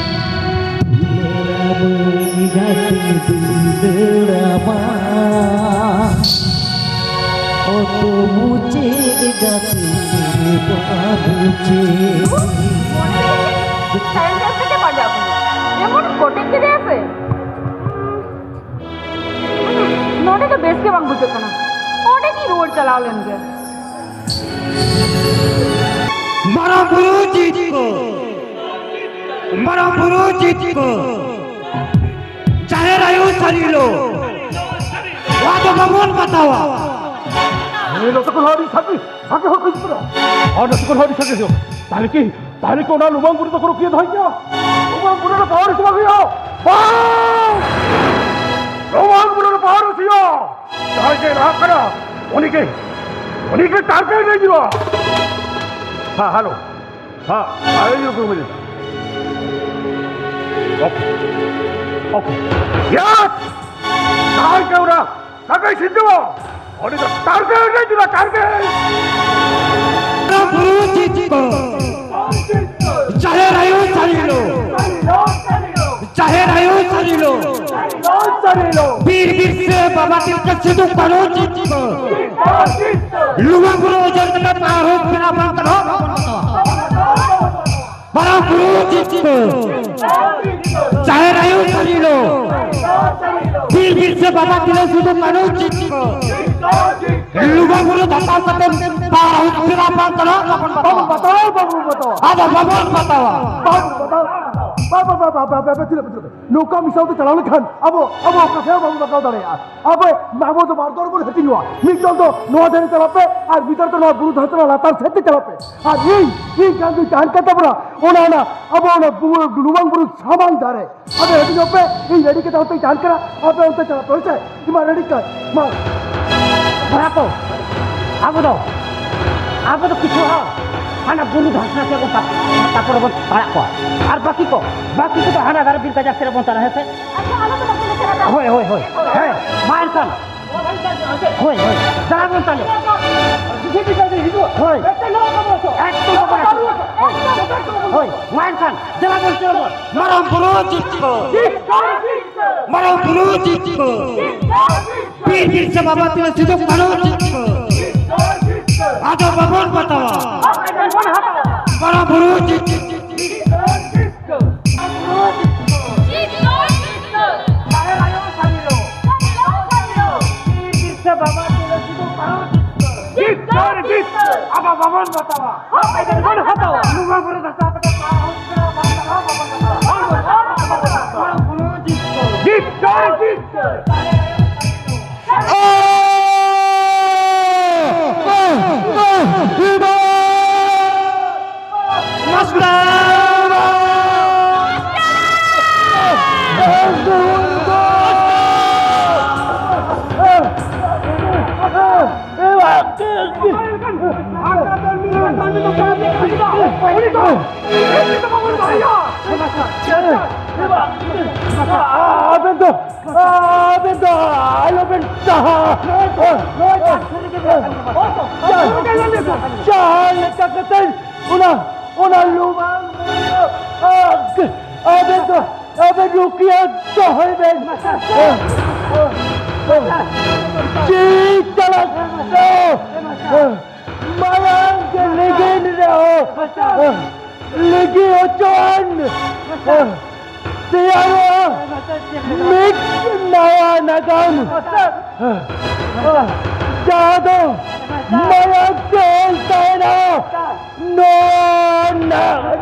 ᱫᱩᱞᱟᱹᱲᱟᱢᱟᱹᱧ ᱜᱟᱛᱮ ᱫᱩᱞᱟᱹᱲᱟᱢᱟ᱾ ᱚᱛ ᱢᱩᱪᱟᱹᱫ ᱜᱟᱛᱮ ᱥᱮᱨᱢᱟ ᱢᱩᱪᱟᱹᱫ᱾ ᱢᱚᱱᱮ ᱨᱮ ᱛᱟᱭᱚᱢ ᱛᱮ ᱟᱡ ᱛᱮᱜᱮ ᱯᱟᱸᱡᱟ ᱟᱹᱜᱩᱭᱟ᱾ ᱮᱢᱚᱱ ᱠᱚᱴᱮᱡ ᱠᱮᱫᱮᱭᱟ ᱥᱮ᱾ ᱱᱚᱰᱮ ᱫᱚ ᱵᱮᱥ ᱜᱮ ᱵᱟᱝ ᱵᱩᱡᱷᱟᱹᱜ ᱠᱟᱱᱟ᱾ ᱚᱸᱰᱮ ᱜᱤᱧ ᱨᱩᱣᱟᱹᱲ ᱪᱟᱞᱟᱣ ᱞᱮᱱ ᱜᱮ᱾ ᱢᱟᱨᱟᱝ ᱵᱩᱨᱩ ᱡᱤᱛ ᱠᱚ, ᱢᱟᱨᱟᱝ ᱵᱩᱨᱩ ᱡᱤᱛ ᱠᱚ, ᱡᱟᱦᱮᱨ ᱟᱭᱳ ᱥᱟᱹᱨᱤ ᱞᱳ, ᱱᱚᱣᱟ ᱫᱚ ᱵᱟᱵᱚᱱ ᱵᱟᱛᱟᱣᱟ᱾ ᱱᱚᱛᱮ ᱠᱷᱚᱱ ᱟᱹᱰᱤ ᱥᱟᱸᱜᱮ, ᱥᱟᱸᱜᱮ ᱦᱚᱲ ᱠᱚ ᱦᱤᱡᱩᱜ ᱠᱟᱱᱟ᱾ ᱟᱨ ᱱᱚᱛᱮ ᱠᱷᱚᱱ ᱟᱹᱰᱤ ᱥᱟᱸᱜᱮ ᱦᱚᱲ᱾ ᱛᱟᱦᱞᱮ ᱠᱤ ᱛᱟᱦᱞᱮ ᱠᱚ ᱚᱱᱟ ᱞᱩᱢᱟᱝ ᱵᱩᱨᱩ ᱫᱚᱠᱚ ᱨᱩᱠᱷᱤᱭᱟᱹ ᱫᱚᱦᱚᱭ ᱜᱮᱭᱟ? ᱞᱩᱢᱟᱝ ᱵᱩᱨᱩ ᱨᱮ ᱯᱟᱣᱟᱨ ᱥᱮᱵᱟ ᱦᱩᱭᱩᱜᱼᱟ᱾ ᱵᱟᱝ! ᱞᱩᱢᱟᱝ ᱵᱩᱨᱩ ᱨᱮ ᱯᱟᱣᱟᱨ ᱦᱩᱭᱩᱜᱼᱟ᱾ ᱡᱟᱦᱟᱸᱭ ᱜᱮ ᱞᱟᱦᱟᱜ ᱠᱟᱱᱟ, ᱩᱱᱤ ᱜᱮ, ᱩᱱᱤ ᱜᱮ ᱴᱟᱨᱜᱮᱴ ᱨᱮ ᱦᱤᱡᱩᱜᱼᱟ᱾ ᱦᱮᱸ, ᱦᱮᱞᱳ᱾ ᱦᱮᱸ, ᱟᱭᱳ ᱠᱚ ᱢᱮᱱ ᱮᱫᱟ᱾ Okay, okay. ᱭᱮᱥ! ᱡᱟᱦᱟᱸᱭ ᱜᱮ ᱚᱱᱟ ᱥᱟᱹᱜᱟᱹᱭ ᱥᱤᱨᱡᱟᱹᱣᱟ, ᱩᱱᱤ ᱫᱚ ᱴᱟᱨᱜᱮᱴ ᱨᱮ ᱡᱩᱞᱟ, ᱴᱟᱨᱜᱮᱴ! ᱵᱩᱨᱩ ᱪᱤᱛ ᱠᱚ, ᱡᱟᱦᱮᱨ ᱟᱭᱳ ᱥᱟᱹᱨᱤ ᱞᱳ, ᱡᱟᱦᱮᱨ ᱟᱭᱳ ᱥᱟᱹᱨᱤ ᱞᱳ, ᱵᱤᱨ ᱵᱤᱨᱥᱟᱹ ᱵᱟᱵᱟ ᱛᱤᱞᱠᱟᱹ ᱥᱤᱫᱩ ᱠᱟᱹᱱᱦᱩ ᱪᱤᱛ ᱠᱚ, ᱞᱩᱢᱟᱹᱝ ᱵᱩᱨᱩ ᱚᱡᱚᱨ ᱠᱟᱛᱮ ᱯᱟᱨᱚᱢ ᱠᱟᱱᱟ ᱵᱟᱝ ᱠᱟᱱᱟ᱾ ᱢᱟᱨᱟᱝ ᱵᱩᱨᱩ ᱪᱤᱛ ᱠᱚ, ᱡᱟᱦᱮᱨ ᱟᱭᱳ ᱥᱟᱹᱨᱤ ᱞᱳ, ᱵᱤᱨ ᱵᱤᱨᱥᱟᱹ ᱵᱟᱵᱟ ᱛᱤᱞᱟᱹ ᱥᱤᱫᱩ ᱠᱟᱹᱱᱦᱩ ᱪᱤᱛ ᱠᱚ, ᱞᱩᱜᱩ ᱵᱩᱨᱩ ᱫᱷᱟᱯᱟᱣ ᱠᱟᱛᱮ ᱵᱟᱨ ᱦᱩᱭᱩᱜ ᱠᱟᱱᱟ ᱵᱟᱝ ᱠᱟᱱᱟ, ᱵᱟᱵᱚᱱ ᱵᱟᱵᱚᱱ ᱵᱟᱛᱟᱣᱟ᱾ ᱵᱟᱛᱟᱣᱟ, ᱵᱟᱵᱚᱱ ᱵᱟᱛᱟᱣᱟ᱾ ᱟᱫᱚ ᱵᱟᱵᱚᱱ ᱵᱟᱛᱟᱣᱟ᱾ ᱵᱟᱵᱚᱱ ᱵᱟᱛᱟᱣᱟ᱾ ᱵᱟ, ᱵᱟ, ᱵᱟ, ᱵᱟ, ᱵᱟ, ᱵᱟ, ᱵᱟ, ᱪᱮᱫ ᱞᱮᱠᱟ, ᱪᱮᱫ ᱞᱮᱠᱟ? ᱱᱚᱝᱠᱟ ᱢᱤᱫ ᱥᱟᱶᱛᱮ ᱪᱟᱞᱟᱣ ᱞᱮᱠᱷᱟᱱ ᱟᱵᱚ, ᱟᱵᱚ ᱚᱠᱟ ᱥᱮᱫ ᱦᱚᱸ ᱵᱟᱵᱚᱱ ᱵᱟᱜᱟᱣ ᱫᱟᱲᱮᱭᱟᱜᱼᱟ᱾ ᱟᱵᱚ, ᱟᱵᱚ ᱫᱚ ᱵᱟᱨ ᱫᱚᱞ ᱵᱚᱱ ᱦᱟᱹᱴᱤᱧᱚᱜᱼᱟ᱾ ᱢᱤᱫ ᱫᱚᱞ ᱫᱚ ᱱᱚᱣᱟ ᱫᱷᱟᱨᱮ ᱪᱟᱞᱟᱜ ᱯᱮ ᱟᱨ ᱢᱤᱫ ᱫᱚᱞ ᱫᱚ ᱱᱚᱣᱟ ᱵᱩᱨᱩ ᱫᱷᱟᱨᱮ ᱞᱟᱛᱟᱨ ᱥᱮᱫ ᱛᱮ ᱪᱟᱞᱟᱜ ᱯᱮ᱾ ᱟᱨ ᱤᱧ, ᱤᱧ ᱠᱟᱱ ᱫᱩᱧ ᱛᱟᱦᱮᱱ ᱠᱟᱱ ᱛᱟᱵᱚᱱᱟ ᱚᱱᱟ, ᱚᱱᱟ ᱟᱵᱚ ᱚᱱᱟ ᱵᱩ-, ᱞᱩᱢᱟᱝ ᱵᱩᱨᱩ ᱥᱟᱢᱟᱝ ᱫᱷᱟᱨᱮ᱾ ᱟᱯᱮ ᱦᱟᱹᱴᱤᱧᱚᱜ ᱯᱮ, ᱤᱧ ᱨᱮᱰᱤ ᱠᱟᱛᱮ ᱚᱱᱛᱮᱧ ᱛᱟᱦᱮᱱ ᱠᱟᱱᱟ, ᱟᱯᱮ ᱚᱱᱛᱮ ᱪᱟᱞᱟᱜ ᱯᱮ, ᱦᱳᱭ ᱥᱮ? ᱤᱧ ᱢᱟ ᱨᱮᱰᱤ ᱠᱟᱱ, ᱢᱟ᱾ ᱵᱷᱟᱭᱟᱯᱚ, ᱟᱵᱚ ᱫᱚ, ᱟᱵᱚ ᱫᱚ ᱠᱤᱪᱷᱩ ᱦᱚᱲ ᱦᱟᱱᱟ ᱵᱩᱨᱩ ᱫᱷᱟᱥᱱᱟ ᱥᱮᱫ ᱵᱚᱱ ᱛᱟᱯ-, ᱛᱟᱯᱚᱨ ᱵᱚᱱ ᱯᱟᱲᱟᱜ ᱠᱚᱣᱟ᱾ ᱟᱨ ᱵᱟᱹᱠᱤ ᱠᱚ, ᱵᱟᱹᱠᱤ ᱠᱚᱫᱚ ᱦᱟᱱᱟ ᱫᱷᱟᱨᱮ ᱵᱤᱨ ᱜᱟᱡᱟᱲ ᱥᱮᱫ ᱨᱮᱵᱚᱱ ᱪᱟᱞᱟᱜᱼᱟ, ᱦᱮᱸ ᱥᱮ? ᱟᱪᱪᱷᱟ, ᱟᱞᱮ ᱫᱚ ᱵᱟᱠᱚ ᱞᱮ ᱪᱟᱞᱟᱜᱼᱟ᱾ ᱦᱳᱭ, ᱦᱳᱭ, ᱦᱳᱭ᱾ ᱦᱮᱸ, ᱢᱟ ᱮᱱᱠᱷᱟᱱ᱾ ᱦᱳᱭ, ᱦᱳᱭ᱾ ᱫᱮᱞᱟ ᱵᱚᱱ ᱛᱟᱞᱮ᱾ ᱦᱳᱭ᱾ ᱮᱠᱫᱚᱢ ᱵᱟᱵᱟ᱾ ᱦᱳᱭ᱾ ᱦᱳᱭ, ᱢᱟ ᱮᱱᱠᱷᱟᱱ᱾ ᱫᱮᱞᱟ ᱵᱚᱱ ᱪᱟᱞᱟᱜ ᱵᱚᱱ᱾ ᱢᱟᱨᱟᱝ ᱵᱩᱨᱩ ᱡᱤᱛᱠᱟᱹᱨ᱾ ᱢᱟᱨᱟᱝ ᱵᱩᱨᱩ ᱡᱤᱛᱠᱟᱹᱨ᱾ ᱵᱤᱨ ᱵᱤᱨᱥᱟ ᱵᱟᱵᱟ ᱛᱤᱞᱟᱹ ᱥᱤᱫᱩ ᱠᱟᱹᱱᱦᱩ ᱡᱤᱛᱠᱟᱹᱨ᱾ ᱟᱫᱚ ᱵᱟᱵᱚᱱ ᱵᱟᱛᱟᱣᱟ᱾ ᱢᱟᱨᱟᱝ ᱵᱩᱨᱩ ᱡᱤᱛᱠᱟᱹᱨ᱾ ᱵᱤᱨᱥᱟ ᱵᱟᱵᱟ ᱛᱤᱞᱟᱹ ᱥᱤᱫᱩ ᱠᱟᱹᱱᱦᱩ ᱡᱤᱛᱠᱟᱹᱨ᱾ ᱡᱤᱛᱠᱟᱹᱨ, ᱡᱤᱛᱠᱟᱹᱨ᱾ ᱟᱵᱚ ᱵᱟᱵᱚᱱ ᱵᱟᱛᱟᱣᱟ᱾ ᱵᱟᱵᱚᱱ ᱦᱟᱛᱟᱣᱟ᱾ ᱱᱚᱣᱟ ᱵᱩᱨᱩ ᱫᱷᱟᱥᱱᱟ ᱠᱟᱛᱮ ᱵᱟᱵᱚᱱ ᱦᱟᱛᱟᱣᱟ᱾ ᱡᱤᱛᱠᱟᱹᱨ, ᱡᱤᱛᱠᱟᱹᱨ᱾ ᱟᱵᱮᱱ ᱫᱚ, ᱟᱵᱮᱱ ᱫᱚ ᱟᱞᱚᱵᱮᱱ ᱪᱟᱦᱟ᱾ ᱪᱟᱦᱟ ᱞᱮᱠᱟ ᱠᱟᱛᱮ ᱚᱱᱟ, ᱚᱱᱟ ᱞᱩᱢᱟᱝ ᱟᱵᱮᱱ ᱫᱚ, ᱟᱵᱮᱱ ᱨᱩᱠᱷᱤᱭᱟᱹ ᱫᱚᱦᱚᱭ ᱵᱮᱱ᱾ ᱪᱮᱫ ᱪᱟᱞᱟᱜ ᱫᱚ? ᱢᱟᱭᱟᱝ ᱜᱮ ᱞᱤᱸᱜᱤᱱ ᱨᱮᱦᱚᱸ ᱞᱤᱸᱜᱤ ᱦᱚᱪᱚᱣᱟᱱ᱾ ᱛᱮᱭᱟᱨᱚᱜᱼᱟ ᱢᱤᱫ ᱱᱟᱣᱟ ᱱᱟᱜᱟᱢ, ᱡᱟᱦᱟᱸ ᱫᱚ ᱢᱟᱭᱟᱝ ᱛᱮ ᱚᱞ ᱛᱟᱦᱮᱱᱟ᱾ ᱱᱚᱣᱟ ᱱᱟᱜᱟᱢ᱾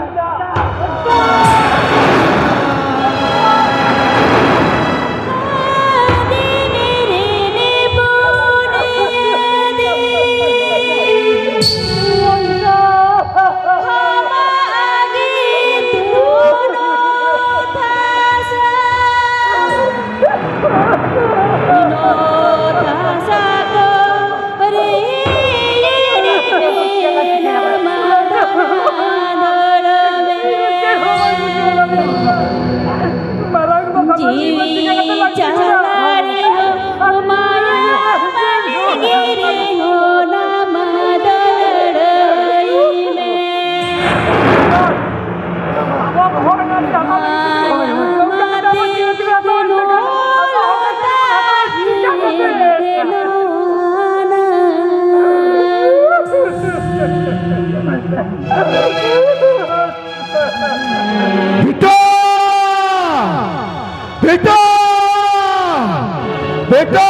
ᱵᱮᱴᱟ,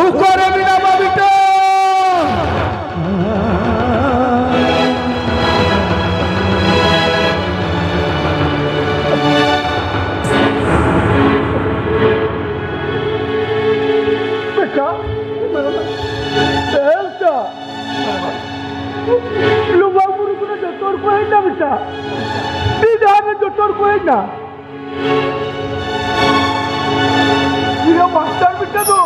ᱚᱠᱟᱨᱮ ᱢᱮᱱᱟᱢᱟ ᱵᱮᱴᱟ? ᱵᱮᱴᱟ, ᱵᱮᱴᱟ, ᱞᱩᱵᱟ ᱵᱩᱨᱩ ᱠᱷᱚᱱᱟᱜ ᱡᱚᱛᱚ ᱦᱚᱲ ᱠᱚ ᱦᱮᱡ ᱮᱱᱟ ᱵᱮᱴᱟ᱾ ᱛᱤ ᱰᱟᱦᱟᱨ ᱨᱮ ᱡᱚᱛᱚ ᱦᱚᱲ ᱠᱚ ᱦᱮᱡ ᱮᱱᱟ᱾ ᱤᱧᱟᱹᱜ ᱢᱟᱥᱴᱟᱨ ᱵᱮᱴᱟ ᱫᱚ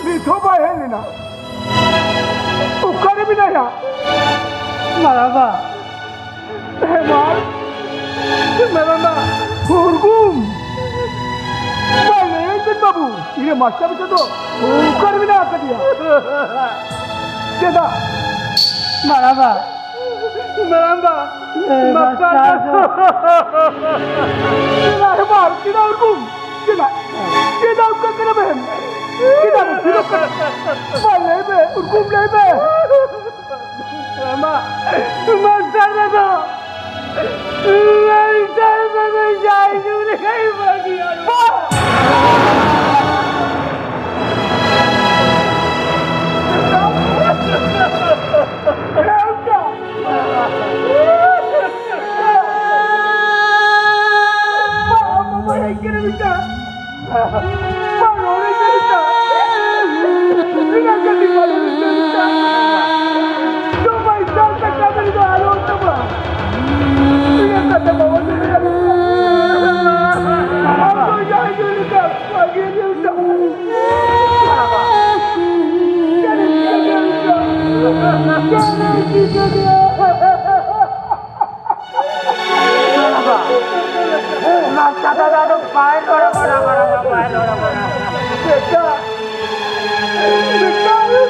ᱱᱤᱛ ᱦᱚᱸ ᱵᱟᱭ ᱦᱮᱡ ᱞᱮᱱᱟ᱾ ᱚᱠᱟᱨᱮ ᱢᱮᱱᱟᱭᱟ? ᱢᱟᱨᱟᱵᱟ᱾ ᱦᱮᱢᱟᱞ᱾ ᱢᱟᱨᱟᱵᱟ᱾ ᱦᱩᱨᱜᱩᱢ᱾ ᱵᱟᱭ ᱞᱟᱹᱭᱟᱹᱧ ᱵᱮᱱ ᱵᱟᱹᱵᱩ, ᱤᱧᱟᱹᱜ ᱢᱟᱥᱴᱟᱨ ᱵᱮᱴᱟ ᱫᱚ ᱚᱠᱟᱨᱮ ᱢᱮᱱᱟᱜ ᱟᱠᱟᱫᱮᱭᱟ? ᱪᱮᱫᱟᱜ? ᱢᱟᱨᱟᱵᱟ᱾ ᱢᱟᱨᱟᱝᱵᱟ, ᱮ, ᱢᱟᱥᱴᱟᱨ ᱢᱟᱥᱴᱟᱨ ᱫᱚ᱾ ᱫᱚ᱾ ᱪᱮᱫᱟᱜ ᱦᱮᱢᱟᱞ? ᱪᱮᱫᱟᱜ ᱩᱨᱜᱩᱢ? ᱪᱮᱫᱟᱜ? ᱪᱮᱫᱟᱜ ᱚᱱᱠᱟ ᱠᱟᱱᱟ ᱵᱮᱱ? ᱪᱮᱫᱟᱜ ᱵᱮᱱ ᱛᱷᱤᱨᱚᱜ ᱠᱟᱱᱟ? ᱢᱟ ᱞᱟᱹᱭ ᱢᱮ, ᱩᱨᱜᱩᱢ ᱞᱟᱹᱭ ᱢᱮ᱾ ᱢᱟ, ᱢᱟᱥᱴᱟᱨ ᱫᱚ᱾ ᱢᱟᱥᱴᱟᱨ ᱫᱚ ᱡᱟᱭ ᱡᱩᱜᱽ ᱞᱮᱠᱟᱭ ᱵᱟᱹᱜᱤᱭᱟ᱾ ᱚᱱᱟ ᱪᱟᱸᱫᱟ ᱫᱚ ᱟᱫᱚ ᱵᱟᱭ ᱨᱚᱲ ᱠᱟᱱᱟ, ᱵᱟᱭ ᱨᱚᱲ ᱠᱟᱱᱟ᱾ ᱵᱮᱴᱟ, ᱵᱮᱴᱟ᱾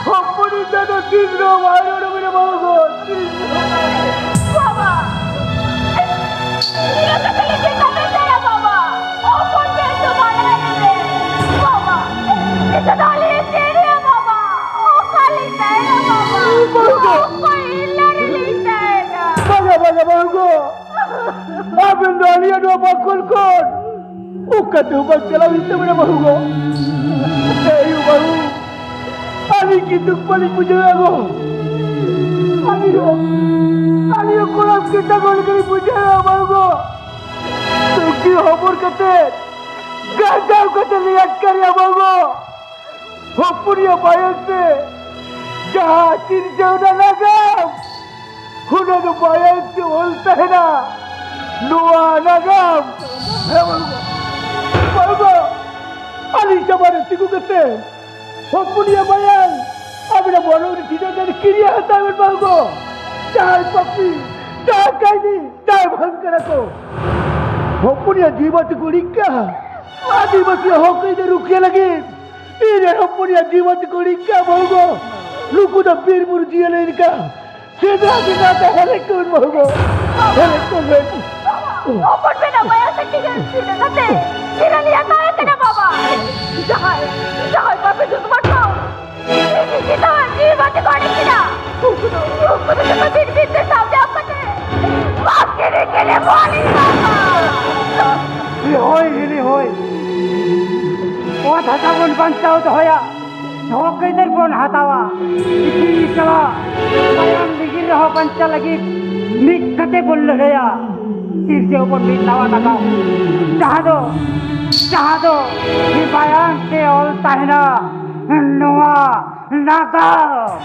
ᱦᱚᱯᱚᱱᱤᱧ ᱫᱚ ᱛᱤᱥ ᱨᱮᱦᱚᱸ ᱵᱟᱭ ᱨᱚᱲ ᱟᱹᱵᱤᱱᱟ ᱵᱟᱹᱦᱩ ᱜᱚ, ᱛᱤᱥ ᱨᱮᱦᱚᱸ᱾ ᱵᱟᱵᱟ! ᱱᱤᱭᱟᱹ ᱠᱟᱛᱷᱟ ᱞᱮ ᱪᱮᱫ ᱞᱮᱠᱟ ᱯᱮ ᱞᱟᱹᱭᱟ ᱵᱟᱵᱟ? ᱦᱚᱯᱚᱱ ᱵᱮᱥ ᱫᱚ ᱵᱟᱭ ᱞᱟᱹᱭ ᱞᱮᱫᱮ᱾ ᱵᱟᱵᱟ! ᱱᱤᱛᱚᱜ ᱫᱚ ᱟᱹᱞᱤᱧ ᱪᱮᱫ ᱨᱮᱭᱟ ᱵᱟᱵᱟ? ᱚᱠᱟ ᱞᱤᱧ ᱛᱟᱦᱮᱱᱟ ᱵᱟᱵᱟ? ᱵᱟᱹᱦᱩ ᱜᱚ! ᱚᱠᱚᱭ ᱤᱞᱞᱟ ᱨᱮᱞᱤᱧ ᱛᱟᱦᱮᱱᱟ? ᱵᱟᱝᱟ, ᱵᱟᱝᱟ, ᱵᱟᱹᱦᱩ ᱜᱚ! ᱟᱵᱮᱱ ᱫᱚ ᱟᱹᱞᱤᱧᱟᱜ ᱱᱚᱣᱟ ᱵᱟᱠᱷᱳᱞ ᱠᱷᱚᱱ ᱚᱠᱟ ᱛᱮᱦᱚᱸ ᱵᱟᱝ ᱪᱟᱞᱟᱣ ᱦᱩᱭᱩᱜ ᱛᱟᱵᱮᱱᱟ ᱵᱟᱹᱦᱩ ᱜᱚ᱾ ᱮ ᱟᱭᱳ ᱵᱟᱹᱦᱩ, ᱟᱹᱞᱤᱧ ᱠᱤ ᱫᱩᱠ ᱵᱟᱹᱞᱤᱧ ᱵᱩᱡᱷᱟᱹᱣᱟ ᱜᱚ? ᱟᱹᱞᱤᱧ ᱦᱚᱸ, ᱟᱹᱞᱤᱧ ᱦᱚᱸ ᱠᱚᱲᱟᱢ ᱠᱟᱴᱟ ᱜᱚ ᱞᱮᱠᱟᱞᱤᱧ ᱵᱩᱡᱷᱟᱹᱣᱟ ᱵᱟᱹᱦᱩ ᱜᱚ᱾ ᱛᱩᱠᱤ ᱦᱚᱵᱚᱨ ᱠᱟᱛᱮ, ᱜᱟᱡᱟᱣ ᱠᱟᱛᱮ ᱞᱤᱧ ᱟᱴᱠᱟᱨᱮᱭᱟ ᱵᱟᱹᱦᱩ ᱜᱚ᱾ ᱦᱚᱯᱚᱱᱤᱭᱟᱹ ᱵᱟᱭᱟᱱ ᱛᱮ ᱡᱟᱦᱟᱸ ᱥᱤᱨᱡᱟᱹᱣ ᱮᱱᱟ ᱱᱟᱜᱟᱢ, ᱚᱱᱟ ᱫᱚ ᱵᱟᱭᱟᱱ ᱛᱮ ᱚᱞ ᱛᱟᱦᱮᱱᱟ᱾ ᱱᱚᱣᱟ ᱱᱟᱜᱟᱢ, ᱦᱮᱸ, ᱵᱟᱹᱵᱩ, ᱵᱟᱹᱵᱩ, ᱟᱹᱞᱤᱧ ᱥᱟᱢᱟᱝ ᱨᱮ ᱛᱤᱸᱜᱩ ᱠᱟᱛᱮ ᱦᱚᱯᱚᱱᱤᱭᱟᱹ ᱵᱟᱭᱟᱱ ᱟᱵᱤᱱᱟᱜ ᱵᱚᱦᱚᱜ ᱨᱮ ᱴᱷᱤᱠᱟᱹ ᱠᱟᱛᱮ ᱠᱤᱨᱤᱭᱟᱹ ᱦᱟᱛᱟᱣ ᱵᱮᱱ ᱵᱟᱹᱵᱩ᱾ ᱡᱟᱦᱟᱸᱭ ᱯᱟᱯᱤ, ᱡᱟᱦᱟᱸᱭ ᱠᱟᱭᱫᱤ, ᱡᱟᱦᱟᱸᱭ ᱵᱷᱟᱝ ᱠᱟᱱᱟ ᱠᱚ, ᱦᱚᱯᱚᱱᱤᱭᱟᱹ ᱡᱤᱣᱤ ᱵᱟᱹᱛᱤ ᱠᱚ ᱩᱰᱤᱠ ᱠᱟᱜᱼᱟ᱾ ᱟᱹᱫᱤᱵᱟᱹᱥᱤ ᱦᱚᱠ ᱟᱹᱭᱫᱟᱹᱨ ᱨᱩᱠᱷᱤᱭᱟᱹ ᱞᱟᱹᱜᱤᱫ ᱤᱧ ᱨᱮᱱ ᱦᱚᱯᱚᱱᱤᱭᱟᱹ ᱡᱤᱣᱤ ᱵᱟᱹᱛᱤ ᱠᱚ ᱩᱰᱤᱠ ᱠᱟᱜᱼᱟ ᱵᱟᱹᱵᱩ ᱜᱚ᱾ ᱱᱩᱠᱩ ᱫᱚ ᱵᱤᱨ ᱵᱩᱨᱩ ᱡᱤᱭᱟᱹᱞᱤ ᱞᱮᱠᱟ ᱥᱮᱸᱫᱽᱨᱟ ᱥᱮᱸᱫᱽᱨᱟ ᱛᱮ ᱦᱮᱞᱮᱡ ᱠᱚ ᱵᱟᱹᱵᱩ ᱜᱚ᱾ ᱦᱮᱞᱮᱡ ᱠᱚ ᱵᱮᱱ᱾ ᱦᱚᱯᱚᱱ ᱵᱮᱱᱟ ᱢᱟᱭᱟ ᱥᱮ ᱴᱷᱤᱠᱟᱹ ᱴᱷᱤᱠᱟᱹ ᱠᱟᱛᱮ ᱛᱤᱨᱮ ᱞᱤᱭᱟ ᱛᱟᱦᱮᱸ ᱠᱟᱱᱟ ᱵᱟᱵᱟ᱾ ᱡᱟᱦᱟᱸᱭ, ᱡᱟᱦᱟᱸᱭ ᱵᱟᱯᱮ ᱡᱚᱛᱚ ᱵᱟᱴ ᱠᱚ ᱤᱧ ᱪᱮᱛᱟᱱ ᱡᱤᱣᱤ ᱵᱟᱹᱛᱤ ᱠᱚ ᱚᱰᱮᱡ ᱠᱮᱫᱟ᱾ ᱩᱱᱠᱩ ᱫᱚ, ᱩᱱᱠᱩ ᱫᱚ ᱡᱚᱛᱚ ᱵᱤᱨ ᱵᱤᱨ ᱛᱮ ᱥᱟᱵ ᱡᱟᱣ ᱠᱟᱛᱮ ᱵᱟᱠᱤ ᱨᱮ ᱪᱮᱞᱮ ᱵᱚᱞᱤ ᱵᱟᱵᱟ᱾ ᱦᱳᱭ, ᱦᱤᱞᱤ ᱦᱳᱭ᱾ ᱚᱛ ᱦᱟᱥᱟ ᱵᱚᱱ ᱵᱟᱧᱪᱟᱣ ᱫᱚᱦᱚᱭᱟ, ᱦᱚᱠ ᱟᱹᱭᱫᱟᱹᱨ ᱵᱚᱱ ᱦᱟᱛᱟᱣᱟ᱾ ᱛᱤᱠᱤ ᱪᱟᱞᱟᱜ ᱢᱟᱭᱟᱢ ᱞᱤᱸᱜᱤᱱ ᱨᱮᱦᱚᱸ ᱵᱟᱧᱪᱟᱣ ᱞᱟᱹᱜᱤᱫ ᱢᱤᱫ ᱠᱟᱛᱮ ᱵᱚᱱ ᱞᱟᱹᱲᱦᱟᱹᱭᱟ᱾ ᱥᱤᱨᱡᱟᱹᱣ ᱵᱚᱱ ᱢᱤᱫ ᱱᱟᱣᱟ ᱱᱟᱜᱟᱢ, ᱡᱟᱦᱟᱸ ᱫᱚ ᱡᱟᱦᱟᱸ ᱫᱚ ᱢᱟᱭᱟᱝ ᱛᱮ ᱚᱞ ᱛᱟᱦᱮᱱᱟ ᱱᱚᱣᱟ ᱱᱟᱜᱟᱢ᱾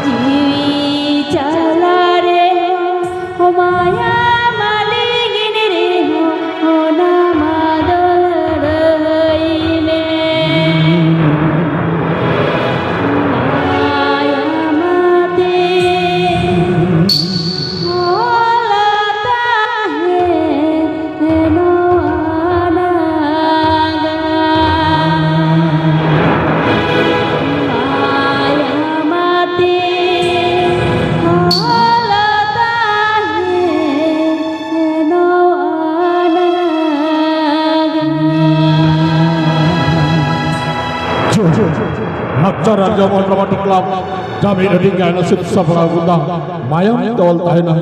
ᱡᱤᱣᱤ ᱪᱟᱞᱟ ᱨᱮᱦᱚᱸ, ᱢᱟᱭᱟ ᱢᱟᱹᱞᱤ ᱜᱤᱱ ᱨᱮᱦᱚᱸ, ᱚᱱᱟ ᱢᱟ ᱫᱚᱦᱲᱟᱹᱭ ᱢᱮ᱾ ᱢᱟᱭᱟ ᱢᱟᱛᱮ ᱚᱞ ᱛᱟᱦᱮᱸ ᱱᱚᱣᱟ ᱱᱟᱜᱟᱢ᱾ ᱢᱟᱭᱟᱢᱟᱛᱤ ᱚᱞ ᱛᱟᱦᱮᱸ ᱱᱚᱣᱟ ᱱᱟᱜᱟᱢ᱾ ᱞᱟᱠᱪᱟᱨ ᱟᱨᱡᱟᱣ ᱢᱚᱱ ᱰᱨᱟᱢᱟᱴᱤᱠ ᱠᱞᱟᱵᱽ ᱡᱟᱢᱤ ᱟᱹᱰᱤ ᱜᱟᱭᱟᱱ ᱥᱤᱫ ᱥᱟᱯᱲᱟᱣ ᱜᱚᱫᱟ᱾ ᱢᱟᱭᱟᱢ ᱛᱮ ᱚᱞ ᱛᱟᱦᱮᱱᱟ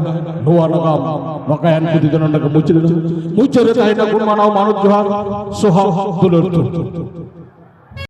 ᱱᱚᱣᱟ ᱱᱟᱜᱟᱢ᱾ ᱱᱚᱣᱟ ᱜᱟᱭᱟᱱ ᱯᱩᱛᱷᱤ ᱫᱚ ᱱᱚᱰᱮ ᱜᱮ ᱢᱩᱪᱟᱹᱫ ᱮᱱᱟ᱾ ᱢᱩᱪᱟᱹᱫ ᱨᱮ ᱛᱟᱦᱮᱱᱟ ᱜᱩᱱ ᱢᱟᱱᱟᱣ ᱢᱟᱱᱚᱛ ᱡᱚᱦᱟᱨ, ᱥᱚᱦᱟᱜ ᱫᱩᱞᱟᱹᱲ ᱛᱷᱩᱢ᱾